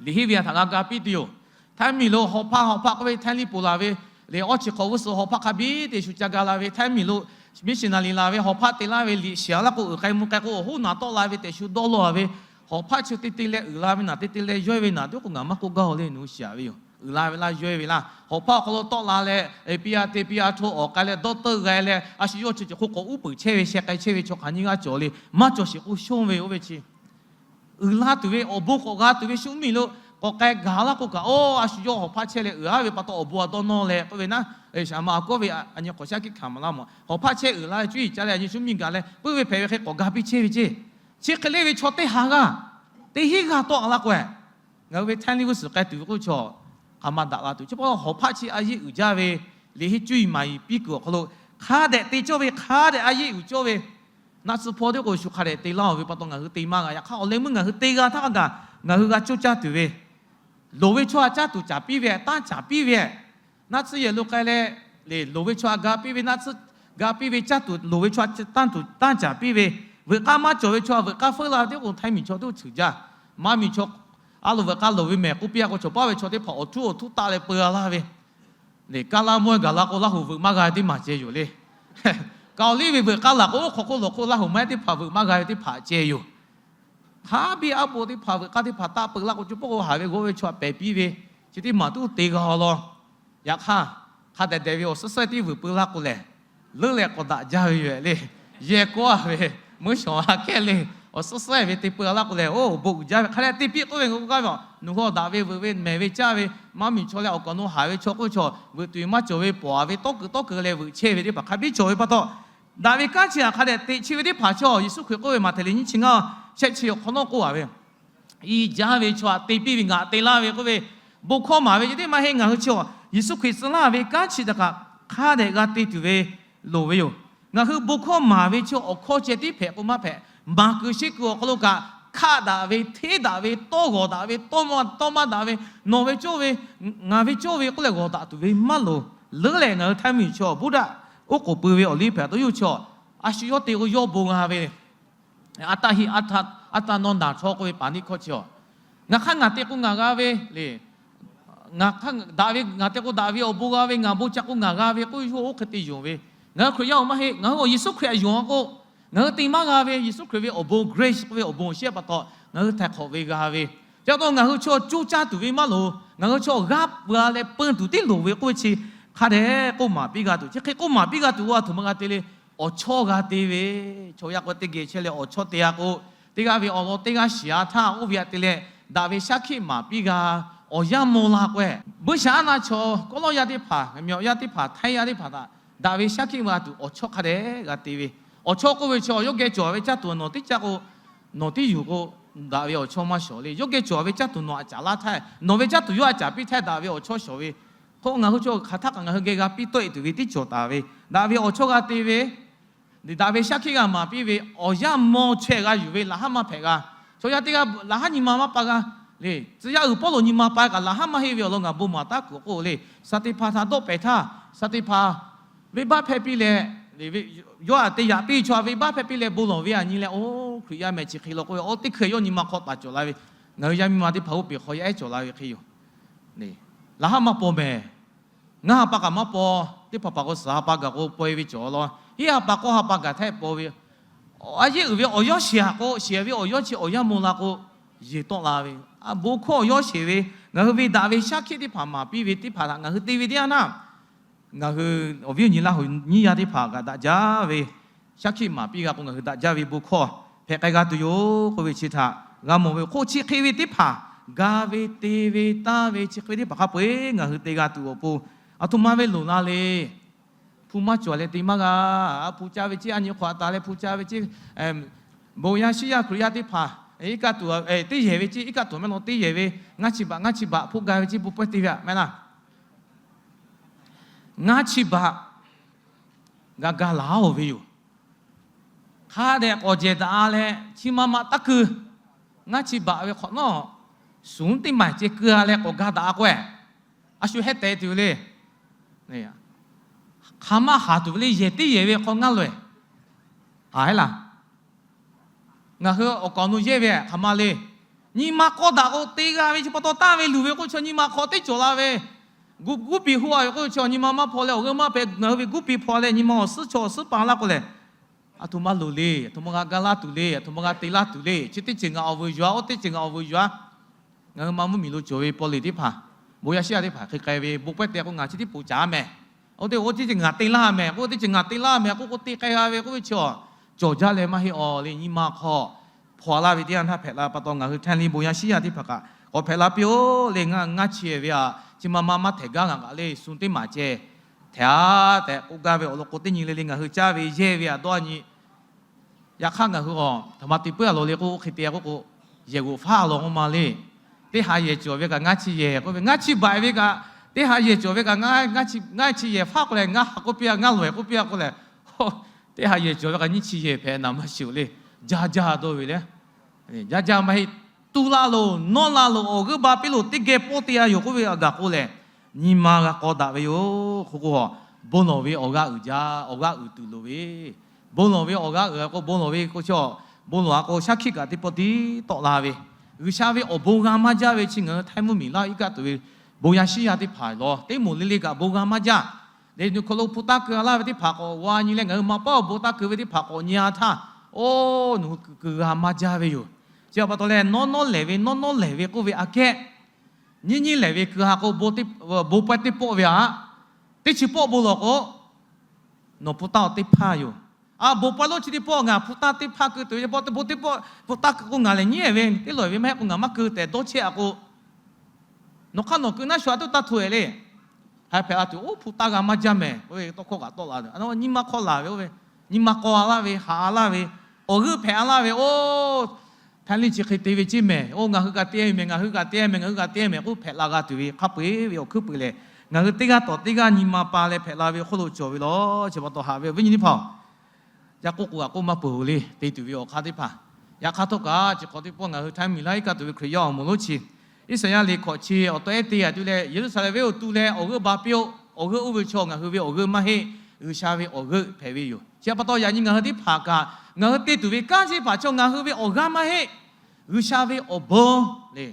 Liꞈ henˇ ve htaꞈ g'a ga piˇ tuˬ yoˬ. Hteˇ miˬ lo hawˍ hpaˇ, hawˍ hpaˇ k'oˆ ve hteˇ liˇ poˬ laˬ ve, le awˇ chi hk'awꞈ g'uˇ suhˍ hawˍ hpaˇ hk'a biˇ te shu ca ga la ve, hteˇ miˬ lo miˬ shiˍ naˍ liˍ laˬ ve hawˍ hpaˇ te laˇ ve liꞈ shiˍ laˇ k'o, uiˍ k'ai mvuh k'ai k'o awˬ hoˉ naˍ tawˆ la ve tehꞈ shu dawˇ law ve, hawˍ hpaˇ chi te te leh uiˍ la ve naˍ, te te leh yawehˇ ve naˍ, teˇ k'o ngaˬ maˇ k'oˆ gaˇ-oˬ le, nawˬ hui shiˍ ve yoˬ. Uiˍ la ve laˇ, yawehˇ ve laˇ, hawˍ hpaˇ awˬ hk'aw lo tawˆ la leh, piˇ a te piˇ a hto awˬ k'ai leh dawˇ teuˆ g'a leh, a shu yawˇ chi cawˬ hk'oˆ k'awꞈ uˉ peunˍ chehˇ ve, sheh k'ai chehˇ ve chaw hk'aˬ nyi g'aˇ cawˬ le, maˇ cawˬ shiˍ k'o shonˇ ve oˇ ve chi uiˍ la tuˬ ve awˬ bon k'awꞈ g'a tuˬ ve shu miˬ lo k'awꞈ k'ai gaˬ laˇ k'o kaꞈ, oˇ a shu yawˇ hawˍ hpaˇ chehˇ leh uiˍ aˉ ve pa taw awˬ bon a dawˇ nawˇ leh k'oˆ ve naˉ, shaˍ ma a kawˉ ve a nyi hk'awꞈ shaˉ kiˆ hkanˍ maˍ laˇ mawˬ. Hawˍ hpaˇ chehˇ uiˍ la leh cuˇ yiˍ ca leh a nyi shu miˬ gaˬ leh puiˉ ve hpehꞈ ve hk'e k'awꞈ ga piˇ chehˇ ve ceˇ. Chi hk'e le ve chaw teˇ ha g'aˇ teˇ hinˉ g'aˇ tawˆ laˇ k'o, ngaˬ hui ve hteˇ liˇ g'uˇ suhˍ k'ai tuˬ ve k'oˆ ve chaw hk'aˬ ma daꞈ la tuˬ. Chi pa taw hawˍ hpaˇ chi a yeˉ uiˍ jaˇ ve, le heˆ cuˇ yiˍ maˍ yiˍ piˇ kuiˬ awˬ hk'aw lo hk'a dehꞈ te cawˇ ve, hk'a dehꞈ a yeˉ uiˍ cawˇ ve, naˆ tsuhˇ hpawˇ teˇ k'o shu hk'a dehꞈ te laˇ-oˬ ve pa taw ngaˬ hui te maˇ g'a. Yaꞈ hk'aˇ awˬ leh meuˇ ngaˬ hui te g'a htaˇ kaꞈ ngaˬ hui g'a coˇ caˇ tuˬ ve, loˍ ve chaw htaꞈ caˇ tuˬ caˍ piˇ ve, tanˇ caˍ piˇ ve, naˆ tsuhˇ yehˬ lo k'ai leh, le loˍ ve chaw htaꞈ ga piˇ ve, naˆ tsuhˇ ga piˇ ve, caˇ tuˬ loˍ ve chaw htaꞈ tanˇ tuˬ tanˇ caˍ piˇ ve, veuꞈ k'aˇ maˇ cawˬ ve chaw htaꞈ veuꞈ k'aˇ feuˉ la ve teˇ k'o hteˇ miˬ chaw teˇ ceuˬ jaˇ. Maˇ miˬ chaw a loˍ veuꞈ k'aˇ loˍ ve mehˬ k'oˆ piˇ a k'o, chaw paˉ ve chaw teˇ hpaˍ awˬ htuˉ awˬ htuˉ taˆ leh peu g'a laˇ ve, le kaˇ laˇ mawˇ g'aˬ la k'o Laˇ huˍ veuꞈ maˇ g'a ve teˇ maˬ ceh yoˬ le. Kaꞈ awˬ liˇ ve veuꞈ k'aˇ laˬ k'o, oˇ hk'awꞈ hk'oˆ lawˬ hk'oˆ Laˇ huˍ maˇ heˆ teˇ hpaˍ veuꞈ maˇ g'a ve teˇ hpaˍ ceh yoˬ. Hk'a biˇ aˉ po teˇ hpaˍ veuꞈ k'aˇ teˇ hpaˍ taˆ peu laˇ k'o, co pawˆ k'o haˍ ve g'awˇ ve chaw htaꞈ pehˬ piˇ ve, chi teˇ maˬ tuˉ te g'a-oˬ law. Yaꞈ hk'aˇ, hk'a dehꞈ dehꞈ ve awˬ suhˉ suhˉ tiˉ vuiˬ peu laˇ k'o lehˬ, leuˉ leh k'awꞈ daꞈ jaˇ ve yoˬ le. Yehˬ kawˆ ve, meuˇ shawˍ a kehˉ le, awˬ suhˉ suhˉ ve te peu laˇ k'o lehˬ, oˇ bon uiˍ jaˇ ve hk'a dehꞈ te piˇ k'oˆ ve, ngaˬ hui k'oˆ gaˇ ve, nawˬ hui daꞈ ve veuꞈ ve mehˬ ve caˇ ve, maˇ miˬ chaw leh awˬ kaꞈ nawˬ haˍ ve chaw k'oˆ ve chaw, veuꞈ tuˬ ve maˇ cawˬ ve, pawˍ ve tawˇ kuiˬ tawˇ kuiˬ leh veuꞈ chehˇ ve teˇ hpaˍ hk'a biˇ cawˬ ve pa taw, daꞈ ve kanˉ chi htaꞈ hk'a dehꞈ teꞈ chi ve teˇ hpaˍ chaw Yeˍsuˆ Hkriꞈ k'oˆ ve Maꞈhtehˍ liꞈ nyiˇ chi ngaˇ shehˆ chi awˬ hk'awꞈ nawˉ k'oˆ a ve, i jaˇ ve chaw htaꞈ te piˇ ve, ngaˬ te laˇ ve k'oˆ ve, bon hkawˇ maˍ ve ceh tiˉ maˇ heˆ. Ngaˬ hui chi Yeˍsuˆ Hkriꞈ tcuh laˇ ve kanˉ chi htaꞈ kaꞈ hk'a dehꞈ g'a te tuˬ ve loˍ ve yoˬ. Ngaˬ hui bon hkawˇ maˍ ve chi awˬ hkawˇ ceh tiˉ hpehꞈ k'o maˇ hpehꞈ, maˍ kuiˬ sheˆ kuiˬ awˬ hk'aw lo kaꞈ hkaˆ daꞈ ve, hteˇ daꞈ ve, tawˇ g'awˬ daꞈ ve, tawˇ maˇ daꞈ ve, nawˬ ve cawˇ ve, ngaˬ ve cawˇ ve k'oˆ leh g'awˬ daꞈ tuˬ ve maˇ loˍ. Leuˉ leh ngaˬ hui hteˇ miˬ chaw Buddha oˉ k'oˍ pui ve awˬ liˇ hpehꞈ taw yoˬ chaw, a shu yawˇ te k'o yawˇ bon g'a ve le. A taˆ hiˆ a taˆ nawˇ naˬ htawˇ k'oˆ ve paˍ niˆ hkawˇ chi a, ngaˬ hk'aˇ ngaˬ te k'o ngaˬ g'a ve le. Daꞈ ve ngaˬ te k'o daꞈ ve awˬ bon g'a ve, ngaˬ bon ca k'o ngaˬ g'a ve k'oˆ ve yawˇ oˇ hk'e te yonˍ ve. Ngaˬ hui Hkriꞈ yaˇ awˬ maˇ heˆ. Ngaˬ hui awˬ Yeˍsuˆ Hkriꞈ htaꞈ yonˍ a k'o, ngaˬ hui te maˇ g'a ve. Yeˍsuˆ Hkriꞈ ve awˬ bon, grace k'oˆ ve awˬ bon awˬ shiˉ pa taw ngaˬ hui htaiˍ hk'awꞈ ve g'a ve. Chi pa taw ngaˬ hui chaw coˇ caˇ tuˬ ve maˇ loˍ. Ngaˬ hui chaw g'aˇ peuˬ a leh peu tuˬ tiˉ loˍ ve k'oˆ ve chi hk'a dehꞈ k'oˆ maˍ piˇ g'a tuˬ. Chi hk'e k'oˆ maˍ piˇ g'a tuˬ, a htoꞈ ma g'a te le. Awˬ chawˇ g'a te ve, chaw yaˇ k'o teˇ geh chehˇ leh awˬ chawˇ te g'a k'o, teˇ g'aˇ ve awˬ lawn teˇ g'aˇ shiˍ a htaˇ oˇ ve htaꞈ te leh daꞈ ve shaˉ hkiˆ maˍ piˇ g'a. Awˬ yanˇ maw la k'o, buiˇshaˆaˉnaˆ chaw, kawˉ lawˇ yaˇ teˇ hpaˍ, ngaˬ miꞈ awˬ yaˇ teˇ hpaˍ, htaiˇ yaˇ teˇ hpaˍ htaꞈ daꞈ ve shaˉ hkiˆ maˍ tuˬ awˬ chawˇ hk'a dehꞈ g'a te ve. Awˬ chawˇ k'oˆ ve chi yawˇ geh cawˬ ve caˇ tuˬ nawˬ teˇ caˇ k'o, nawˬ teˇ yuˬ k'o, daꞈ ve awˬ chawˇ maˇ shawˍ le. Yawˇ geh cawˬ ve caˇ tuˬ nawˬ aꞈ caˍ laˇ htaˇ, nawˬ ve caˇ tuˬ yawˇ aꞈ caˍ piˇ htaˇ daꞈ ve awˬ chawˇ shawˍ ve. Hk'o ngaˬ hui chaw hk'aˬ htaˇ kaꞈ ngaˬ hui geh g'a piˇ tawˆ e tuˬ ve teˇ cawˬ taˍ ve, daꞈ ve awˬ chawˇ g'a te ve, daꞈ ve shaˉ hkiˆ g'a maˍ piˇ ve, awˬ yanˇ maw chaweh g'a yuˬ ve, laꞈ haˉ maˇ hpehꞈ g'a. Chaw yaˇ teˇ g'aˇ laꞈ haˉ nyi ma maˇ pa g'a le. Tcuh yaˇ uiˍ Pawˇluꞈ nyi ma pa kaꞈ laꞈ haˉ maˇ heˆ ve awˬ lawn ngaˬ bon maˍ taˉ kuiˬ k'oˆ le. Saˍteˍhpanˍ htaꞈ dawˆ pehˍ htaˇ, Saˍteˍhpanˍ venˇbaˆ hpehˇ piˇ leh, yawˇ htaꞈ te yaꞈ piˇ chaw venˇbaˆ hpehˇ piˇ leh bon lawˬ ve aꞈ nyi leh, oˇ Hkriꞈ yaˇ mehˬ chi hk'e law k'oˆ ve, oˇ teˇ hkui yawˇ nyi ma hk'aw taˍ cawˬ la ve. Ngaˬ hui yaˇ miˇ ma teˇ hpaˍ oˇ peˬ hk'aw yaˇ ehˉ cawˬ la ve hk'e yoˬ. Laꞈ haˉ maˇ paw mehˬ. Ngaˇ ha pa kaꞈ maˇ paw, teˇ hpaˍ hpaˍ k'o suhˍ ha pa gaˬ k'o paw e ve cawˬ law. Hiˉ ha pa k'awˇ ha pa gaˬ htaˇ paw ve. A yehˉ uiˍ ve awˬ yawˇ sheˍ a k'o, sheˍ ve awˬ yawˇ chi awˬ yanˇ maw la k'o, yeˬ tawˆ la ve. Bon hkawˇ awˬ yawˇ sheˍ ve, ngaˬ hui ve daꞈ ve shaˉ hkiˆ teˇ hpaˍ maˍ piˇ ve teˇ hpaˍ htaꞈ ngaˬ hui te ve teˇ yanˇ htaˇ, ngaˬ hui awˬ viˉ awˬ nyi Laˇ huˍ nyiˇ yaˇ teˇ hpaˍ kaꞈ daꞈ jaˇ ve shaˉ hkiˆ maˍ piˇ g'a k'o, ngaˬ hui daꞈ jaˇ ve bon hkawˇ hpehꞈ k'ai g'a tuˬ yoˬ k'oˆ ve chi htaꞈ g'a mawˬ ve. Hk'oˆ chi hk'e ve teˇ hpaˍ, ga ve, te ve, tanˇ ve, chi hk'e ve teˇ hpaˍ hk'a peu eˬ ngaˬ hui te g'a tuˬ awˬ pon, aˬ htoꞈ ma ve loˍ la le. hpu maˇ cawˬ leh te maˇ g'a. A hpu caˇ ve ceˇ, a nyi hk'awꞈ a taˍ leh hpu caˇ ve ceˇ, bon yaˇ shiˉ yaˇ Hkriꞈ yaˇ teˇ hpaˍ iˉ kaˆ tuˬ, teˇ yehˬ ve ceˇ, iˉ kaˆ tuˬ maˇ naw teˇ yehˬ ve, ngaˇ chi baꞈ ngaˇ chi baꞈ hpoˆ ga ve ceˇ, bon pawehˇ te ve aꞈ maˇ heˆ laˇ. Ngaˇ chi baꞈ g'a ga laˬ-oˬ ve yoˬ. Hk'a dehꞈ k'awꞈ jehˬ daꞈ leh chi ma ma taˇ keu. Ngaˇ chi baꞈ ve hk'awꞈ nawˉ, suhˍ teˇ maˬ ceh keu-a leh k'awꞈ ga daꞈ k'o-e, a shu hehˉ te tuˬ le. Hk'aˬ ma haˍ tuˬ ve le, yehˬ teˇ yehˬ ve hk'aw ngaˇ loꞈ-e. Haˍ heˆ laˇ. Ngaˬ hui awˬ kaˍ awˬ nu yehˇ ve hk'aˬ ma le. Nyi ma k'awˇ daꞈ k'o te g'a ve chi pa taw, tanˇ ve luˬ ve k'oˆ ve chi nyi ma hk'aw teˇ cawˬ la ve. Guˇ piˇ huˆ-a ve k'oˆ ve chi nyi ma maˇ hpaw leh awˬ g'euˆ maˇ hpehꞈ. Ngaˬ hui ve guˇ piˇ hpaw leh nyi ma awˬ suhˉ chaw awˬ suhˉ pa laˇ k'o lehˬ, aˬ htoꞈ ma loˍ le, aˬ htoꞈ ma g'a ga laˇ tuˬ le, aˬ htoꞈ ma g'a te laˇ tuˬ le. Chi teˇ ceuˬ ngaˬ awˬ vuiˬ yuˬ-a, oˇ teˇ ceuˬ ngaˬ awˬ vuiˬ yuˬ-a. Ngaˬ hui ma mvuhˇ miˬ lo cawˬ ve paw leˬ teˇ hpaˍ, bon yaˇ shiˉ yaˇ teˇ hpaˍ hk'e k'ai ve bon pawehˇ te k'o, ngaˬ chi tiˉ poˬ caˍ mehˍ. Oˇ teˇ, oˇ teˇ ceuˬ ngaˬ te laˇ mehˍ k'oˆ, teˇ ceuˬ ngaˬ te laˇ mehˍ k'oˆ k'o, te k'ai g'a ve k'oˆ ve chi-a, cawˬ jaˇ leh maˇ heˆ-aˬ le. Nyi ma hk'aw hpaw laˇ ve teˇ yanˇ htaˇ hpehꞈ la pa taw, ngaˬ hui htaˇ le bon yaˇ shiˉ yaˇ teˇ hpaˍ kaꞈ k'awꞈ hpehꞈ la piˇ-oˆ le. Ngaˇ, ngaˇ chi ve aꞈ, chi ma ma maˇ htehꞈ gaˇ ngaˬ kaꞈ le, suhˍ teˇ maˬ ceh htehꞈ-a tehꞈ k'oˆ gaˇ ve awˬ lawn k'o, teˇ nyi le le ngaˬ hui caˇ ve yehˇ ve aꞈ dawˇ nyi. Yaꞈ hk'aˇ ngaˬ hui aˬ htoꞈ ma te puiˉ-a law le k'oˆ, hk'e te k'oˆ k'o, yehˬ g'oꞈ faˉ law k'oˆ ma le. Teˇ ha yehˬ cawˬ ve kaꞈ ngaˇ chi yehˬ k'oˆ ve, ngaˇ chi baꞈ ve kaꞈ, teˇ ha yehˬ cawˬ ve kaꞈ ngaˇ, ngaˇ chi yehˬ faˉ k'oˆ leh, ngaˇ ha k'oˆ piˇ-a, ngaˇ loꞈ-e k'oˆ piˇ-a k'oˆ leh, teˇ ha yehˬ cawˬ ve kaꞈ nyiˇ chi yehˬ hpehꞈ naˍ maˇ shiˍ-oˬ le. Jaˇ jaˇ dawˇ ve le. Jaˇ jaˇ maˇ heˆ. Tuˇ laˇ loˬ, nawˉ laˇ loˬ, awˬ g'euˆ ba piˇ loˬ, teˇ geh pawˆ te-a yoˬ k'oˆ ve aꞈ gaˬ k'o lehˬ, nyi ma g'a k'aw daꞈ ve yoˬ. Hk'oˆ k'o, bon lawˬ ve awˬ g'aˇ uiˍ jaˇ, awˬ g'aˇ uiˍ tuˬ loˍ ve, bon lawˬ ve awˬ g'aˇ uiˍ k'o, bon lawˬ ve k'o, bon lawˬ-a k'o, shaˉ hkiˆ kaꞈ teˇ pawˆ tiˉ tawˆ la ve, G'uiˬsha ve awˬ bon g'a maˇ jaˇ ve chi ngaˬ hui htaˇ mvuhˇ miˬ laˇ iˉ kaˆ tuˬ ve bon yaˇ shiˉ yaˇ teˇ hpaˍ lawˬ, teˇ moˍ le le kaꞈ bon g'a maˇ jaˇ. Leh nu hk'aw lo hpu taˇ keu-a laˇ ve teˇ hpaˍ k'awꞈ g'a nyi leh, ngaˬ hui ma paˉ awˬ bon taˇ keu ve teˇ hpaˍ k'awꞈ nyi-a htaˇ, oˇ, nawˬ hui keu keu g'a maˇ jaˇ ve yoˬ. Chi pa taw leh, nawˉ nawˉ lehˬ ve, nawˉ nawˉ lehˬ ve k'oˆ ve aꞈ kehˉ, nyiˇ nyiˇ lehˬ ve keu-a k'o, bon pawehˇ teˇ pawˆ ve aꞈ, teˇ chi pawˆ bon lawˬ k'o, nawˬ hpu taˇ-oˬ teˇ hpaˇ yoˬ. A, bon pawehˇ lonˉ chi teˇ pawˆ ngaˬ hpu taˇ teˇ hpaˇ keu tuˬ ve pa, bon teˇ pawˆ hpu taˇ keu k'o ngaˬ lehˬ nyiˉ-e ve teˇ lawˬ ve maˇ heˆ k'o ngaˬ maˇ keu tehꞈ dawˇ chehˇ-a k'o, nawˬ hk'aˇ nawˬ keu naˉ shu aꞈ toˇ taˇ hto-e le. Hk'a hpehꞈ la tuˬ, oˇ hpu taˇ g'a maˇ jaˇ mehˍ k'oˆ ve tawˇ hkawˇ kaꞈ tawˆ la ve, nyi ma hk'aw laˬ ve oˇ ve, nyi ma k'aw-a laˇ ve, haꞈ-a laˇ ve, awˬ g'euˆ hpehꞈ-a laˇ ve, oˇ, htaˇ le chi hk'e te ve ceˇ mehˍ, oˇ ngaˬ hui kaꞈ te mehˍ, ngaˬ hui kaꞈ te mehˍ, ngaˬ hui kaꞈ te mehˍ k'oˆ hpehꞈ la g'a tuˬ ve hk'a peu-eˬ ve awˬ hkuiˉ peuˬ lehˬ, ngaˬ hui teˇ g'aˇ tawˍ teˇ g'aˇ nyi ma pa leh hpehꞈ la ve hk'oˆ lo cawˬ ve lawˬ. Chi pa taw haꞈ ve awˬ viˉ nyi teˇ hpaˍ-oˬ, yaˇ k'oˆ k'o g'a k'oˆ maˇ peuˬ-oˬ le. Te tuˬ ve awˬ hk'aˇ teˇ hpaˍ, yaꞈ hk'aˇ htawˇ kaꞈ chi hk'awꞈ teˇ pawˆ ngaˬ hui htaˇ miˬ laˇ iˉ kaˆ tuˬ ve Hkriꞈ yaˇ awˬ moˍ lonˉ chi, Iˉsaˍyaˆ liꞈ hkawꞈ chi awˬ taw ehˉ teˇ yaꞈ tuˬ leh, Yeˍruˆsaˍlehnˍ venˇ awˬ tu leh awˬ g'euˆ ba piˇ-oˆ. Awˬ g'euˆ oˇ ve chaw ngaˬ hui ve awˬ g'euˆ maˇ heˆ, G'uiˬsha ve awˬ g'euˆ hpehꞈ ve yoˬ. Chi pa taw yaꞈ nyi ngaˬ hui teˇ hpaˍ kaꞈ, ngaˬ hui te tuˬ ve kanˉ chi teˇ hpaˍ chaw ngaˬ hui ve awˬ g'aˇ maˇ heˆ, G'uiˬsha ve awˬ bon le.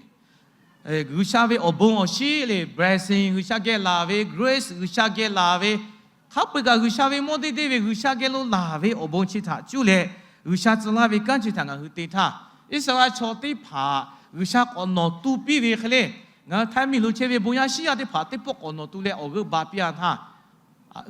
G'uiˬsha ve awˬ bon awˬ shiˉ le, blessing, G'uiˬsha geh laˬ ve grace, G'uiˬsha geh laˬ ve, hk'a peu-eˬ kaꞈ G'uiˬsha ve mawˇ deˇ deˇ ve G'uiˬsha geh lo laˬ ve awˬ bon chi htaꞈ cuˇ leh, G'uiˬsha tcuh laˇ ve kanˉ chi htaꞈ ngaˬ hui te htaˇ, Iˉsaˍreˍlaˆ chaw teˇ hpaˍ G'uiˬsha k'awꞈ nawˬ tu piˇ ve hk'e le, ngaˬ hui htaˇ miˬ lo chehˇ ve bon yaˇ shiˉ yaˇ teˇ hpaˍ teˇ pawˆ k'awꞈ nawˬ tu leh awˬ g'euˆ ba piˇ-a htaˇ,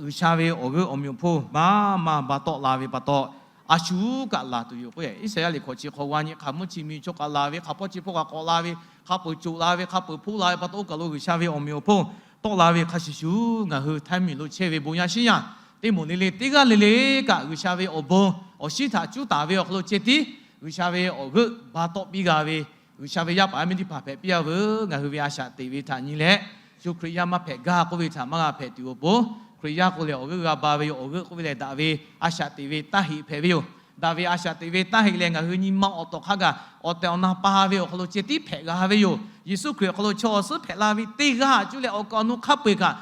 G'uiˬsha ve awˬ g'euˆ awˬ meꞈ awˬ hponˇ maˇ maˇ ba tawˆ la ve pa taw, a shu kaꞈ laˬ tuˬ yoˬ k'o, Iˉsaˍyaˆ liꞈ hkawꞈ chi hk'awꞈ g'a nyi, hk'aˬ mvuhˇ chi miˬ chaw kaꞈ laˬ ve, hk'aˬ hpawˇ chi hpawˇ kaꞈ k'awꞈ la ve, hk'a peu-eˬ coˬ la ve, hk'a peu-eˬ hpoˆ la ve pa taw, oˇ kaˬ lo G'uiˬsha ve awˬ meꞈ awˬ hponˇ tawˆ la ve hk'a shuˍ shuˍ, ngaˬ hui htaˇ miˬ lo chehˇ ve bon yaˇ shiˉ yaˇ teˇ moˍ le le teˇ g'aˇ le le kaꞈ G'uiˬsha ve awˬ bon awˬ shiˉ htaꞈ cuˉ taˍ ve awˬ hk'aw lo ceh tiˉ G'uiˬsha ve awˬ g'euˆ ba tawˆ piˇ g'a ve, G'uiˬsha ve yaˇ paˍ yaˇ miˇ teˇ hpaˍ hpehꞈ piˇ-a veuˬ. Ngaˬ hui ve a shaꞈ teꞈ ve htaꞈ nyi leh, shu Hkriꞈ yaˇ maˇ hpehꞈ gaˇ k'oˆ ve htaꞈ maˇ g'a hpehꞈ tuˬ awˬ pon, Hkriꞈ yaˇ k'o lehˬ awˬ g'euˆ g'a ba ve yoˬ. Awˬ g'euˆ k'oˆ ve lehˬ, daꞈ ve a shaꞈ teꞈ ve taˇ heꞈ hpehꞈ ve yoˬ. Daꞈ ve a shaꞈ teꞈ ve taˇ heꞈ lehˬ, ngaˬ hui nyi ma awˬ tawˬ hk'a gaˬ awˬ tehˬ awˬ na pa ve awˬ hk'aw lo ceh tiˉ hpehꞈ g'a ve yoˬ. Yeˍsuˆ Hkriꞈ awˬ hk'aw lo chaw awˬ suhˉ hpehꞈ la ve teˇ g'aˇ cuˇ leh awˬ kaˍ awˬ nu hk'a peu-eˬ kaꞈ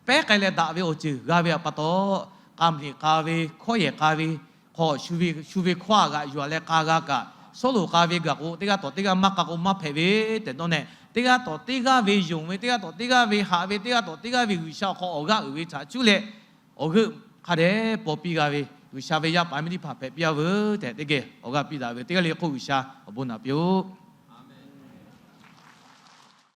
pehˉ k'ai leh daꞈ ve awˬ ceuˬ g'a ve pa taw, k'a mliꞈ k'a ve, hkawˇ yehˬ k'a ve, hk'aw shu ve hkawˇ a g'aꞈ yuˬ-a leh k'a g'a kaꞈ, Sawˉluꞈ k'a ve gaˬ k'o, teˇ g'aˇ tawꞈ teˇ g'aˇ maˇ k'a k'o maˇ hpehꞈ ve tehꞈ dawˇ neh, teˇ g'aˇ tawꞈ teˇ g'aˇ ve yonˍ ve, teˇ g'aˇ tawꞈ teˇ g'aˇ ve haꞈ ve, teˇ g'aˇ tawꞈ teˇ g'aˇ ve G'uiˬsha awˬ hk'aw awˬ g'aˇ uiˍ ve htaꞈ cuˇ leh, awˬ g'euˆ hk'a dehꞈ paw piˇ g'a ve G'uiˬsha ve yaˇ paˍ yaˇ miˇ teˇ hpaˍ hpehꞈ piˇ-a veuˬ tehꞈ teˇ geh awˬ g'aˇ piˇ daꞈ ve teˇ g'aˇ le k'oˆ G'uiˬsha awˬ bon naꞈ piˇ-oˆ.